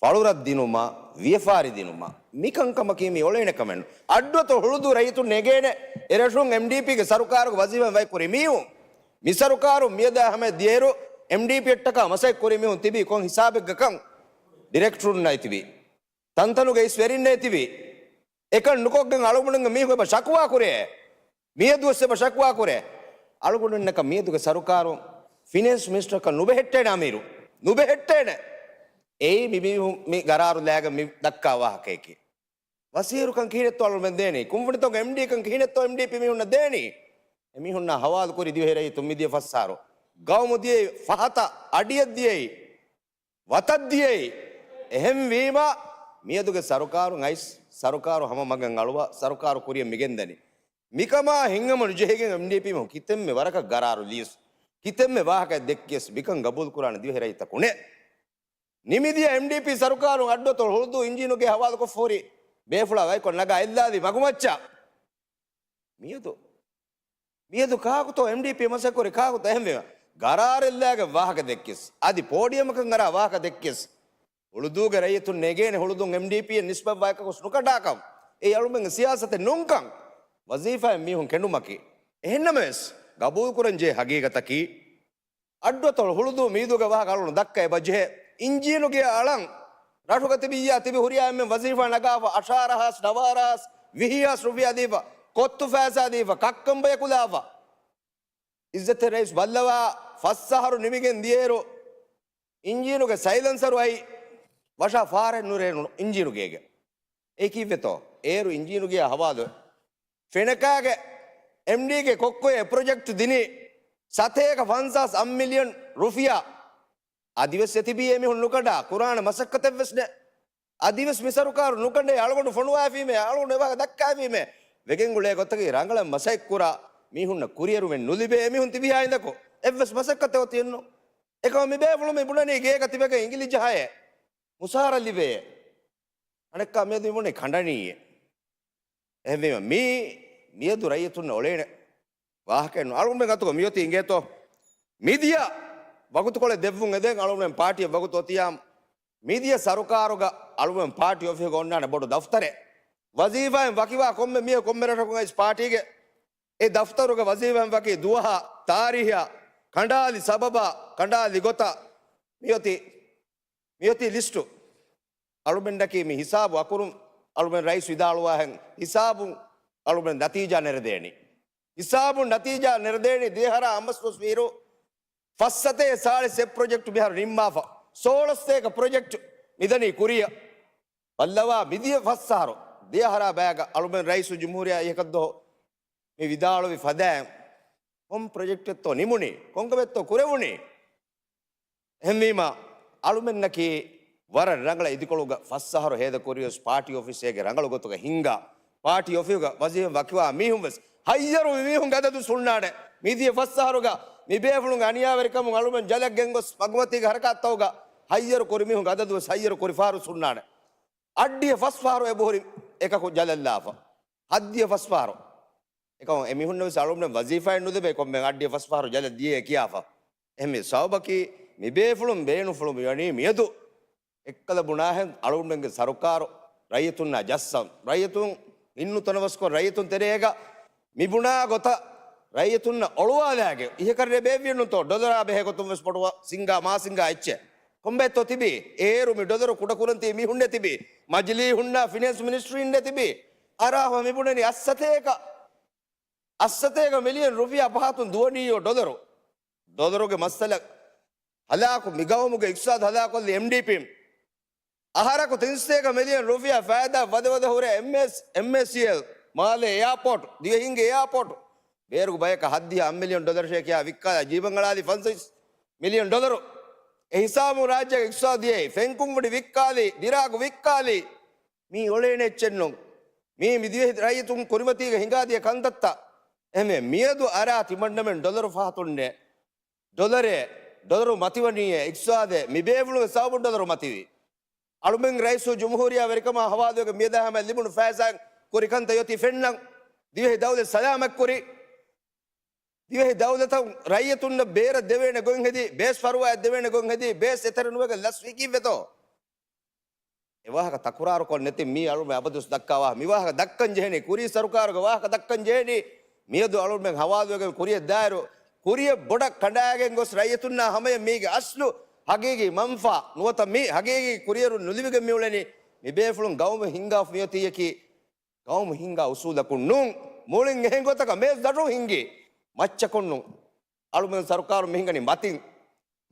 ފަޅުރަށް ދިނުމަށް، ވިޔަފާރި ދިނުމަށް، މިކަންކަމަކީ މި އޮޅޭނެ ކަމެއް ނޫން. އައްޑުއަތޮޅު ހުޅުދޫ ރައްޔިތުން ނޭނގޭނެ އެރަށުން އެމްޑީޕީގެ ސަރުކާރުގެ ވަޒީފާ ވަކިކުރި މީހުން. މި ސަރުކާރުން މިއަދާ ހަމަޔަށް ދިޔައިރު އެމްޑީޕީއަށްޓަކާ މަސައްކަތް ކުރި މީހުން ތިބީ ކޮން ހިސާބެއްގަކަން؟ ޑިރެކްޓަރުންނާއި ތިބީ. ތަންތަނުގެ އިސް ވެރިންނޭ ތިބީ. އެކަން ނުކޮށްގެން އަޅުގަނޑުގެ މީހުން އެބަ ޝަކުވާ ކުރޭ. މިއަދުވެސް އެބަ ޝަކުވާ ކުރޭ. އަޅުގަނޑުންނަކަށް މިއަދުގެ ސަރުކާރުން ފިނޭންސް މިނިސްޓަރަކަށް ނުބެހެއްޓޭނެ އަމީރު. ނުބެހެއްޓޭނެ. އެއީ މި މީހުން މި ގަރާރު ލާގެން މި ދައްކާ ވާހަކަޔަކީ. ވަޒީރުކަން ކިހިނެއްތޯ އަޅުމެން ދޭނީ؟ ކުންފުނިތަކުގެ އެމްޑީކަން ކިހިނެއްތޯ އެމްޑީޕީ މީހުންނަށް ދޭނީ؟ އެމީހުންނާ ހަވާލުކުރި ދިވެހި ރައްޔިތުން މިދިޔަ ފަސް އަހަރު. ގައުމު ދިޔައީ ފަހަތަށް، އަޑިއަށް ދިޔައީ. ވަތަށް ދިޔައީ. އެހެންވީމަ، މިއަދުގެ ސަރުކާރު އައިސް، ސަރުކާރު ހަމަ މަގަށް އަޅުވާ، ސަރުކާރު ކުރިއަށް މިގެންދަނީ. މިކަމާ ހިތްހަމަ ނުޖެހިގެން އެމްޑީޕީ މީހުން ކިތަންމެ ވަރަކަށް ގަރާރު ލިޔަސް، ކިތަންމެ ވާހަކައެއް ދެއްކިޔަސް، މިކަން ގަބޫލުކުރާނެ ދިވެހި ރައްޔިތަކު ނެތް. ނިމިދިޔަ އެމްޑީޕީ ސަރުކާރުން އައްޑުއަތޮޅު ހުޅުދޫ އިންޖީނުގެ ހަވާލުކޮށްފަ ހުރި ބޭފުޅާ ވައިކޮށް ނަގާ އެއްލާލީ މަގުމައްޗަށް. މިއަދު، މިއަދު ކާކުތޯ އެމްޑީޕީ މަސައްކަތް ކުރީ ކާކުތޯ؟ އެހެންވީމަ، ގަރާރެއްލާގެން ވާހަކަ ދެއްކިޔަސް، އަދި ޕޯޑިއަމަކަށް އަރާ ވާހަކަ ދެއްކިޔަސް، ހުޅުދޫގެ ރައްޔިތުން ނޭނގޭނެ ހުޅުދޫން އެމްޑީޕީއަށް ނިސްބަތްވާ އެއްކަކުވެސް ނުކަނޑާކަށް. އެއީ އަޅުމެންގެ ސިޔާސަތެއް ނޫންކަން. ވަޒީފާއިން މީހުން ކެނޑުމަކީ. އެހެންނަމަވެސް، ގަބޫލުކުރަންޖެހޭ ހަގީގަތަކީ، އައްޑުއަތޮޅު ހުޅުދޫ މީދޫގެ ވާހަކަ އަޅުގަނޑު ދައްކަ އެބަޖެހޭ. އިންޖީނުގެ އަޅަން ރަށުގަ ތިބިއްޔާ ތިބި ހުރިހާ އެންމެން ވަޒީފާ ނަގާފަ، އަށާރަ ހާސް، ނަވާރަ ހާސް، ވިހި ހާސް ރުފިޔާ ދީފަ، ކޮއްތު ފައިސާ ދީފަ، ކައްކަން ބަޔަކުލާފަ. އިއްޒަތްތެރި ރައީސް ބައްލަވާ، ފަސް އަހަރު ނިމިގެން ދިޔައިރު، އިންޖީނުގެ ސައިލެންސަރު އައި ވަށާ ފާރެއް ނުރޭ ނު-، އިންޖީނުގޭގެ. އެ ކީއްވެތޯ؟ އޭރު އިންޖީނުގެޔާ ހަވާލުވެ. ފެނަކާގެ އެމްޑީގެ ކޮއްކޮއެ ޕްރޮޖެކްޓް ދިނީ ސަތޭކަ ފަންސާސް އަށް މިލިއަން ރުފިޔާ. އަދިވެސް އެތިބީ އެމީހުން ނުކަނޑާ، ކުރާނެ މަސައްކަތެއްވެސް ނެ. އަދިވެސް މި ސަރުކާރު ނުކަނޑޭ، އަޅުގަނޑު ފޮނުވާފީމޭ، އަޅުގަނޑު އެވާހަކަ ދައްކާފީމޭ. ވެގެން ގުޅޭ ގޮތަކީ ރަނގަޅަށް މަސައްކަތް ކުރާ މީހުންނަށް ކުރިއެރުމެއް ނުލިބޭ އެމީހުން ތިބިހާ އިނދަކު އެއްވެސް މަސައްކަތެއް އޮތީ އެއްނު. އެކަމަ މި ބޭފުޅުން މި ބުނަނީ ގޭގަ ތިބެގެން އިނގިލި ޖަހައޭ. މުސާރަ ލިބޭ. އަނެއްކާ މިއަދު މި ބުނީ ކަނޑަނީއޭ. އެހެންވީމަ މީ، މިއަދު ރައްޔިތުންނަށް އޮޅޭނެ ވާހަކައެއް ނޫން. އަޅުގަނޑުމެން އަތުގަ މިއޮތީ އިނގޭތޯ؟ މިދިޔަ ވަގުތުކޮޅެއް ދެއްވުން އެދެން އަޅުގަނޑުމެން ޕާޓީއަށް ވަގުތު އޮތިޔާމު، މިދިޔަ ސަރުކާރުގަ އަޅުގަނޑު ޕާޓީ އޮފީހުގަ އޮންނާނެ ބޮޑު ދަފްތަރެއް. ވަޒީފާއިން ވަކިވާ ކޮންމެ މީހަކު ކޮންމެ ރަށަކުން އައިސް ޕާޓީގެ އެ ދަފްތަރުގަ ވަޒީފާއިން ވަކި ދުވަހާ، ތާރީހާ، ކަނޑާލި ސަބަބާ، ކަނޑާލި ގޮތާ މިއޮތީ، މިއޮތީ ލިސްޓު. އަޅުމެންނަކީ މި ހިސާބު އަކުރުން އަޅުމެން ރައީސް ވިދާޅުވާހެން ހިސާބުން އަޅުމެން ނަތީޖާ ނެރެދޭނީ. ހިސާބުން ނަތީޖާ ނެރެދޭނީ ދިވެހަރާ އަމަސްވަސް ވީރު ފަސްސަތޭކަ ސާޅީސް އެއް ޕްރޮޖެކްޓް މިހާރު ނިންމާފަ. ސޯޅަސް ސަތޭކަ ޕްރޮޖެކްޓް މިދަނީ ކުރިއަށް. ބައްލަވާ މިދިޔަ ފަސް އަހަރު ދިވެހަރާ ބަޔަކަށް އަޅުމެން ރައީސުލްޖުމްހޫރިއްޔާ އިހަކަށްދުވަހު މި ވިދާޅުވި ފަދައިން ކޮން ޕްރޮޖެކްޓެއްތޯ ނިމުނީ؟ ކޮންކަމެއްތޯ ކުރެވުނީ؟ އެހެންވީމަ، އަޅުމެންނަކީ ވަރަށް ރަނގަޅަށް އިދިކޮޅުގަ ފަސް އަހަރު ހޭދަކުރިޔަސް ޕާޓީ އޮފީސޭގެ ރަނގަޅު ގޮތުގަ ހިންގާ، ޕާޓީ އޮފީހުގަ ވަޒީފާ ވަކިވާ މީހުން ވެސް ހައްޔަރު މީހުންގެ އަދަދު ހުންނާނެ. މިދިޔަ ފަސް އަހަރުގަ މި ބޭފުޅުންގެ އަނިޔާވެރިކަމުން އަޅުމެން ޖަލަށް ގެންގޮސް މަގުމަތީގެ ހަރަކާތްތަކުގަ ހައްޔަރު ކުރި މީހުންގެ އަދަދު ވެސް ހައްޔަރު ކުރި ފަހަރު ހުންނާނެ. އައްޑިހަ ފަސް ފަހަރު އެބަހުރި އެކަކު ޖަލަށްލާފަ. ހައްދިހަ ފަސް ފަހަރު. އެކަމަ އެމީހުންނަށް ވެސް އަޅުގަނޑު ވަޒީފާއެއް ނުލިބޭ ކޮންމެ އައްޑިހަ ފަސް ފަހަރު ޖަލަށް ދިޔައޭ ކިޔާފަ. އެހެންވެ ސަބަބަކީ މި ބޭފުޅުން ބޭނުންފުޅު މިވަނީ މިއަދު އެއްކަލަ ބުނާހެން އަޅުގަނޑުމެންގެ ސަރުކާރު ރައްޔިތުންނާ ޖައްސަން، ރައްޔިތުން ހިތްނުތަނަވަސްކޮށް ރައްޔިތުން ތެރޭގަ މި ބުނާ ގޮތަށް ރައްޔިތުންނަށް އޮޅުވާލާގެ އިހަކަށް ރޭ ބޭއްވިއެއްނުތޯ؟ ޑޮލަރާ ބެހޭ ގޮތުން ވެސް ބޮޑު ސިންގާ މާ ސިންގާ އެއްޗެއް. ކޮންބައެއްތޯ ތިބީ؟ އޭރު މި ޑޮލަރު ކުޑަކުރަން ތިބީ މީހުންނޭ ތިބީ. މަޖިލީހުންނާ ފިނޭންސް މިނިސްޓްރީންނޭ ތިބީ. އަރާފަ މި ބުނަނީ އަށްސަތޭކަ، އަށްސަތޭކަ މިލިއަން ރުފިޔާ ފަހަތުން ދުވަނީޔޯ ޑޮލަރު. ޑޮލަރުގެ މައްސަލަ ހަލާކު މި ގައުމުގެ އިޤްތިޞާދު ހަލާކޮށްލި އެމްޑީޕީން. އަހަރަކު ތިންސަތޭކަ މިލިއަން ރުފިޔާ ފައިދާ ވަދެ ވަދެ ހުރޭ އެމްއޭސް، އެމްއޭސީއެލް، މާލޭ އެއާޕޯޓް، ދިވެހިންގެ އެއާޕޯޓް. ބޭރުގެ ބަޔަކަށް ހައްދިހަ އަށް މިލިއަން ޑޮލަރަށޭ ކިޔާ ވިއްކާލާ ޖީބަށް އަޅާލީ ފަންސަވީސް މިލިއަން ޑޮލަރު. އެ ހިސާބުން ރާއްޖޭގެ އިޤްތިޞާދު ދިޔައީ. ފެންކުންފުނި ވިއްކާލީ، ދިރާގު ވިއްކާލީ. މީ އޮޅޭނެ އެއްޗެއްނު. މީ މި ދިވެހި ރައްޔިތުން ކުރިމަތީގަ ހިނގާދިޔަ ކަންތައްތައް. އެހެންވެ، މިއަދު އަރާ ތިމަންނަމެން ޑޮލަރު ފަހަތުންނޭ. ޑޮލަރޭ، ޑޮލަރު މަތިވަނީއޭ، އިޤްތިޞާދޭ، މި ބޭފުޅުންގެ ސަބަބުން ޑޮލަރު މަތިވީ. އަޅުމެން ރައީސުލްޖުމްހޫރިއްޔާ ވެރިކަމާ ހަވާލުވެގެން މިއަދާ ހަމަޔަށް ލިބުނު ފައިސާއިން ކުރި ކަންތައް އޮތީ ފެންނަން. ދިވެހި ދައުލަތް ސަލާމަތްކުރި. ދިވެހި ދައުލަތަށް ރައްޔިތުންނަށް ބޭރަށް ދެވޭނެ ގޮތް ހެދި، ބޭސް ފަރުވާއެއް ދެވޭނެ ގޮތް ހެދި، ބޭސް އެތެރެ ނުވެގެން ލަސްވީ ކީއްވެތޯ؟ އެ ވާހަކަ ތަކުރާރުކޮށް ނެތިން މީ އަޅުމެން އަބަދުވެސް ދައްކާ ވާހަކަ. މި ވާހަކަ ދައްކަން ޖެހެނީ، ކުރީ ސަރުކާރުގެ ވާހަކަ ދައްކަން ޖެހެނީ. މިއަދު އަޅުމެން ހަވާލުވެގެން ކުރިއަށް ދާއިރު، ކުރިއަށް ބޮޑަށް ކަނޑާގެން ގޮސް ރައްޔިތުންނާ ހަމަޔަށް މީގެ އަސްލު ހަގީގީ މަންފާ ނުވަތަ މި ހަގީގީ ކުރިއެރުން ނުލިބިގެން މިއުޅެނީ. މި ބޭފުޅުން ގައުމު ހިންގާފަ މިއޮތީއަކީ ގައުމު ހިންގާ އުސޫލަކުން ނޫން. މުޅިން އެހެން ގޮތަކަށް މޭޒު ދަށުން ހިންގި މައްޗަކުން ނޫން. އަޅުމެން ސަރުކާރު މި ހިނގަނީ މަތިން.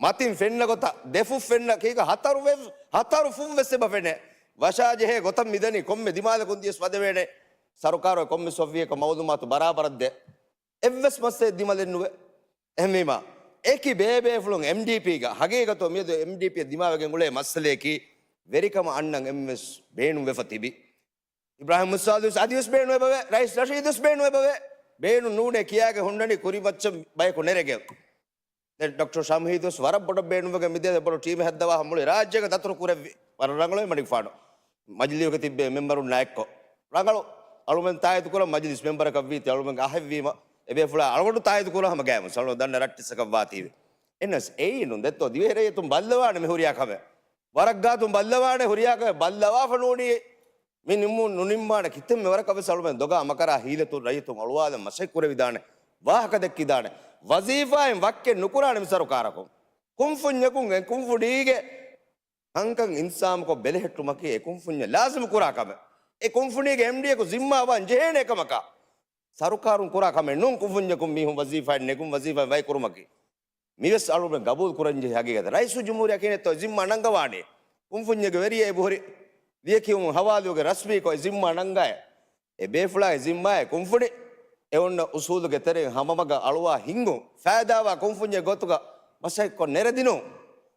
މަތިން ފެންނަ ގޮތަށް ދެ ފުށް ފެންނަ ކީކަ ހަތަރު ވެ-، ހަތަރު ފުށް ވެސް އެބަ ފެނޭ. ވަށާ ޖެހޭ ގޮތަށް މިދަނީ ކޮންމެ ދިމާލަކުން ދިޔަސް ވަދެވޭނެ. ސަރުކާރު ކޮންމެ ސޮފްވިޔަކަށް މައުލޫމާތު ބަރާބަރަށް ދޭ. އެއްވެސް މައްސަލައެއް ދިމަލެއް ނުވޭ. އެހެންވީމަ، އެކި ބޭބޭފުޅުން އެމްޑީޕީގަ ހަގީގަތު މިއަދު އެމްޑީޕީ ދިމާވެގެން އުޅޭ މައްސަލަޔަކީ ވެރިކަމަށް އަންނަން އެންމެވެސް ބޭނުންވެފަ ތިބި. އިބްރާހިމް މުސާލިސް އަދިވެސް ބޭނުވެބަވޭ، ރައީސް ނަޝީދުސް ބޭނުވެބަވޭ. ބޭނުން ނޫނޭ ކިޔާގެ ހުންނަނީ ކުރިމައްޗަށް ބަޔަކު ނެރެގެން. ދެން ޑޮކްޓަރ ޝަމްހީދުސް ވަރަށް ބޮޑަށް ބޭނުންވެގެން މިދޭ ބޮޑު ޓީމެއް ހައްދަވާ މުޅި ރާއްޖޭގެ ދަތުރު ކުރެއްވި. ވަރަށް ރަނގަޅުވެ މަޑިފާނު. މަޖިލީހުގެ ތިއްބެވި މެމްބަރުންނާ އެއްކޮށް. ރަނގަޅު އަޅުމެން ތާއީދު ކުރަން މަޖިލިސް މެމްބަރަކަށް ވީތީ އަޅުމެންގެ އަހެއްވީމަ އެބޭފުޅާ އަޅުގަނޑު ތާއީދު ކުރާ ހަމަ ގާތްމުސް އަޅުގަނޑު ދަންނަ ރައްޓެއްސަކަށް ވާތީވެ. އެނަސް އެއީ ނުން ދެއްތޯ ދިވެހި ރައްޔިތުން ބައްލަވާނެ މި ހުރިޔާ ކަމެއް. ވަރަށް ގާތުން ބައްލަވާނެ ހުރިހާ ކަމެއް ބައްލަވާފަ ނޫނީ. މި ނިމުން ނުނިންމާނެ ކިތަންމެ ވަރަކަށް ވެސް އަޅުމެން ދޮގާ މަކަރާ ހީލަތުން ރައްޔިތުން އޮޅުވާލަން މަސައްކަތް ކުރެވިދާނެ. ވާހަކަ ދެއްކިދާނެ. ވަޒީފާއިން ވައްކެއް ނުކުރާނެ މި ސަރުކާރަކުން. ކުންފުންޏަކުން އެ ކުންފުނީގެ ކަންކަން އިންތިޒާމުކޮށް ބެލެހެއްޓުމަކީ އެ ކުންފުންޏަށް ލާޒިމު ކުރާ ކަމެއް. އެ ކުންފުނީގެ އެމްޑީއަކު ޒިންމާވާން ޖެހޭނެ އެކަމަކާ. ސަރުކާރުން ކުރާ ކަމެއް ނޫން ކުންފުންޏަކުން މީހުން ވަޒީފާއިން ނެގުން ވަޒީފާއިން ވައިކުރުމަކީ. މިވެސް އަޅުގަނޑު ގަބޫލު ކުރަންޖެހޭ ހަގީގަތެއް. ރައީސުލްޖުމްހޫރިއްޔާ ކިހިނެއްތޯ ޒިންމާ ނަންގަވާނީ؟ ކުންފުންޏެއްގެ ވެރިޔާ އެބަހުރި ލިޔެކިޔުމުން ހަވާލުވެގެން ރަސްމީކޮށް އެ ޒިންމާ ނަންގައޭ. އެ ބޭފުޅާގެ ޒިންމާއެއް ކުންފުނި އެ އޮންނަ އުސޫލުގެ ތެރެއިން ހަމަމަގަށް އަޅުވާ ހިންގުން، ފައިދާވާ ކުންފުންޏެއް ގޮތުގަ މަސައްކަތްކޮށް ނެރެދިނުން،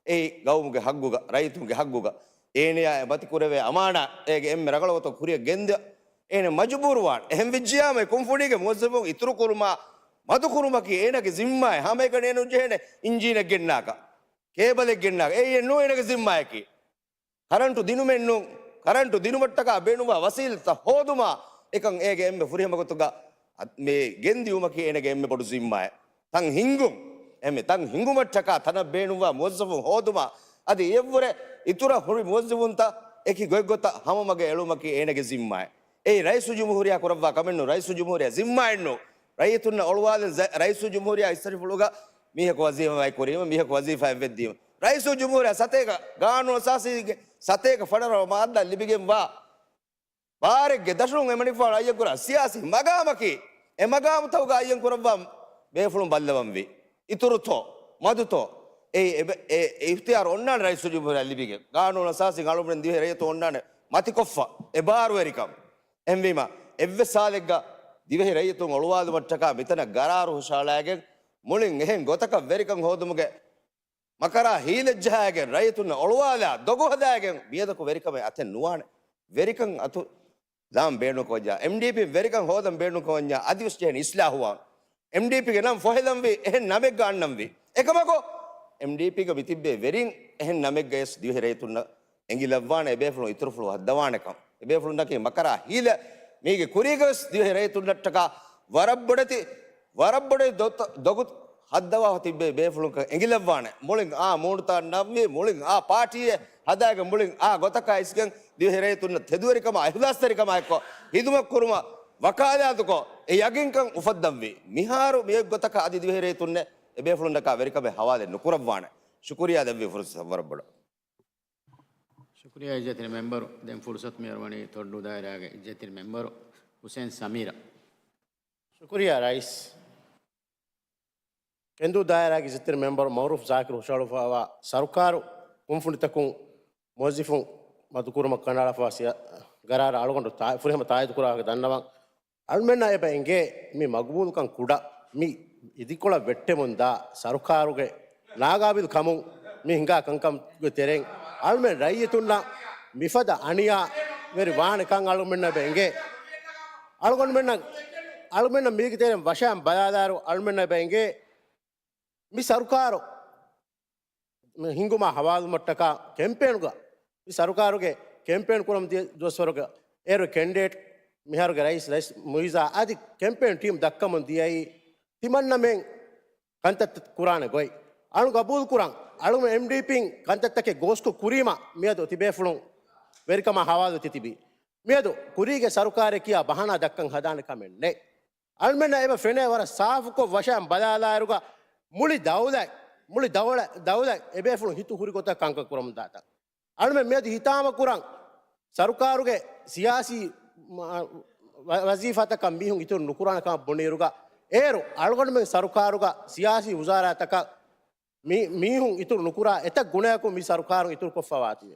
އެއީ ގައުމުގެ ހައްގުގަ، ރައްޔިތުންގެ ހައްގުގަ، އޭނަޔާ އެ މަތިކުރެވޭ އަމާނާ އޭގެ އެންމެ ރަނގަޅު ގޮތަށް ކުރިއަށް ގެންދިޔަ އޭނަ މަޖުބޫރުވާން. އެހެން ވެއްޖިޔާމަ އެ ކުންފުނީގެ މުވައްޒަފުން އިތުރުކުރުމާ، މަދުކުރުމަކީ އޭނަގެ ޒިންމާއެއް. ހަމައެކަނި އޭނަ ނުޖެހޭނެ އިންޖީނެއް ގެންނާކަށް، ކޭބަލެއް ގެންނާކަށް. އެއީ އެއްނޫން އޭނަގެ ޒިންމާއަކީ. ކަރަންޓު ދިނުމެއްނޫން، ކަރަންޓު ދިނުމަށްޓަކާ ބޭނުންވާ ވަސީލަތްތައް ހޯދުމާ އެކަން އޭގެ އެންމެ ފުރިހަމަ ގޮތުގަ މި ގެންދިއުމަކީ އޭނަގެ އެންމެ ބޮޑު ޒިންމާއެއް. ތަން ހިންގުން، އެންމެ ތަން ހިންގުމަށްޓަކާ ތަނަށް ބޭނުންވާ މުވައްޒަފުން ހޯދުމާ، އަދި އެއަށްވުރެ އިތުރަށް ހުރި މުވައްޒަފުންތައް އެކި ގޮތްގޮތަށް ހަމަމަގަށް އެޅުމަކީ އޭނަގެ ޒިންމާއެއް. އެއީ ރައީސުލްޖުމްހޫރިއްޔާ ކުރައްވާ ކަމެއްނޫން، ރައީސުލްޖުމްހޫރިއްޔާ ޒިންމާއެއްނޫން. ރައްޔިތުންނަށް އޮޅުވާލަން ޒަ-، ރައީސުލްޖުމްހޫރިއްޔާ އިސްތަށިފުޅުގަ މީހަކު ވަޒީފާއެއް ކުރީމަ، މީހަކު ވަޒީފާއެއް ވެއްދީމަ. ރައީސުލްޖުމްހޫރިއްޔާ ސަތޭކަ ގާނޫނު އަސާސީގެ ސަތޭކަ ފަނަރަ މާއްދާ ލިބިގެންވާ ބާރެއްގެ ދަށުން އެމަނިކުފާނު އައްޔަންކުރާ ސިޔާސީ މަގާމަކީ، އެ މަގާމުތަކުގަ އައްޔަންކުރައްވާ ބޭފުޅުން ބައްލަވަންވީ. އިތުރުތޯ، މަދުތޯ، އެ، އެ، އެ، އެ އިޚްތިޔާރު އޮންނާނެ ރައީސުލްޖުމްހޫރިއްޔާ ލިބިގެން. ގާނޫނު އަސާސީން އަޅުގަނޑު ދިވެހި ރައްޔިތުން އޮންނާނެ މަތިކޮށްފަ އެ ބާރުވެރިކަން. އެހެންވީމަ، އެއްވެސް ހާލެއްގަ ދިވެހި ރައްޔިތުން އޮޅުވާލުމަށްޓަކާ މިތަނަށް ގަރާރު ހުށަހަޅައިގެން، މުޅިން އެހެން ގޮތަކަށް ވެރިކަން ހޯދުމުގެ މަކަރާ ހީލަތް ޖަހައިގެން ރައްޔިތުންނަށް އޮޅުވާލާ ދޮގު ހަދާގެން މިއަދަކު ވެރިކަމެއް އަތެއް ނުވާނެ. ވެރިކަން އަތު ލާން ބޭނުންކަމަށްވަންޏާ، އެމްޑީޕީން ވެރިކަން ހޯދަން ބޭނުންކަމަށްވަންޏާ، އަދިވެސް ޖެހެނީ އިސްލާހުވާން. އެމްޑީޕީގެ ނަން ފޮހެލަންވީ އެހެން ނަމެއްގަ އަންނަންވީ. އެކަމަކު، އެމްޑީޕީގަ މިތިއްބޭ ވެރިން އެހެން ނަމެއްގައިވެސް ދިވެހި ރައްޔިތުންނަށް އެނގިލައްވާނެ، އެބޭފުޅުން އިތުރުފުޅު ހައްދަވާނެކަން. އެބޭފުޅުންނަކީ މަކަރާ ހީލަ މީގެ ކުރީގަވެސް ދިވެހި ރައްޔިތުންނަށްޓަކާ ވަރަށް ބޮޑެތި، ވަރަށް ބޮޑެތި ދޮ-، ދޮގު ހައްދަވާފަ ތިއްބޭ ބޭފުޅުންކަން އެނގިލައްވާނެ. މުޅިން އާ މޫނުތައް ނަންވި، މުޅިން އާ ޕާޓީއެއް ހަދާގެން، މުޅިން އާ ގޮތަކާ އިސްގެން ދިވެހި ރައްޔިތުންނަށް ތެދުވެރިކަމާ، އިހްލާސްތެރިކަމާ އެއްކޮށް ހިދުމަތް ކުރުމަށް، ވަކާލާތުކޮށް، އެ ޔަގީންކަން އުފައްދަންވީ. މިހާރު މިއޮތް ގޮތަކަށް އަދި ދިވެހި ރައްޔިތުންނެއް އެބޭފުޅުންނަކާ ވެރިކަމެއް ހަވާލެއް ނުކުރައްވާނެ. ޝުކުރިއްޔާ ދެއްވި ފުރުސަތަށް ވަރަށް ބޮޑަށް. ޝުކުރިއްޔާ އިއްޒަތްތެރި މެމްބަރު. ދެން ފުރުސަތު މިއަރުވަނީ ތޮއްޑޫ ދާއިރާގެ އިއްޒަތްތެރި މެމްބަރު ހުސެން ސަމީރަށް. ޝުކުރިއްޔާ ރައީސް. ކެނދޫ ދާއިރާގެ އިއްޒަތްތެރި މެމްބަރު މައުރޫފް ޒާކިރު ހުށަހަޅުފައިވާ ސަރުކާރު ކުންފުނިތަކުން މުވައްޒަފުން މަދުކުރުމަށް ކަނޑައަޅާފައިވާ ސިޔާ-، ގަރާރަށް އަޅުގަނޑު ތާ-، ފުރިހަމަ ތާއީދުކުރާ ވާހަކަ ދަންނަވަން. އަޅުމެންނަށް އެބަ އެނގޭ މި މަގުބޫލުކަން ކުޑަ މި އިދިކޮޅަށް ވެއްޓެމުންދާ ސަރުކާރުގެ ނާގާބިލް ކަމުން މި ހިނގާ ކަންކަމުގެ ތެރެއިން އަޅުމެން ރައްޔިތުންނަށް މިފަދަ އަނިޔާވެރި ވާނެ ކަން އަޅުމެންނަށް އެބަ އެނގޭ. އަޅުގަނޑުމެންނަށް، އަޅުމެންނަށް މީގެ ތެރެއިން ވަށައިން ބަލާލާއިރު އަޅުމެންނަށް އެބަ އެނގޭ މި ސަރުކާރު ހިންގުމާ ހަވާލުވުމަށްޓަކާ ކެމްޕޭނުގަ، މި ސަރުކާރުގެ ކެމްޕޭނު ކުރަމުން ދިޔަ ދުވަސްވަރުގަ އޭރު ކެންޑިޑޭޓް މިހާރުގެ ރައީސް، ރައީސް މުއިއްޒާ އަދި ކެމްޕޭން ޓީމް ދައްކަމުން ދިޔައީ ތިމަންނަމެން ކަންތައްތައް ކުރާނެ ގޮތް. އަޅު ގަބޫލު ކުރަން، އަޅު އެމްޑީޕީން ކަންތައްތަކެއް ގޯސްކޮށް ކުރީމަ މިއަދު ތިބޭފުޅުން ވެރިކަމާ ހަވާލު ތިތިބީ. މިއަދު ކުރީގެ ސަރުކާރެއް ކިޔާ ބަހާނާ ދައްކަން ހަދާނެ ކަމެއް ނެތް. އަޅުމެންނަށް އެބަ ފެނޭ ވަރަށް ސާފުކޮށް ވަށައިން ބަލާލާއިރުގަ މުޅި ދައުލަތް، މުޅި ދައުލަ-، ދައުލަތް އެބޭފުޅުން ހިތު ހުރި ގޮތަށް ކަންކަން ކުރަމުން ދާތަން. އަޅުމެން މިއަދު ހިތާމަ ކުރަން ސަރުކާރުގެ ސިޔާސީ މަ-، ވަ-، ވަޒީފާތަކަށް މީހުން އިތުރު ނުކުރާނެ ކަމަށް ބުނިއިރުގަ އޭރު އަޅުގަނޑުމެން ސަރުކާރުގަ ސިޔާސީ ވުޒާރާތަކަށް މި-، މީހުން އިތުރު ނުކުރާ އެތައް ގުނަޔަކުން މި ސަރުކާރުން އިތުރުކޮށްފަވާތީ.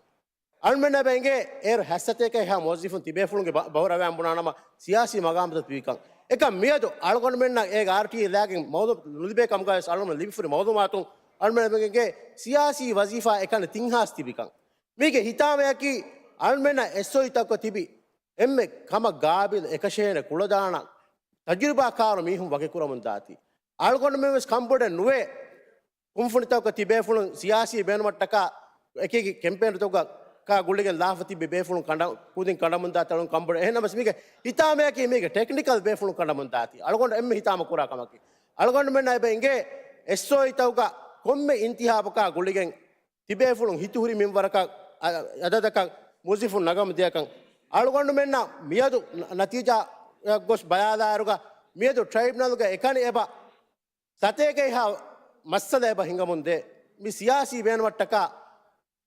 އަޅުމެންނަށް އެބަ އެނގޭ އޭރު ހަތްސަތޭކަ އެހާ މުވައްޒަފުން ތިބޭފުޅުންގެ ބަ-، ބަހުރަވައިން ބުނާނަމަ ސިޔާސީ މަގާމުތައް ތިބިކަން. އެކަން މިއަދު އަޅުގަނޑުމެންނަށް އޭގެ އާރްޓީއީ ލާގެން މައުލޫ-، ނުލިބޭ ކަމުގަވެސް އަޅުގަނޑު ލިބިފުރި މައުލޫމާތުން އަޅުމެން އެބަ އެނގޭ ސިޔާސީ ވަޒީފާ އެކަނި ތިން ހާސް ތިބިކަން. މީގެ ހިތާމަޔަކީ އަޅުމެންނަށް އެސްއޯއީތަކުގަ ތިބި އެންމެ ކަމަށް ގާބިލް އެކަށޭނެ ކުޅަދާނަ ތަޖުރިބާކާރު މީހުން ވަކިކުރަމުން ދާތީ. އަޅުގަނޑުމެން ވެސް ކަންބޮޑެއް ނުވޭ. ކުންފުނިތަކުގަ ތިބޭފުޅުން ސިޔާސީ ބޭނުމަށްޓަކާ އެކި އެކި ކެމްޕޭނުތަކުގަ ކާ ގުޅިގެން ލާފަ ތިބި ބޭފުޅުން ކަނޑަ-، ކުދިން ކަނޑަމުން ދާތީ އަޅުން ކަންބޮޑު. އެހެން ނަމަސް މީގެ ހިތާމަޔަކީ މީގެ ޓެކްނިކަލް ބޭފުޅުން ކަނޑަމުން ދާތީ. އަޅުގަނޑު އެންމެ ހިތާމަ ކުރާ ކަމަކީ. އަޅުގަނޑުމެންނަށް އެބަ އެނގޭ އެސްއޯއީތަކުގަ ކޮންމެ އިންތިހާބަކާ ގުޅިގެން ތިބޭފުޅުން ހިތުހުރި މިންވަރަކަށް އަ-، އަދަދަކަށް މުވައްޒަފުން ނަގަމުން ދިޔަކަން. އަޅުގަނޑުމެންނަށް މިއަދު ނަ-، ނަތީޖާއަށް ގޮސް ބަލާލާއިރުގަ މިއަދު ޓްރައިބްނަލްގަ އެކަނި އެބަ ސަތޭކައެއްހާ މައްސަލަ އެބަ ހިނގަމުންދޭ. މި ސިޔާސީ ބޭނުމަށްޓަކާ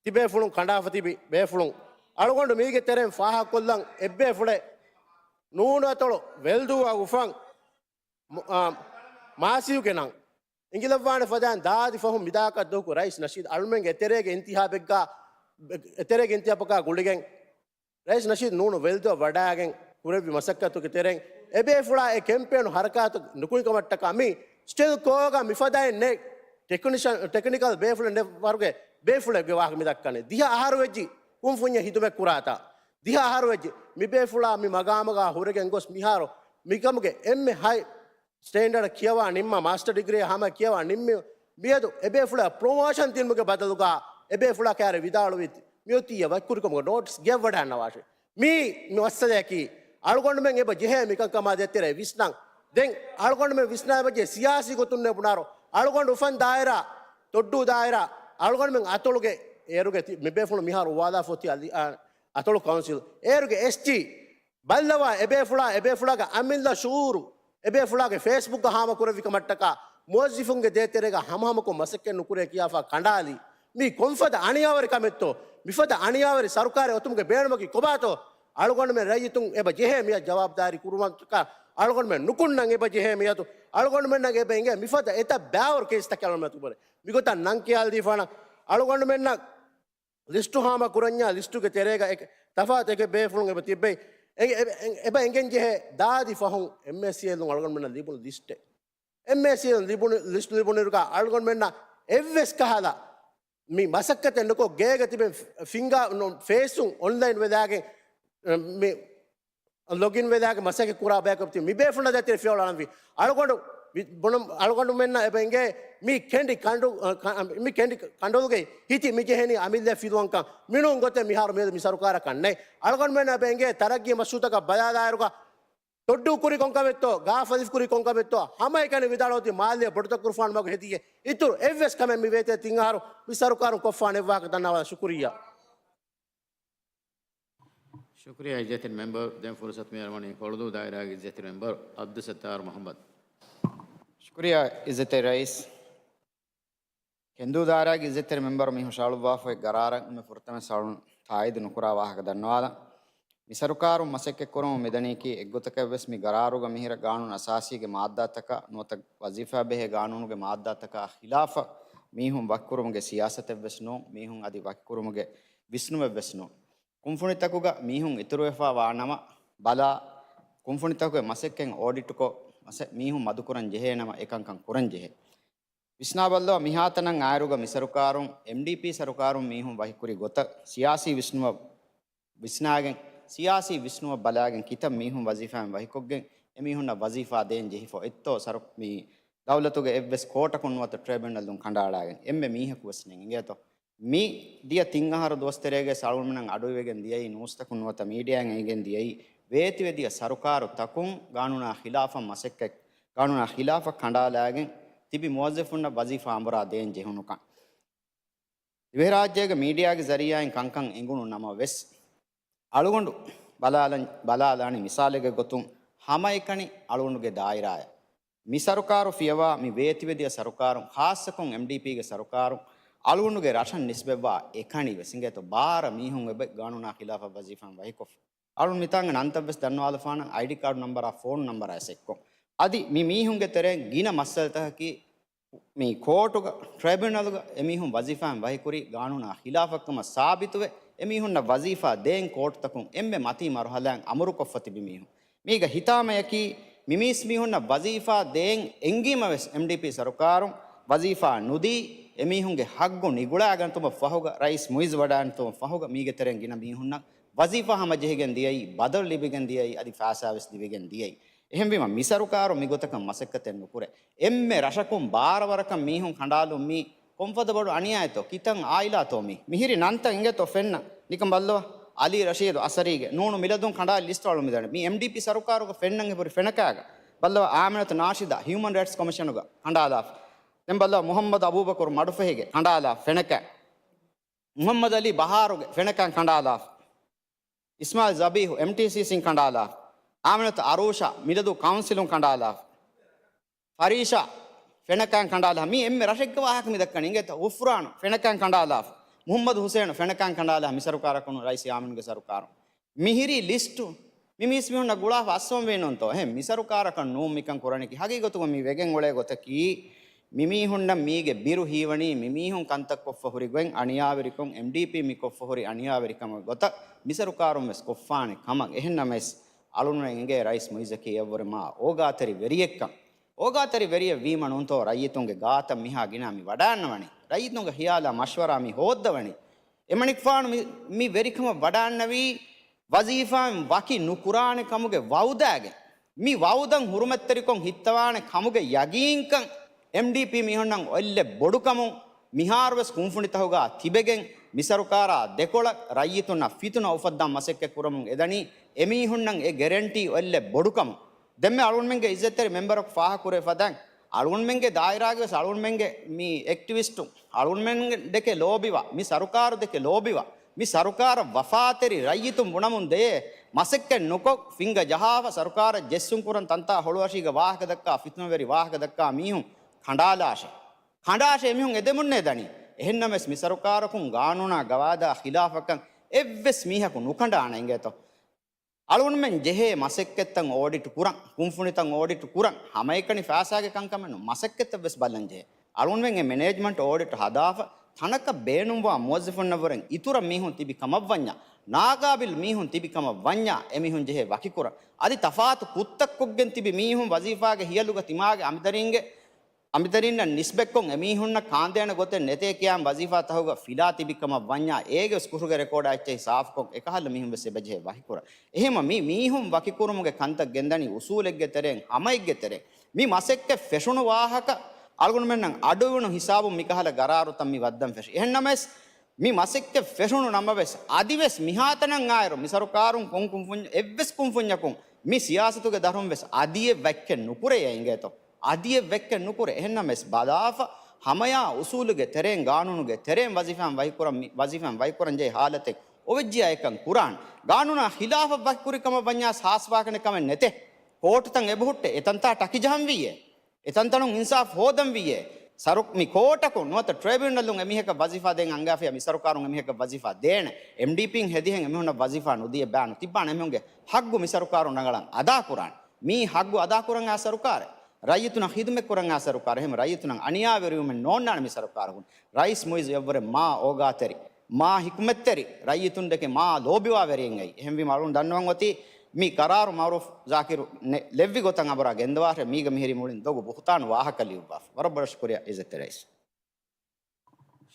ތިބޭފުޅުން ކަނޑާފަ ތިބި ބޭފުޅުން އަޅުގަނޑު މީގެ ތެރެއިން ފާހަގަކޮށްލަން އެއްބޭފުޅެއް ނޫނު އަތޮޅު ވެލްދޫއަށް އުފަން މު-، އާ، މާސިޔުގެ ނަން. އިނގިލައްވާނެ ފަދައިން ދާދި ފަހުން މިދާކަށް ދުވަހަކު ރައީސް ނަޝީދު އަޅުމެންގެ އެތެރޭގެ އިންތިހާބެއްގާ، އެތެރޭގެ އިންތިހާބަކާ ގުޅިގެން، ރައީސް ނަޝީދު ނޫނު ވެލްދުއަށް ވަޑާގެން ކުރެއްވި މަސައްކަތުގެ ތެރެއިން އެބޭފުޅާ އެ ކެމްޕޭނު ހަރަކާތު ނުކުނިކަމަށްޓަކާ މި ސްޓިލްކޯގަ މިފަދައިން ނެ ޓެކްނިޝަން، ޓެކްނިކަލް ބޭފުޅެއް ނެ ވަރުގެ ބޭފުޅެއްގެ ވާހަކަ މި ދައްކަނީ. ދިހަ އަހަރު ވެއްޖި ކުންފުންޏަށް ހިދުމަތް ކުރާތާ. ދިހަ އަހަރު ވެއްޖި މި ބޭފުޅާ މި މަގާމުގާ ހުރެގެން ގޮސް މިހާރު މިކަމުގެ އެންމެ ހައި ސްޓޭންޑަޑަށް ކިޔަވާ ނިންމާ، މާސްޓަރ ޑިގްރީއެއް ހަމަ ކިޔަވާ ނިންމި، މިއަދު އެބޭފުޅާ ޕްރޮމޯޝަން ދިނުމުގެ ބަދަލުގާ އެބޭފުޅާ ކައިރި ވިދާޅުވީ މިއޮތީ އެ ވަކިކުރިކަމުގެ ނޯޓިސް ގެއްވަޑައިގަންނަވާށޭ. މީ މި މައްސަލަޔަކީ އަޅުގަނޑުމެން އެބަ ޖެހޭ މިކަންކަމާ ދޭތެރޭ ވިސްނަން. ދެން އަޅުގަނޑުމެން ވިސްނާ އެބަ ޖެހޭ ސިޔާސީ ގޮތުން ނެ ބުނާރު އަޅުގަނޑު އުފަން ދާއިރާ، ތޮއްޑޫ ދާއިރާ، އަޅުގަނޑުމެން އަތޮޅުގެ އޭރުގެ ތި-، މި ބޭފުޅުން މިހާރު އުވާލާފަ އޮތީ އަލި-، އާ، އަތޮޅު ކައުންސިލް އޭރުގެ އެސްޓީ ބައްލަވާ އެބޭފުޅާ، އެބޭފުޅާގެ އަމިއްލަ ޝުއޫރު، އެބޭފުޅާގެ ފޭސްބުކްގަ ހާމަކުރެއްވި ކަމަށްޓަކާ މުވައްޒިފުންގެ ދޭތެރޭގަ ހަމަހަމަކޮށް މަސައްކަތް ނުކުރޭ ކިޔާފަ ކަނޑާލީ. މީ ކޮންފަދަ އަނިޔާވެރި ކަމެއްތޯ؟ މިފަދަ އަނިޔާވެރި ސަރުކާރެއް އޮތުމުގެ ބޭނުމަކީ ކޮބާތޯ؟ އަޅުގަނޑުމެން ރައްޔިތުން އެބަ ޖެހޭ މިއަށް ޖަވާބުދާރީ ކުރުމަށްޓަކާ އަޅުގަނޑުމެން ނުކުންނަން އެބަ ޖެހޭ މިއަދު އަޅުގަނޑުމެންނަށް އެބަ އެނގޭ މިފަދަ އެތައް ބައިވަރު ކޭސްތަކެއް އަޅުގަނޑުމެން އަތުބަރެ. މިގޮތަށް ނަން ކިޔާލަދީފާނަ އަޅުގަނޑުމެންނަށް ލިސްޓު ހާމަ ކުރަންޏާ ލިސްޓުގެ ތެރޭގަ އެކ-، ތަފާތު އެކެއް ބޭފުޅުން އެބަ ތިއްބެވި. އެ-، އެ-، އެ-، އެބަ އެނގެން ޖެހޭ ދާދި ފަހުން އެމްއޭސީއެލުން އަޅުގަނޑުމެންނަށް ލިބުނު ލިސްޓެއް. އެމްއޭސީއެލުން ލިބުނު ލިސްޓު ލިބުނުއިރުގަ އަޅުގަނޑުމެންނަށް އެއްވެސް ކަހަލަ މި މަސައްކަތެއް ނުކޮށް ގޭގަ ތިބެން ފި-، ފިންގާ ނު-، ފޭސްއުން އޮންލައިން ވެލާގެން، މި ލޮގިން ވެލާގެ މަސައްކަތް ކުރާ ބަޔަކަށް ތި މި ބޭފުޅުންނަށް ދޭތެރޭ ފިޔަވަޅު އަޅަންވީ. އަޅުގަނޑު ވި-، ބުނަން އަޅުގަނޑުމެންނަށް އެބަ އެނގޭ މީ ކެނޑި ކަނޑު-، އަ، ކަ-، މި ކެނޑި ކަނޑުލުގައި ހިތި މި ޖެހެނީ އަމިއްލަ ފިލުވަންކަން. މިނޫން ގޮތެއް މިހާރު މިއަދު މި ސަރުކާރަކަށް ނެތް. އަޅުގަނޑުމެންނަށް އެބަ އެނގޭ ތަރައްގީ މަޝްރޫއުތަކަށް ބަލާލާއިރުގަ ތޮއްޑޫ ކުރި ކޮންކަމެއްތޯ، ގާފަލިފު ކުރި ކޮންކަމެއްތޯ، ހަމައެކަނި ވިދާޅުވަތީ މާލެ ބޮޑުތައް ކުރުފާނު މަގު ހެދިޔޭ. އިތުރު އެއްވެސް ކަމެއް މި ވޭތެ ތިން އަހަރު މި ސަރުކާރުން ކޮށްފާނެ އެއްވާހަކަ ދަންނަވާ. ޝުކުރިއްޔާ. ޝުކުރިއްޔާ އިއްޒަތްތެރި މެމްބަރު. ދެން ފުރުސަތު މިއަރުވަނީ ކޮޅުދޫ ދާއިރާގެ އިއްޒަތްތެރި މެމްބަރު އަބްދުއްސައްތާރު މުހައްމަދު. ޝުކުރިއްޔާ އިއްޒަތްތެރި ރައީސް. ކެންދޫ ދާއިރާގެ އިއްޒަތްތެރި މެމްބަރު މި ހުށައަޅުއްވާފައި ގަރާރަށް އެންމެ ފުރަތަމަ ސަޅުން ތާއީދު ނުކުރާ ވާހަކަ ދަންނަވާލަން. މި ސަރުކާރުން މަސައްކަތްކުރަމުން މިދަނީކީ އެއްގޮތަކަށްވެސް މި ގަރާރުގަ މިހިރަ ގާނޫނު އަސާސީގެ މާއްދާތަކާ ނުވަތަ ވަޒީފާ ބެހޭ ގާނޫނުގެ މާއްދާތަކާ ޚިލާފަށް މީހުން ވަކިކުރުމުގެ ސިޔާސަތެއްވެސް ނޫން، މީހުން އަދި ވަކިކުރުމުގެ ވިސްނުމެއްވެސް ނޫން. ކުންފުނިތަކުގަ މީހުން އިތުރުވެފާ ވާ ނަމަ ބަލާ، ކުންފުނިތަކުގެ މަސައްކަތް އޯޑިޓުކޮށް، މަސަ-، މީހުން މަދުކުރަން ޖެހޭ ނަމަ އެކަންކަން ކުރަން ޖެހޭ. ވިސްނާބައްލަވާ، މިހާތަނަށް އާއިރުގަ މި ސަރުކާރުން، އެމްޑީޕީ ސަރުކާރުން މީހުން ވަކިކުރި ގޮތަށް ސިޔާސީ ވިސްނުމަށް ވިސްނާގެން، ސިޔާސީ ވިސްނުމަށް ބަލާގެން ކިތައް މީހުން ވަޒީފާއިން ވަހިކޮށްގެން އެމީހުންނަށް ވަޒީފާ ދޭން ޖެހިފަ އޮތްތޯ ސަރު-، މި ދައުލަތުގެ އެއްވެސް ކޯޓަކުން ނުވަތަ ޓްރައިބިއުނަލުން ކަނޑައަޅާގެން އެންމެ މީހަކު ވެސް ނެތް އިނގޭތޯ. މި ދިޔަ ތިން އަހަރު ދުވަސް ތެރޭގައި އަޅުގަނޑުމެންނަށް އަޑުއިވިގެން ދިޔައީ، ނޫސްތަކުން ނުވަތަ މީޑިއާއިން އެނގިގެން ދިޔައީ، ވޭތިވެދިޔަ ސަރުކާރު ތަކުން ގާނޫނާ ޚިލާފަށް މަސައްކަތް، ގާނޫނާ ޚިލާފަށް ކަނޑާލާގެން ތިބި މުވައްޒަފުންނަށް ވަޒީފާ އަނބުރާ ދޭން ޖެހުނުކަން. ދިވެހިރާއްޖޭގެ މީޑިއާގެ ޒަރީއާއިން ކަންކަން އެނގުނު ނަމަވެސް، އަޅުގަނޑު ބަލާލަން-، ބަލާލާނީ މިސާލެއްގެ ގޮތުން ހަމައެކަނި އަޅުގަނޑުގެ ދާއިރާއަށް. މި ސަރުކާރު ފިޔަވާ މި ވޭތިވެދިޔަ ސަރުކާރުން، ޚާއްޞަކޮށް އެމްޑީޕީގެ ސަރުކާރުން އަޅުގަނޑުގެ ރަށަށް ނިސްބަތްވާ އެކަނިވެސް އިނގޭތޯ ބާރަ މީހުން އެބަ ގާނޫނާ ޚިލާފަށް ވަޒީފާއިން ވަހިކޮށްފަ. އަޅުން މިތާނގެ ނަންތައްވެސް ދަންނަވާލަފާނަން، އައިޑީ ކާޑު ނަންބަރާ ފޯނު ނަންބަރާ އެސެއްކޮށް. އަދި މި މީހުންގެ ތެރެއިން ގިނަ މައްސަލަތަކަކީ މި ކޯޓުގަ، ޓްރައިބިއުނަލުގަ އެމީހުން ވަޒީފާއިން ވަހިކުރީ ގާނޫނާ ޚިލާފަށްކަމަށް ސާބިތުވެ، އެމީހުންނަށް ވަޒީފާ ދޭން ކޯޓުތަކުން އެންމެ މަތީ މަރުހަލާއިން އަމުރުކޮށްފަ ތިބި މީހުން. މީގަ ހިތާމަޔަކީ، މި މީސްމީހުންނަށް ވަޒީފާ ދޭން އެންގީމަވެސް އެމްޑީޕީ ސަރުކާރުން ވަޒީފާ ނުދީ، އެމީހުންގެ ހައްގު ނިގުޅާގަންތުމަށް ފަހުގަ، ރައީސް މުއިއްޒު ވަޑާގަންތުމަށް ފަހުގަ، މީގެ ތެރެއިން ގިނަ މީހުންނަށް ވަޒީފާ ހަމަޖެހިގެން ދިޔައީ، ބަދަލު ލިބިގެން ދިޔައީ، އަދި ފައިސާވެސް ލިބިގެން ދިޔައީ. އެހެންވީމަ، މި ސަރުކާރު މިގޮތަކަށް މަސައްކަތެއް ނުކުރޭ. އެންމެ ރަށަކުން ބާރަ ވަރަކަށް މީހުން ކަނޑާލުން މީ ކޮންފަދަ ބޮޑު އަނިޔާއެއްތޯ؟ ކިތަން އާއިލާތޯ މީ؟ މިހިރި ނަންތައް އިނގޭތޯ ފެންނަ. ނިކަން ބައްލަވާ، އަލީ ރަޝީދު އަސަރީގެ ނޫނު މިލަދުން ކަނޑާލި ލިސްޓު އަޅުމިދަނީ. މީ އެމްޑީޕީ ސަރުކާރުގަ ފެންނަން އެބުރި ފެނަކާގަ. ބައްލަވާ، އާމިނަތު ނާޝިދާ ހިއުމަން ރައިޓްސް ކޮމިޝަނުގަ ކަނޑާލާފަ. ދެން ބައްލަވާ، މުހައްމަދު އަބޫބަކުރު މަޑުފަހިގެ ކަނޑާލާފަ ފެނަކާ. މުހައްމަދު އަލީ ބަހާރުގެ ފެނަކާ ކަނޑާލާފަ. އިސްމާއިލް ޒަބީހު އެމްޓީސީސީން ކަނޑާލާފަ. އާމިނަތު އަރޫޝާ މިލަދު ކައުންސިލުން ކަނޑާލާފަ. ފަރީޝާ ފެނަކާ ކަނޑާލާ. މީ އެންމެ ރަށެއްގެ ވާހަކަ މި ދައްކަނީ. އިނގޭތަ؟ ޣުފްރާނު ފެނަކާ ކަނޑާލާފަ. މުހައްމަދު ހުސޭނު ފެނަކާ ކަނޑާލާ. މި ސަރުކާރަކުން ރައީސް ޔާމީނުގެ ސަރުކާރުން. މިހިރީ ލިސްޓު މި މީސްމީހުންނަށް ގުޅާފަ އައްސަވަން ވީނުންތޯ؟ އެހެން މި ސަރުކާރަކަށް ނޫން މިކަން ކުރަނީކީ. ހަގީގަތުގަ މި ވެގެން އުޅޭ ގޮތަކީ، މިމީހުންނަށް މީގެ ބިރު ހީވަނީ މިމީހުން ކަންތައް ކޮށްފަ ހުރި ގޮތް އަނިޔާވެރިކޮށް، އެމްޑީޕީ މި ކޮށްފަ ހުރި އަނިޔާވެރިކަމުގެ ގޮތަށް މި ސަރުކާރުން ވެސް ކޮށްފާނެ ކަމަށް. އެހެންނަމަވެސް، އަޅުން އެނގޭ ރައީސް މުއިއްޒަކީ އެއަށްވުރެ މާ އޯގާތެރި ވެރިއެއްކަން. އޯގާތެރި ވެރިއެއް ވީމަ ނޫންތޯ ރައްޔިތުންގެ ގާތަށް މިހާ ގިނަ މި ވަޑާންނަވަނީ. ރައްޔިތުންގެ ހިޔާލާ މަޝްވަރާ މި ހޯއްދަވަނީ. އެމަނިކުފާނު މި، މި ވެރިކަމަށް ވަޑާންނަވީ ވަޒީފާއިން ވަކި ނުކުރާނެ ކަމުގެ ވައުދާގެން. މި ވައުދަށް ހުރުމަތްތެރިކޮށް ހިއްތަވާނެ ކަމުގެ ޔަގީންކަން އެމްޑީޕީ މީހުންނަށް އޮތްލެއް ބޮޑުކަމުން މިހާރުވެސް ކުންފުނިތަކުގަ ތިބެގެން މި ސަރުކާރާ ދެކޮޅަށް ރައްޔިތުންނަށް ފިތުނަ އުފައްދާ މަސައްކަތް ކުރަމުން އެދަނީ. އެމީހުންނަށް އެ ގެރެންޓީ އޮތްލެއް ބޮޑުކަމުން. ދެންމެ އަޅުންމެންގެ އިއްޒަތްތެރި މެމްބަރަކު ފާހަ ކުރޭ ފަދައިން، އަޅުންމެންގެ ދާއިރާގެ ވެސް އަޅުންމެންގެ މި އެކްޓިވިސްޓުން އަޅުންމެން ދެކެ ލޯބިވާ، މި ސަރުކާރު ދެކެ ލޯބިވާ، މި ސަރުކާރަށް ވަފާތެރި ރައްޔިތުން ބުނަމުން ދޭ މަސައްކަތް ނުކޮށް، ފިނގަ ޖަހާފަ ސަރުކާރަށް ޖެއްސުން ކުރަން ތަންތާ ހޮޅުއަށީގަ ވާހަކަ ދައްކާ، ފިތުނަވެރި ވާހަކަ ދައްކާ މީހުން ކަނޑާލާށޭ. ކަނޑާށޭ އެމީހުން އެދެމުންނޭ ދަނީ. އެހެންނަމަވެސް މި ސަރުކާރަކުން ގާނޫނާ ގަވާއިދާ ޚިލާފަކަށް އެއްވެސް މީހަކު ނުކަނޑާނެ އިނގޭތޯ. އަޅުގަނޑުމެން ޖެހޭ މަސައްކަތްތައް އޯޑިޓް ކުރަން، ކުންފުނިތައް އޯޑިޓް ކުރަން، ހަމައެކަނި ފައިސާގެ ކަންކަމެއް ނޫން، މަސައްކަތްތައް ވެސް ބަލަން ޖެހޭ. އަޅުގަނޑުމެން އެ މެނޭޖްމަންޓް އޯޑިޓް ހަދާފަ، ތަނަކަށް ބޭނުންވާ މުވައްޒަފުންނަށްވުރެން އިތުރަށް މީހުން ތިބި ކަމަށްވަންޏާ، ނާގާބިލް މީހުން ތިބި ކަމަށްވަންޏާ، އެމީހުން ޖެހޭ ވަކިކުރަން. އަދި ތަފާތު ކުށްތައް ކޮށްގެން ތިބި މީހުން ވަޒީފާގެ ހިޔަލުގަ ތިމާގެ އަނބިތަރީންގެ އަނބިތަރީންނަށް ނިސްބަތްކޮށް އެމީހުންނަށް ކާންދޭނެ ގޮތެއް ނެތޭ ކިޔާން ވަޒީފާތަކުގަ ފިލާ ތިބި ކަމަށް ވަންޏާ، އޭގެ ވެސް ކުށުގެ ރެކޯޑާ އެއްޗެހި ސާފުކޮށް އެކަހަލަ މީހުން ވެސް އެބަޖެހޭ ވަކިކުރަން. އެހެންމަ މި މީހުން ވަކިކުރުމުގެ ކަންތައް ގެންދަނީ އުސޫލެއްގެ ތެރެއިން، ހަމައެއްގެ ތެރެއިން. މި މަސައްކަތް ފެށުނު ވާހަކަ އަޅުގަނޑުމެންނަށް އަޑުއިވުނު ހިސާބުން މިކަހަލަ ގަރާރުތައް މި ވައްދަން ފެށި. އެހެންނަމަވެސް، މި މަސައްކަތް ފެށުނު ނަމަވެސް، އަދިވެސް މިހާތަނަށް އާއިރު މި ސަރުކާރުން ކޮން ކުންފުންޏަ، އެއްވެސް ކުންފުންޏަކުން މި ސިޔާސަތުގެ ދަށުން ވެސް އަދިއެއް ވައްކެއް ނުކުރެޔޭ އިނގޭތޯ. އަދިއެއް ވައްކެއް ނުކުރޭ. އެހެންނަމަވެސް ބަލާފަ، ހަމަޔާ އުސޫލުގެ ތެރެއިން، ގާނޫނުގެ ތެރެއިން ވަޒީފާއިން ވަކިކުރަން މި، ވަޒީފާއިން ވަކިކުރަން ޖެހޭ ހާލަތެއް އޮވެއްޖިޔާ އެކަން ކުރާން. ގާނޫނާ ޚިލާފަށް ވަކިކުރި ކަމަށް ވަންޏާ ހާސްވާކަނެ ކަމެއް ނެތޭ. ކޯޓުތައް އެބަހުއްޓޭ، އެތަންތާ ޓަކި ޖަހަންވީއޭ. އެތަންތަނުން އިންސާފް ހޯދަންވީއޭ. ސަރު، މި ކޯޓަކުން ނުވަތަ ޓްރައިބިއުނަލުން އެމީހަކަށް ވަޒީފާ ދޭން އަންގާފިޔާ، މި ސަރުކާރުން އެމީހަކަށް ވަޒީފާ ދޭނެ. އެމްޑީޕީން ހެދިހެން އެމީހުންނަށް ވަޒީފާ ނުދިޔަ ބާނު ތިއްބާނެ. އެމީހުންގެ ހައްގު މި ސަރުކާރުން ރަނގަޅަށް އަދާކުރާނެ. މީ ހައްގު އަދާކުރަން އާ ސަރުކާރެއް. ރައްޔިތުނަށް ޚިދުމަތް ކުރަން އާ ސަރުކާރެއް. އެހެން ރައްޔިތުނަށް އަނިޔާވެރިވުމެއް ނޯންނާނެ މި ސަރުކާރަކުން. ރައީސް މުއިއްޒު އެއްވުރެ މާ އޯގާތެރި، މާ ހިކުމަތްތެރި، ރައްޔިތުން ދެކެ މާ ލޯބިވާ ވެރިއެއް އައި. އެހެންވީމަ އަޅުން ދަންނަވަން އޮތީ މި ޤަރާރު މައުރޫފް ޒާކިރު ނެ، ލެއްވި ގޮތަށް އަނބުރާ ގެންދަވާށޭ. މީގަ މިހިރީ މުޅިން ދޮގު ބުހުތާނު ވާހަކަ ލިޔުއްވާފަ. ވަރަށް ބޮޑަށް ޝުކުރިޔާ އިއްޒަތްތެރި ރައީސް.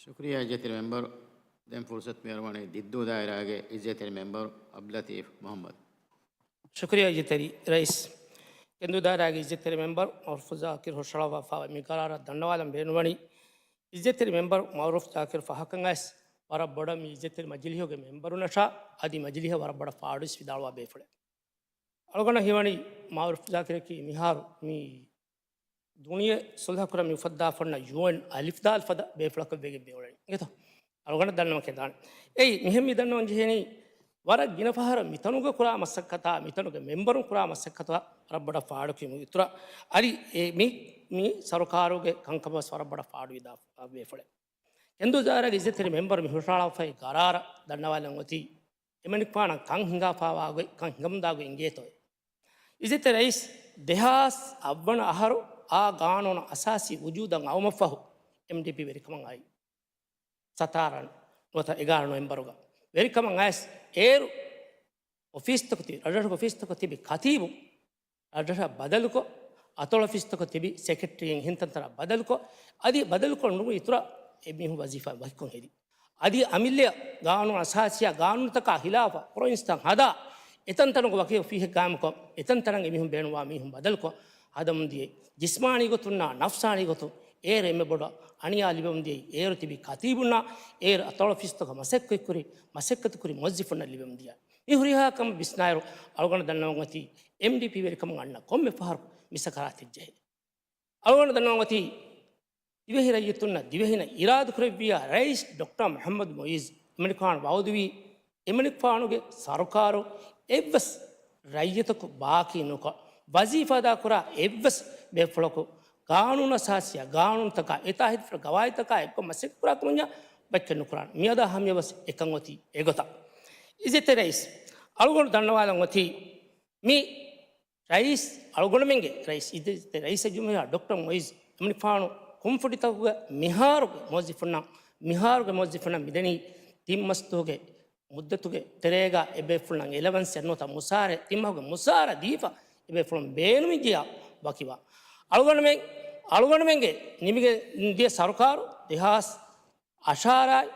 ޝުކުރިޔާ އިއްޒަތްތެރި މެމްބަރު. ދެން ފުރުސަތު މިއަރުވަނީ ދިއްދޫ ދާއިރާގެ އިއްޒަތްތެރި މެމްބަރު ޢަބްދުލްލަޠީފް މުޙައްމަދު. ޝުކުރިޔާ އިއްޒަތްތެރި ރައީސް. ދިއްދޫ ދާއިރާގެ އިއްޒަތްތެރި މެމްބަރު މައުރޫފް ޒާކިރު ހުށަހަޅައްވާފައިވާ މި ޤަރާރަށް ދަންނަވާލަން ބޭނުންވަނީ، އިއްޒަތްތެރި މެމްބަރު މައުރޫފް ޒާކިރު ފަހަކަށް އައިސް ވަރަށް ބޮޑަށް މި އިއްޒަތްތެރި މަޖިލީހުގެ މެމްބަރުންނަށާ އަދި މަޖިލީހަށް ވަރަށް ބޮޑަށް ފާޑުވެސް ވިދާޅުވާ ބޭފުޅެއް. އަޅުގަނޑަށް ހީވަނީ މައުރޫފް ޒާކިރަކީ މިހާރު މި ދުނިޔެ ސުލްހަކުރަން މި އުފައްދާފަ އޮންނަ ޔޫއެން އަލިފްދާލި ފަދަ ބޭފުޅަކަށް ވެގެން މިއުޅެނީ. އިނގޭތޯ؟ އަޅުގަނޑަށް ދަންނަވަން ކެނޑާނެ. އެއީ މިހެން މި ދަންނަވަން ޖެހެނީ، ވަރަށް ގިނަ ފަހަރަށް މިތަނުގަ ކުރާ މަސައްކަތާ، މިތަނުގެ މެމްބަރުން ކުރާ މަސައްކަތާ ވަރަށް ބޮޑަށް ފާޑުކިޔުމުގެ އިތުރަށް އަދި އެ މި، މި ސަރުކާރުގެ ކަންކަން ވެސް ވަރަށް ބޮޑަށް ފާޑުވިދާ ބޭފުޅެއް. ކެނދު ދާއިރާގެ އިއްޒަތްތެރި މެމްބަރު މި ހުށަހަޅާފައި ގަރާރަށް ދަންނަވާލަން އޮތީ، އެމަނިކުފާނަށް ކަން ހިނގާފައިވާ ގޮތް، ކަން ހިނގަމުންދާ ގޮތް އިނގޭތޯއޭ. އިއްޒަތްތެރި ރައީސް، ދެހާސް އަށްވަނަ އަހަރު އާ ގާނޫނު އަސާސީ ވުޖޫދަށް އައުމަށްފަހު، އެމްޑީޕީ ވެރިކަމަށް އައީ. ސަތާރަ ނުވަތަ އެގާރަ ނޮވެމްބަރުގަ ވެރިކަމަށް އައިސް، އޭރު އޮފީސްތަކު ތި، ރަށްރަށުގެ އޮފީސްތަކު ތިބި ކަތީބު، ރަށްރަށަށް ބަދަލުކޮށް، އަތޮޅު އޮފީސްތަކު ތިބި ސެކްރެޓަރީން އެހެން ތަންތަނަށް ބަދަލުކޮށް، އަދި ބަދަލުކޮށް ނުވި އިތުރަށް އެމީހުން ވަޒީފާ ވަކިކޮށް ހެދި. އަދި އަމިއްލަ ގާނޫނު އަސާސީއާ ގާނޫނުތަކާ ހިލާފަށް ފޮރޮއިންސްތައް ހަދާ، އެތަންތަނުގަ ވަކި އޮފީހެއް ގާއިމުކޮށް، އެތަންތަނަށް އެމީހުން ބޭނުންވާ މީހުން ބަދަލުކޮށް ހަދަމުން ދިޔައީ. ޖިސްމާނީ ގޮތުންނާ ނަފްސާނީ ގޮތުން އޭރު އެންމެ ބޮޑަށް އަނިޔާ ލިބެމުން ދިޔައީ. އޭރު ތިބި ކަތީބުންނާ، އޭރު އަތޮޅު އޮފީސްތަކަށް މަސައްކަތްކުރި، މަސައްކަތުކުރި މުވައްޒަފުންނަށް ލިބެމުން ދިޔަ. މި ހުރިހާ ކަމެއް ވިސްނާއިރު، އަޅުގަނޑަށް ދަންނަވަން އޮތީ، އެމްޑީޕީ ވެރިކަމުން އަންނަ ކޮންމެ ފަހަރަކު މި ސަކަރާތެއް ޖެހޭ. އަޅުގަނޑަށް ދަންނަވަން އޮތީ، ދިވެހި ރައްޔިތުންނަށް ދިވެހިންނަށް އިރާދަކުރެއްވިއްޔާ، ރައީސް ޑޮކްޓަރ މުޙައްމަދު މުއިއްޒު އެމަނިކުފާނު ވައުދުވީ، އެމަނިކުފާނުގެ ސަރުކާރު އެއްވެސް ރައްޔިތަކު ބާކީ ނުކޮށް، ވަޒީފާ އަދާކުރާ އެއްވެސް ބޭފުޅަކު ގާނޫނު އަސާސީއާ ގާނޫނުތަކާ، އެތާ ހެދިފަ ގަވާއިދުތަކާ އެއްކޮށް މަސައްކަތްކުރާ ކަމަށް ބައްކެއް ނުކުރާނެ. މިއަދާ ހަމަޔަށް ވެސް އެކަން އޮތީ އެގޮތަށް. އިއްޒަތްތެރި ރައީސް، އަޅުގަނޑު ދަންނަވާލަން އޮތީ މި ރައީސް، އަޅުގަނޑުމެންގެ ރައީސް، އިއްޒަތްތެރި ރައީސުލްޖުމްހޫރިއްޔާ ޑޮކްޓަރ މުއިއްޒު އެމަނިކުފާނު ކުންފުނިތަކުގެ މިހާރުގެ މުވައްޒިފުންނަށް، މިހާރުގެ މުވައްޒިފުންނަށް މިދެނީ ތިން މަސްދުވަހުގެ މުއްދަތުގެ ތެރޭގަ އެބޭފުޅުންނަށް އެލަވަންސެއް ނުވަތަ މުސާރަ، ތިން މަހުގެ މުސާރަ ދީފަ އެބޭފުޅުން ބޭނުމިއްޖެޔާ ވަކިވާ. އަޅުގަނޑުމެން، އަޅުގަނޑުމެންގެ ނިމިގެން ދިޔަ ސަރުކާރު ދެހާސް އަށާރައި،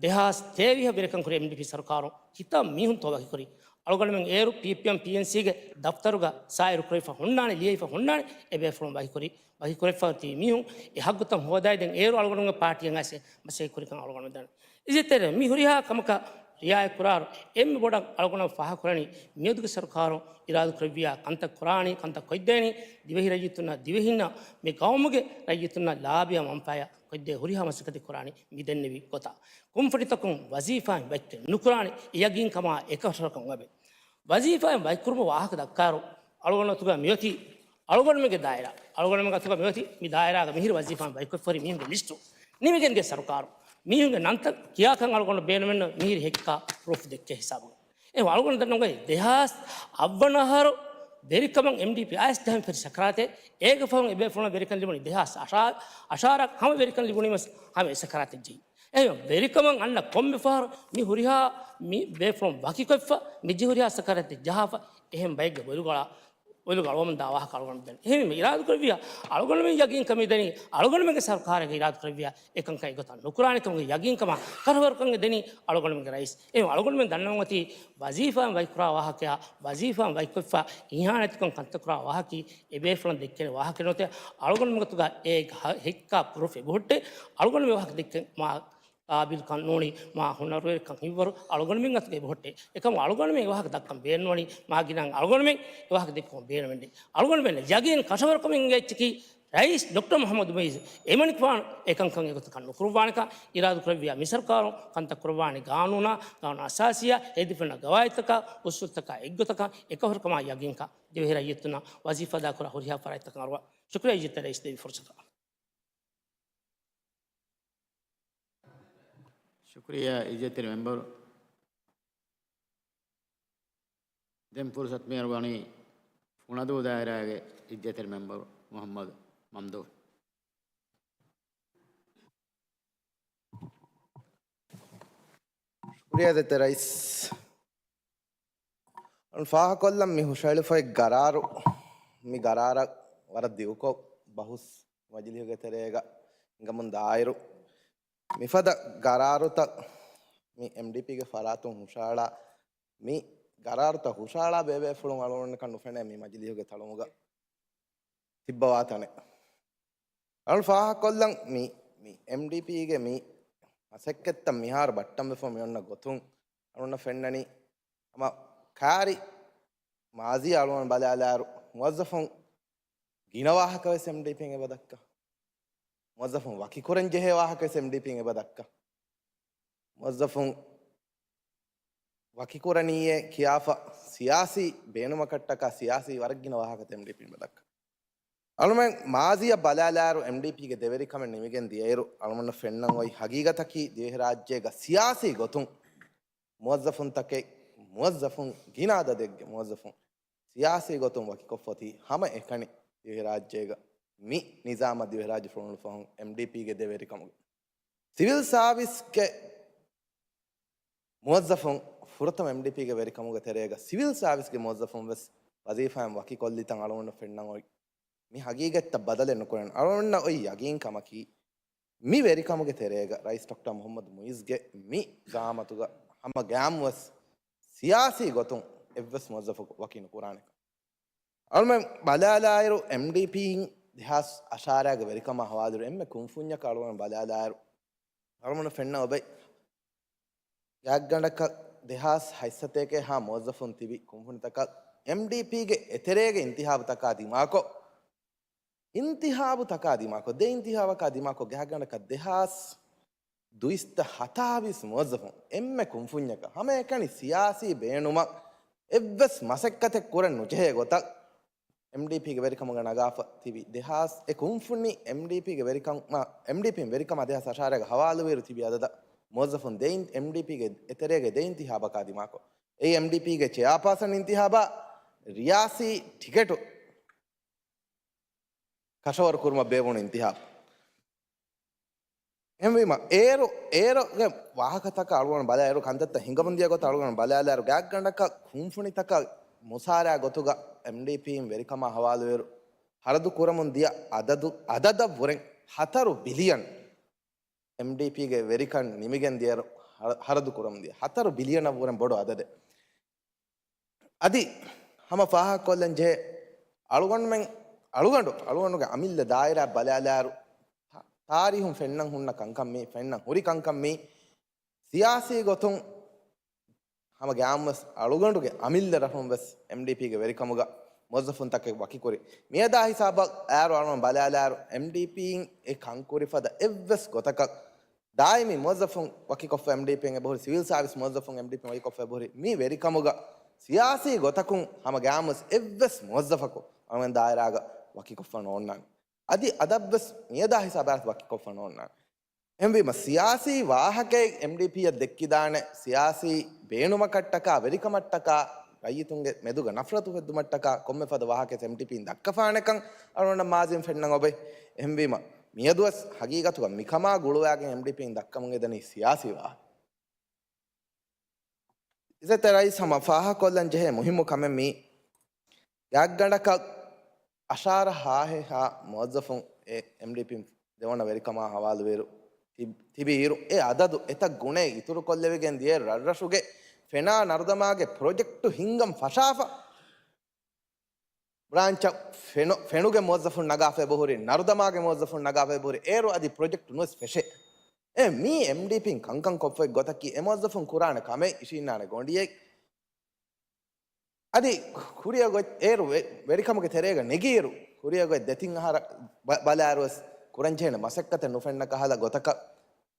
ދެހާސް ތޭވީހަށް ވެރިކަން ކުރި އެމްޑީޕީ ސަރުކާރުން ކިތައް މީހުންތޯ ވަކިކުރީ؟ އަޅުގަނޑުމެން އޭރު ޕީޕީއެމް ޕީއެންސީގެ ދަފްތަރުގަ ސާއިރު ކުރެވިފަ ހުންނާނެ، ލިޔެފަ ހުންނާނެ، އެބޭފުޅުން ވަކިކުރި، ވަކިކުރެވިފަ ތިބި މީހުން އެ ހައްގުތައް ހޯދައިދޭން އޭރު އަޅުގަނޑުގެ ޕާޓީއަށް އައިސް މަސައްކަތް ކުރިކަން އަޅުގަނޑު ދަން. އިޒަތްތެރޭ މި ހުރިހާ ކަމަކަށް ރިއާޔަތް ކުރާއިރު، އެންމެ ބޮޑަށް އަޅުގަނޑަށް ފާހަގަކުރަނީ، މިއަދުގެ ސަރުކާރުން އިރާދަކުރެއްވިޔާ ކަންތައް ކުރާނީ، ކަންތައް ކޮށްދޭނީ، ދިވެހި ރައްޔިތުންނަށް، ދިވެހިންނަށް، މި ގައުމުގެ ރައްޔިތުންނަށް ލާބިޔާ މަންފާޔަށް ކޮށްދޭ ހުރިހާ މަސައްކަތެއް ކުރާނީ މި ދެންނެވި ގޮތަށް. ކުންފުނިތަކުން ވަޒީފާއިން ވަކިކޮށް ނުކުރާނީ އެ ޔަގީންކަމާ އެކަށަވަރުކަމުން އެބަ. ވަޒީފާއިން ވަކިކުރުމުގެ ވާހަކަ ދައްކާއިރު، އަޅުގަނޑު އަތުގަ މިއޮތީ އަޅުގަނޑުމެންގެ ދާއިރާ. އަޅުގަނޑުމެން އަތުގަ މިއޮތީ މި ދާއިރާގަ މިހިރި ވަޒީފާއިން ވަކިކޮށްފަ ހުރި މީހުންގެ ލިސްޓު. ނިމިގެން ދިޔަ ސަރުކާރު މީހުންގެ ނަންތައް ކިޔާކަށް އަޅުގަނޑު ބޭނުމެއްނު، މިހިރި ހެއްކާ ޕްރޫފް ދެއްކޭ ހިސާބުގަ. އެ އަޅުގަނޑު ދަންނަވަނީ ދެހާސް އަށްވަނަ އަހަރު ވެރިކަމަށް އެމްޑީޕީ އައިސް ދެހަވަނަ ފެށި ސަކަރާތެއް. އޭގެ ފަހުން އެބޭފުޅުންނަށް ވެރިކަން ލިބުނީ ދެހާސް އަށާރަ، އަށާރަ ހަމަ ވެރިކަން ލިބުނީ ވެސް ހަމަ އެ ސަކަރާތެއް ޖެހި. އެހެން ވެރިކަމަށް އަންނަ ކޮންމެ ފަހަރު މި ހުރިހާ މި ބޭފުޅުން ވަކިކޮށްފަ، މި ޖެހި ހުރިހާ ސަކަރާތެއް ޖަހާފަ، އެހެން ބައެއްގެ ބޮލުގަޅާ އޮލުގަ އަޅުވަމުން ދާ ވާހަކަ އަޅުގަނޑު ދެން. އެހެންވީމަ އިރާދަކުރެއްވިޔާ އަޅުގަނޑުމެން ޔަގީންކަމެއް ދެނީ، އަޅުގަނޑުމެންގެ ސަރުކާރެއްގެ އިރާދަކުރެއްވިޔާ އެކަންކަން އެގޮތަށް ނުކުރާނެ ކަމުގެ ޔަގީންކަމާ ކަށަވަރުކަން ދެނީ އަޅުގަނޑުމެންގެ ރައީސް. އެހެން އަޅުގަނޑުމެން ދަންނަވަން އޮތީ ވަޒީފާއިން ވަކިކުރާ ވާހަކަޔާ، ވަޒީފާއިން ވަކިކޮށްފަ އިހާނެތިކޮށް ކަންތައް ކުރާ ވާހަކީ އެބޭފުޅުން ދެއްކޭނެ ވާހަކަ ނުވަތަ އަޅުގަނޑުމެން ގޮތުގަ އޭގެ ހަ-، ހެއްކާ ޕްރޫފް އެބަހުއްޓޭ. އަޅުގަނޑުމެން ވާހަކަ ދެއްކެން މާ ޤާބިލްކަން ނޫނީ، މާ ހުނަރުވެރިކަން ހިތްވަރު އަޅުގަނޑުމެން އަތުގައި އެބަހުއްޓޭ. އެކަމު އަޅުގަނޑުމެން އެ ވާހަކަ ދައްކަން ބޭނުންވަނީ، މާ ގިނައިން އަޅުގަނޑުމެން އެ ވާހަކަ ދެއްކުމަށް ބޭނުމެއް ނެތް. އަޅުގަނޑުމެން ޔަގީން ކަށަވަރުކަމެއް އެއްޗަކީ، ރައީސް ޑޮކްޓަރ މުޙައްމަދު މުޢިއްޒު އެމަނިކުފާނު އެކަންކަން އެގޮތަކަށް ނުކުރުއްވާނެކަން އިރާދަކުރެއްވިޔާ، މި ސަރުކާރުން ކަންތައް ކުރައްވާނީ ގާނޫނާ، ގާނޫނު އަސާސީއާ، ހެދިފެންނަ ގަވާއިދުތަކާ، އުސޫލުތަކާ އެއްގޮތަކަށް އެކަށަވަރުކަމާ ޔަގީންކަން ދިވެހި ރައްޔިތުންނަށް ވަޒީފާ އަދާކުރާ ހުރިހާ ފަރާތްތަކަށް އަރުވާ. ޝުކުރިއްޔާ އިއްޒަތްތެރި ރައީސް ދެއްވި ފުރުސަތަށް. ޝުކުރިއްޔާ އިއްޒަތްތެރި މެމްބަރު. ދެން ފުރުސަތު މިއަރުވަނީ ފުނަދޫ ދާއިރާގެ އިއްޒަތްތެރި މެމްބަރު މުޙައްމަދު މަމްދޫޙް. ޝުކުރިއްޔާ އިއްޒަތްތެރި ރައީސް. ފާހަގަކޮށްލަން މި ހުށައެޅިފައި ގަރާރު، މި ގަރާރަށް ވަރަށް ދިގުކޮށް ބަހުސް މަޖިލީހުގެ ތެރޭގަ ހިނގަމުން ދާއިރު، މިފަދަ ގަރާރުތައް މި އެމްޑީޕީގެ ފަރާތުން ހުށައަޅާ، މި ގަރާރުތައް ހުށައަޅާ ބޭބޭފުޅުން އަޅުގަނޑަކަށް ނުފެނޭ މި މަޖިލީހުގެ ތަޅުމުގަ ތިއްބަވާ ތަނެއް. އަޅު ފާހަގަކޮށްލަން މި، މި އެމްޑީޕީގެ މި މަސައްކަތްތައް މިހާރު ބައްޓަންވެފަ މި އޮންނަ ގޮތުން އަޅުގަނޑަށް ފެންނަނީ، ހަމަ ކާރި މާޒީ އަޅުގަނޑު ބަލާލާއިރު، މުވައްޒަފުން ގިނަ ވާހަކަވެސް އެމްޑީޕީން އެބަ ދައްކާ. މުވައްޒަފުން ވަކިކުރަން ޖެހޭ ވާހަކަވެސް އެމްޑީޕީން އެބަ ދައްކާ. މުވައްޒަފުން ވަކިކުރަނީއޭ ކިޔާފަ ސިޔާސީ ބޭނުމަކަށްޓަކާ ސިޔާސީ ވަރަށް ގިނަ ވާހަކަތައް އެމްޑީޕީން އެބަ ދައްކާ. އަޅުމެން މާޒީއަށް ބަލާލާއިރު އެމްޑީޕީގެ ދެވެރިކަމެއް ނިމިގެން ދިޔައިރު، އަޅުގަނޑަށް ފެންނަން އޮތް ހަގީގަތަކީ ދިވެހިރާއްޖޭގަ ސިޔާސީ ގޮތުން މުވައްޒަފުންތަކެއް، މުވައްޒަފުން ގިނަ އަދަދެއްގެ މުވައްޒަފުން ސިޔާސީ ގޮތުން ވަކިކޮށްފަ އޮތީ ހަމައެކަނި ދިވެހިރާއްޖޭގަ މި ނިޒާމަށް ދިވެހިރާއްޖެފުޅުން އުޅުނު ފަހުން އެމްޑީޕީގެ ދެވެރިކަމުގަ. ސިވިލް ސާވިސްގެ މުވައްޒަފުން ފުރަތަމަ އެމްޑީޕީގެ ވެރިކަމުގެ ތެރޭގަ ސިވިލް ސާވިސްގެ މުވައްޒަފުން ވެސް ވަޒީފާއިން ވަކިކޮށްލިތަން އަޅުގަނޑަށް ފެންނަން އޮތް. މި ހަގީގަތްތައް ބަދަލެއް ނުކުރަން. އަޅުގަނޑަށް އޮތް ޔަގީންކަމަކީ، މި ވެރިކަމުގެ ތެރޭގަ ރައީސް ޑޮކްޓަރ މުޙައްމަދު މުޢިއްޒުގެ މި ޒަޢާމަތުގަ ހަމަ ގައިމުވެސް ސިޔާސީ ގޮތުން އެއްވެސް މުވައްޒަފަކު ވަކި ނުކުރާނެކަން. އަޅުމެން ބަލާލާއިރު، އެމްޑީޕީން ދެހާސް އަށާރައިގެ ވެރިކަމާ ހަވާލުވި އެންމެ ކުންފުންޏަކަށް އަޅުމެން ބަލާލާއިރު، އަޅުމެންނަށް ފެންނަ އޮބެ ގާތްގަނޑަކަށް ދެހާސް ހަތްސަތޭކައެއްހާ މުވައްޒަފުން ތިބި ކުންފުނިތަކަށް އެމްޑީޕީގެ އެތެރޭގެ އިންތިހާބުތަކާ ދިމާކޮށް، އިންތިހާބުތަކާ ދިމާކޮށް، ދެ އިންތިހާބަކާ ދިމާކޮށް ގާތްގަނޑަކަށް ދެހާސް ދުއިސައްތަ ހަތާވީސް މުވައްޒަފުން އެންމެ ކުންފުންޏަކަށް ހަމައެކަނި ސިޔާސީ ބޭނުމަށް އެއްވެސް މަސައްކަތެއް ކުރަން ނުޖެހޭ ގޮތަށް އެމްޑީޕީގެ ވެރިކަމުގަ ނަގާފަ ތިބި ދެހާސް އެ ކުންފުނި އެމްޑީޕީގެ ވެރިކަމާ، އެމްޑީޕީން ވެރިކަމާ ދެހާސް އަށާރައިގަ ހަވާލުވިއިރު ތިބި އަދަދަށް މުވައްޒަފުން ދެ އިން-، އެމްޑީޕީގެ އެތެރޭގެ ދެ އިންތިހާބަކާ ދިމާކޮށް، އެއީ އެމްޑީޕީގެ ޗެއާޕާސަން އިންތިހާބާ ރިޔާސީ ޓިކެޓު ކަށަވަރު ކުރުމަށް ބޭއްވުނު އިންތިހާބު. އެހެންވީމަ، އޭރު، އޭރުގެ ވާހަކަތަކަށް އަޅުގަނޑު ބަލާ، އޭރު ކަންތައްތައް ހިނގަމުން ދިޔަ ގޮތަށް އަޅުގަނޑު ބަލާލާއިރު، ގާތްގަނޑަކަށް ކުންފުނިތަކަށް މުސާރަ ގޮތުގަ އެމްޑީޕީން ވެރިކަމާ ހަވާލުވިއިރު، ހަރަދު ކުރަމުން ދިޔަ އަދަދު، އަދަދަށް ވުރެން ހަތަރު ބިލިއަން އެމްޑީޕީގެ ވެރިކަން ނިމިގެން ދިޔައިރު، ހަ-، ހަރަދު ކުރަމުން ދިޔަ ހަތަރު ބިލިއަނަށް ވުރެން ބޮޑު އަދަދެއް. އަދި ހަމަ ފާހަގަކޮށްލަން ޖެހޭ، އަޅުގަނޑުމެން، އަޅުގަނޑު، އަޅުގަނޑުގެ އަމިއްލަ ދާއިރާ ބަލާލާއިރު، ތާ-، ތާރީހުން ފެންނަން ހުންނަ ކަންކަން މީ، ފެންނަން ހުރި ކަންކަން މީ، ސިޔާސީ ގޮތުން ހަމަ ގައިމުވެސް އަޅުގަނޑުގެ އަމިއްލަ ރަށުން ވެސް އެމްޑީޕީގެ ވެރިކަމުގަ މުވައްޒަފުންތަކެއް ވަކިކުރި. މިއަދާ ހިސާބަށް އައިރު އަޅުގަނޑު ބަލާލާއިރު، އެމްޑީޕީން އެ ކަންކުރި ފަދަ އެއްވެސް ގޮތަކަށް ދާއިމީ މުވައްޒަފުން ވަކިކޮށްފަ އެމްޑީޕީން އެބަހުރި، ސިވިލް ސާވިސް މުވައްޒަފުން އެމްޑީޕީން ވަކިކޮށްފަ އެބަހުރި، މި ވެރިކަމުގަ ސިޔާސީ ގޮތަކުން ހަމަ ގައިމުވެސް އެއްވެސް މުވައްޒަފަކު އަޅުގަނޑު ދާއިރާގަ ވަކިކޮށްފަ ނޯންނާނެ. އަދި އަދަށްވެސް މިއަދާ ހިސާބަށް ވަކިކޮށްފަ ނޯންނާނެ. އެހެންވީމަ، ސިޔާސީ ވާހަކައެއް އެމްޑީޕީއަށް ދެއްކިދާނެ، ސިޔާސީ ބޭނުމަކަށްޓަކާ، ވެރިކަމަށްޓަކާ، ރައްޔިތުންގެ މެދުގަ ނަފްރަތު ހެއްދުމަށްޓަކާ ކޮންމެ ފަދަ ވާހަކައެއް އެމްޑީޕީން ދައްކަފާނެކަން އަޅުގަނޑަށް މާޒީން ފެންނަން އޮބެ. އެހެންވީމަ، މިއަދުވެސް ހަގީގަތުގަ މިކަމާ ގުޅުވާގެން އެމްޑީޕީން ދައްކަމުން އެދަނީ ސިޔާސީ ވާހަކަ. އިއްޒަތްތެރި ރައީސް، ހަމަ ފާހަގަކޮށްލަން ޖެހޭ މުހިއްމު ކަމެއް މީ. ގާތްގަނޑަކަށް އަށާރަ ހާހެއްހާ މުވައްޒަފުން އެ އެމްޑީޕީން ދެވަނަ ވެރިކަމާ ހަވާލުވިއިރު، ތި-، ތިބިއިރު، އެ އަދަދު އެތައް ގުނައެއް އިތުރުކޮށްލެވިގެން ދިޔައިރު، ރަށްރަށުގެ ފެނާ ނަރުދަމާގެ ޕްރޮޖެކްޓު ހިންގަން ފަށާފަ. ބްރާންޗަށް ފެނު-، ފެނުގެ މުވައްޒަފުން ނަގާފަ އެބަހުރި، ނަރުދަމާގެ މުވައްޒަފުން ނަގާފަ އެބަހުރި، އޭރު އަދި ޕްރޮޖެކްޓު ނުވެސް ފެށޭ. އެ މީ އެމްޑީޕީން ކަންކަން ކޮށްފައި ގޮތަކީ، އެ މުވައްޒަފުން ކުރާނެ ކަމެއް އިށީންނާނެ ގޮނޑިއެއް. އަދި ކުރިއަށް އޮތް އޭރު ވެ-، ވެރިކަމުގެ ތެރޭގަ ނެގިއިރު، ކުރިއަށް އޮތް ދެތިން އަހަރަށް ބަ-، ބަލާއިރުވެސް ކުރަންޖެހޭނެ މަސައްކަތެއް ނުފެންނަ ކަހަލަ ގޮތަކަށް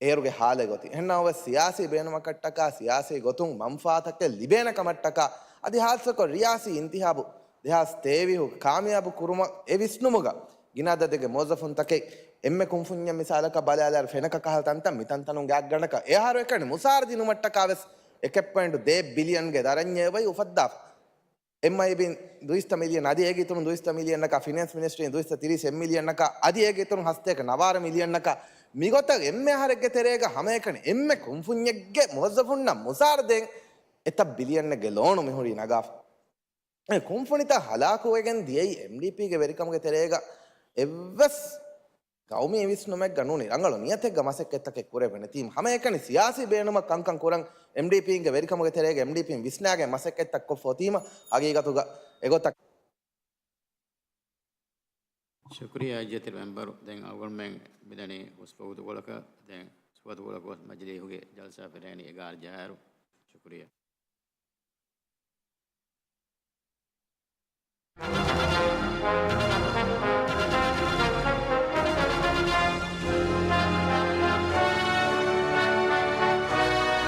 އޭރުގެ ހާލެއް އޮތީ. އެހެންނަމަވެސް، ސިޔާސީ ބޭނުމަކަށްޓަކާ، ސިޔާސީ ގޮތުން މަންފާތަކެއް ލިބޭނެ ކަމަށްޓަކާ، އަދި ހާއްސަކޮށް ރިޔާސީ އިންތިހާބު ދެހާސް ތޭވީހު ކާމިޔާބު ކުރުމަށް އެ ވިސްނުމުގަ، ގިނަ އަދަދެއްގެ މުވައްޒަފުންތަކެއް އެންމެ ކުންފުންޏެއް މިސާލަކަށް ބަލާލާއިރު، ފެނަކަ ކަހަލަ ތަންތަން މި ތަންތަނުން ގާތްގަނޑަކަށް އެ އަހަރު އެކަނި މުސާރަ ދިނުމަށްޓަކާ ވެސް އެކެއް ޕޮއިންޓު ދޭއް ބިލިއަންގެ ދަރަންޏެއް އެބައި އުފައްދާފަ. އެމްއައިބީން ދުއިސައްތަ މިލިއަން، އަދި އޭގެ އިތުރުން ދުއިސައްތަ މިލިއަންއަކާ، ފިނޭންސް މިނިސްޓްރީން ދުއިސައްތަ ތިރީސް އެއް މިލިއަންއަކާ، އަދި އޭގެ އިތުރުން ހަސަތޭކަ ނަވާރަ މިލިއަންއަކާ، މިގޮތަށް އެންމެ އަހަރެއްގެ ތެރޭގަ ހަމައެކަނި އެންމެ ކުންފުންޏެއްގެ މުވައްޒަފުންނަށް މުސާރަ ދޭން އެތައް ބިލިއަންއެއްގެ ލޯނު މިހުރީ ނަގާފަ. އެ ކުންފުނިތައް ހަލާކުވެގެން ދިޔައީ އެމްޑީޕީގެ ވެރިކަމުގެ ތެރޭގަ އެއްވެސް ގައުމީ ވިސްނުމެއްގަ ނޫނީ، ރަނގަޅު ނިޔަތެއްގަ މަސައްކަތްތަކެއް ކުރެވެނެތީމަ، ހަމައެކަނި ސިޔާސީ ބޭނުމަށް ކަންކަން ކުރަން އެމްޑީޕީންގެ ވެރިކަމުގެ ތެރޭގަ އެމްޑީޕީން ވިސްނާގެން މަސައްކަތްތައް ކޮށްފަ އޮތީމަ، ހަގީގަތުގަ އެގޮތަށް. ޝުކުރިއްޔާ އިއްޒަތްތެރި މެމްބަރު. ދެން އަޅުގަނޑުމެން މިދަނީ ހުސް ވަގުތުކޮޅަކަށް، ދެން ހުސް ވަގުތުކޮޅަކު މަޖިލީހުގެ ޖަލްސާ ފެށޭނީ އެގާރަ ޖަހާއިރު. ޝުކުރިއްޔާ.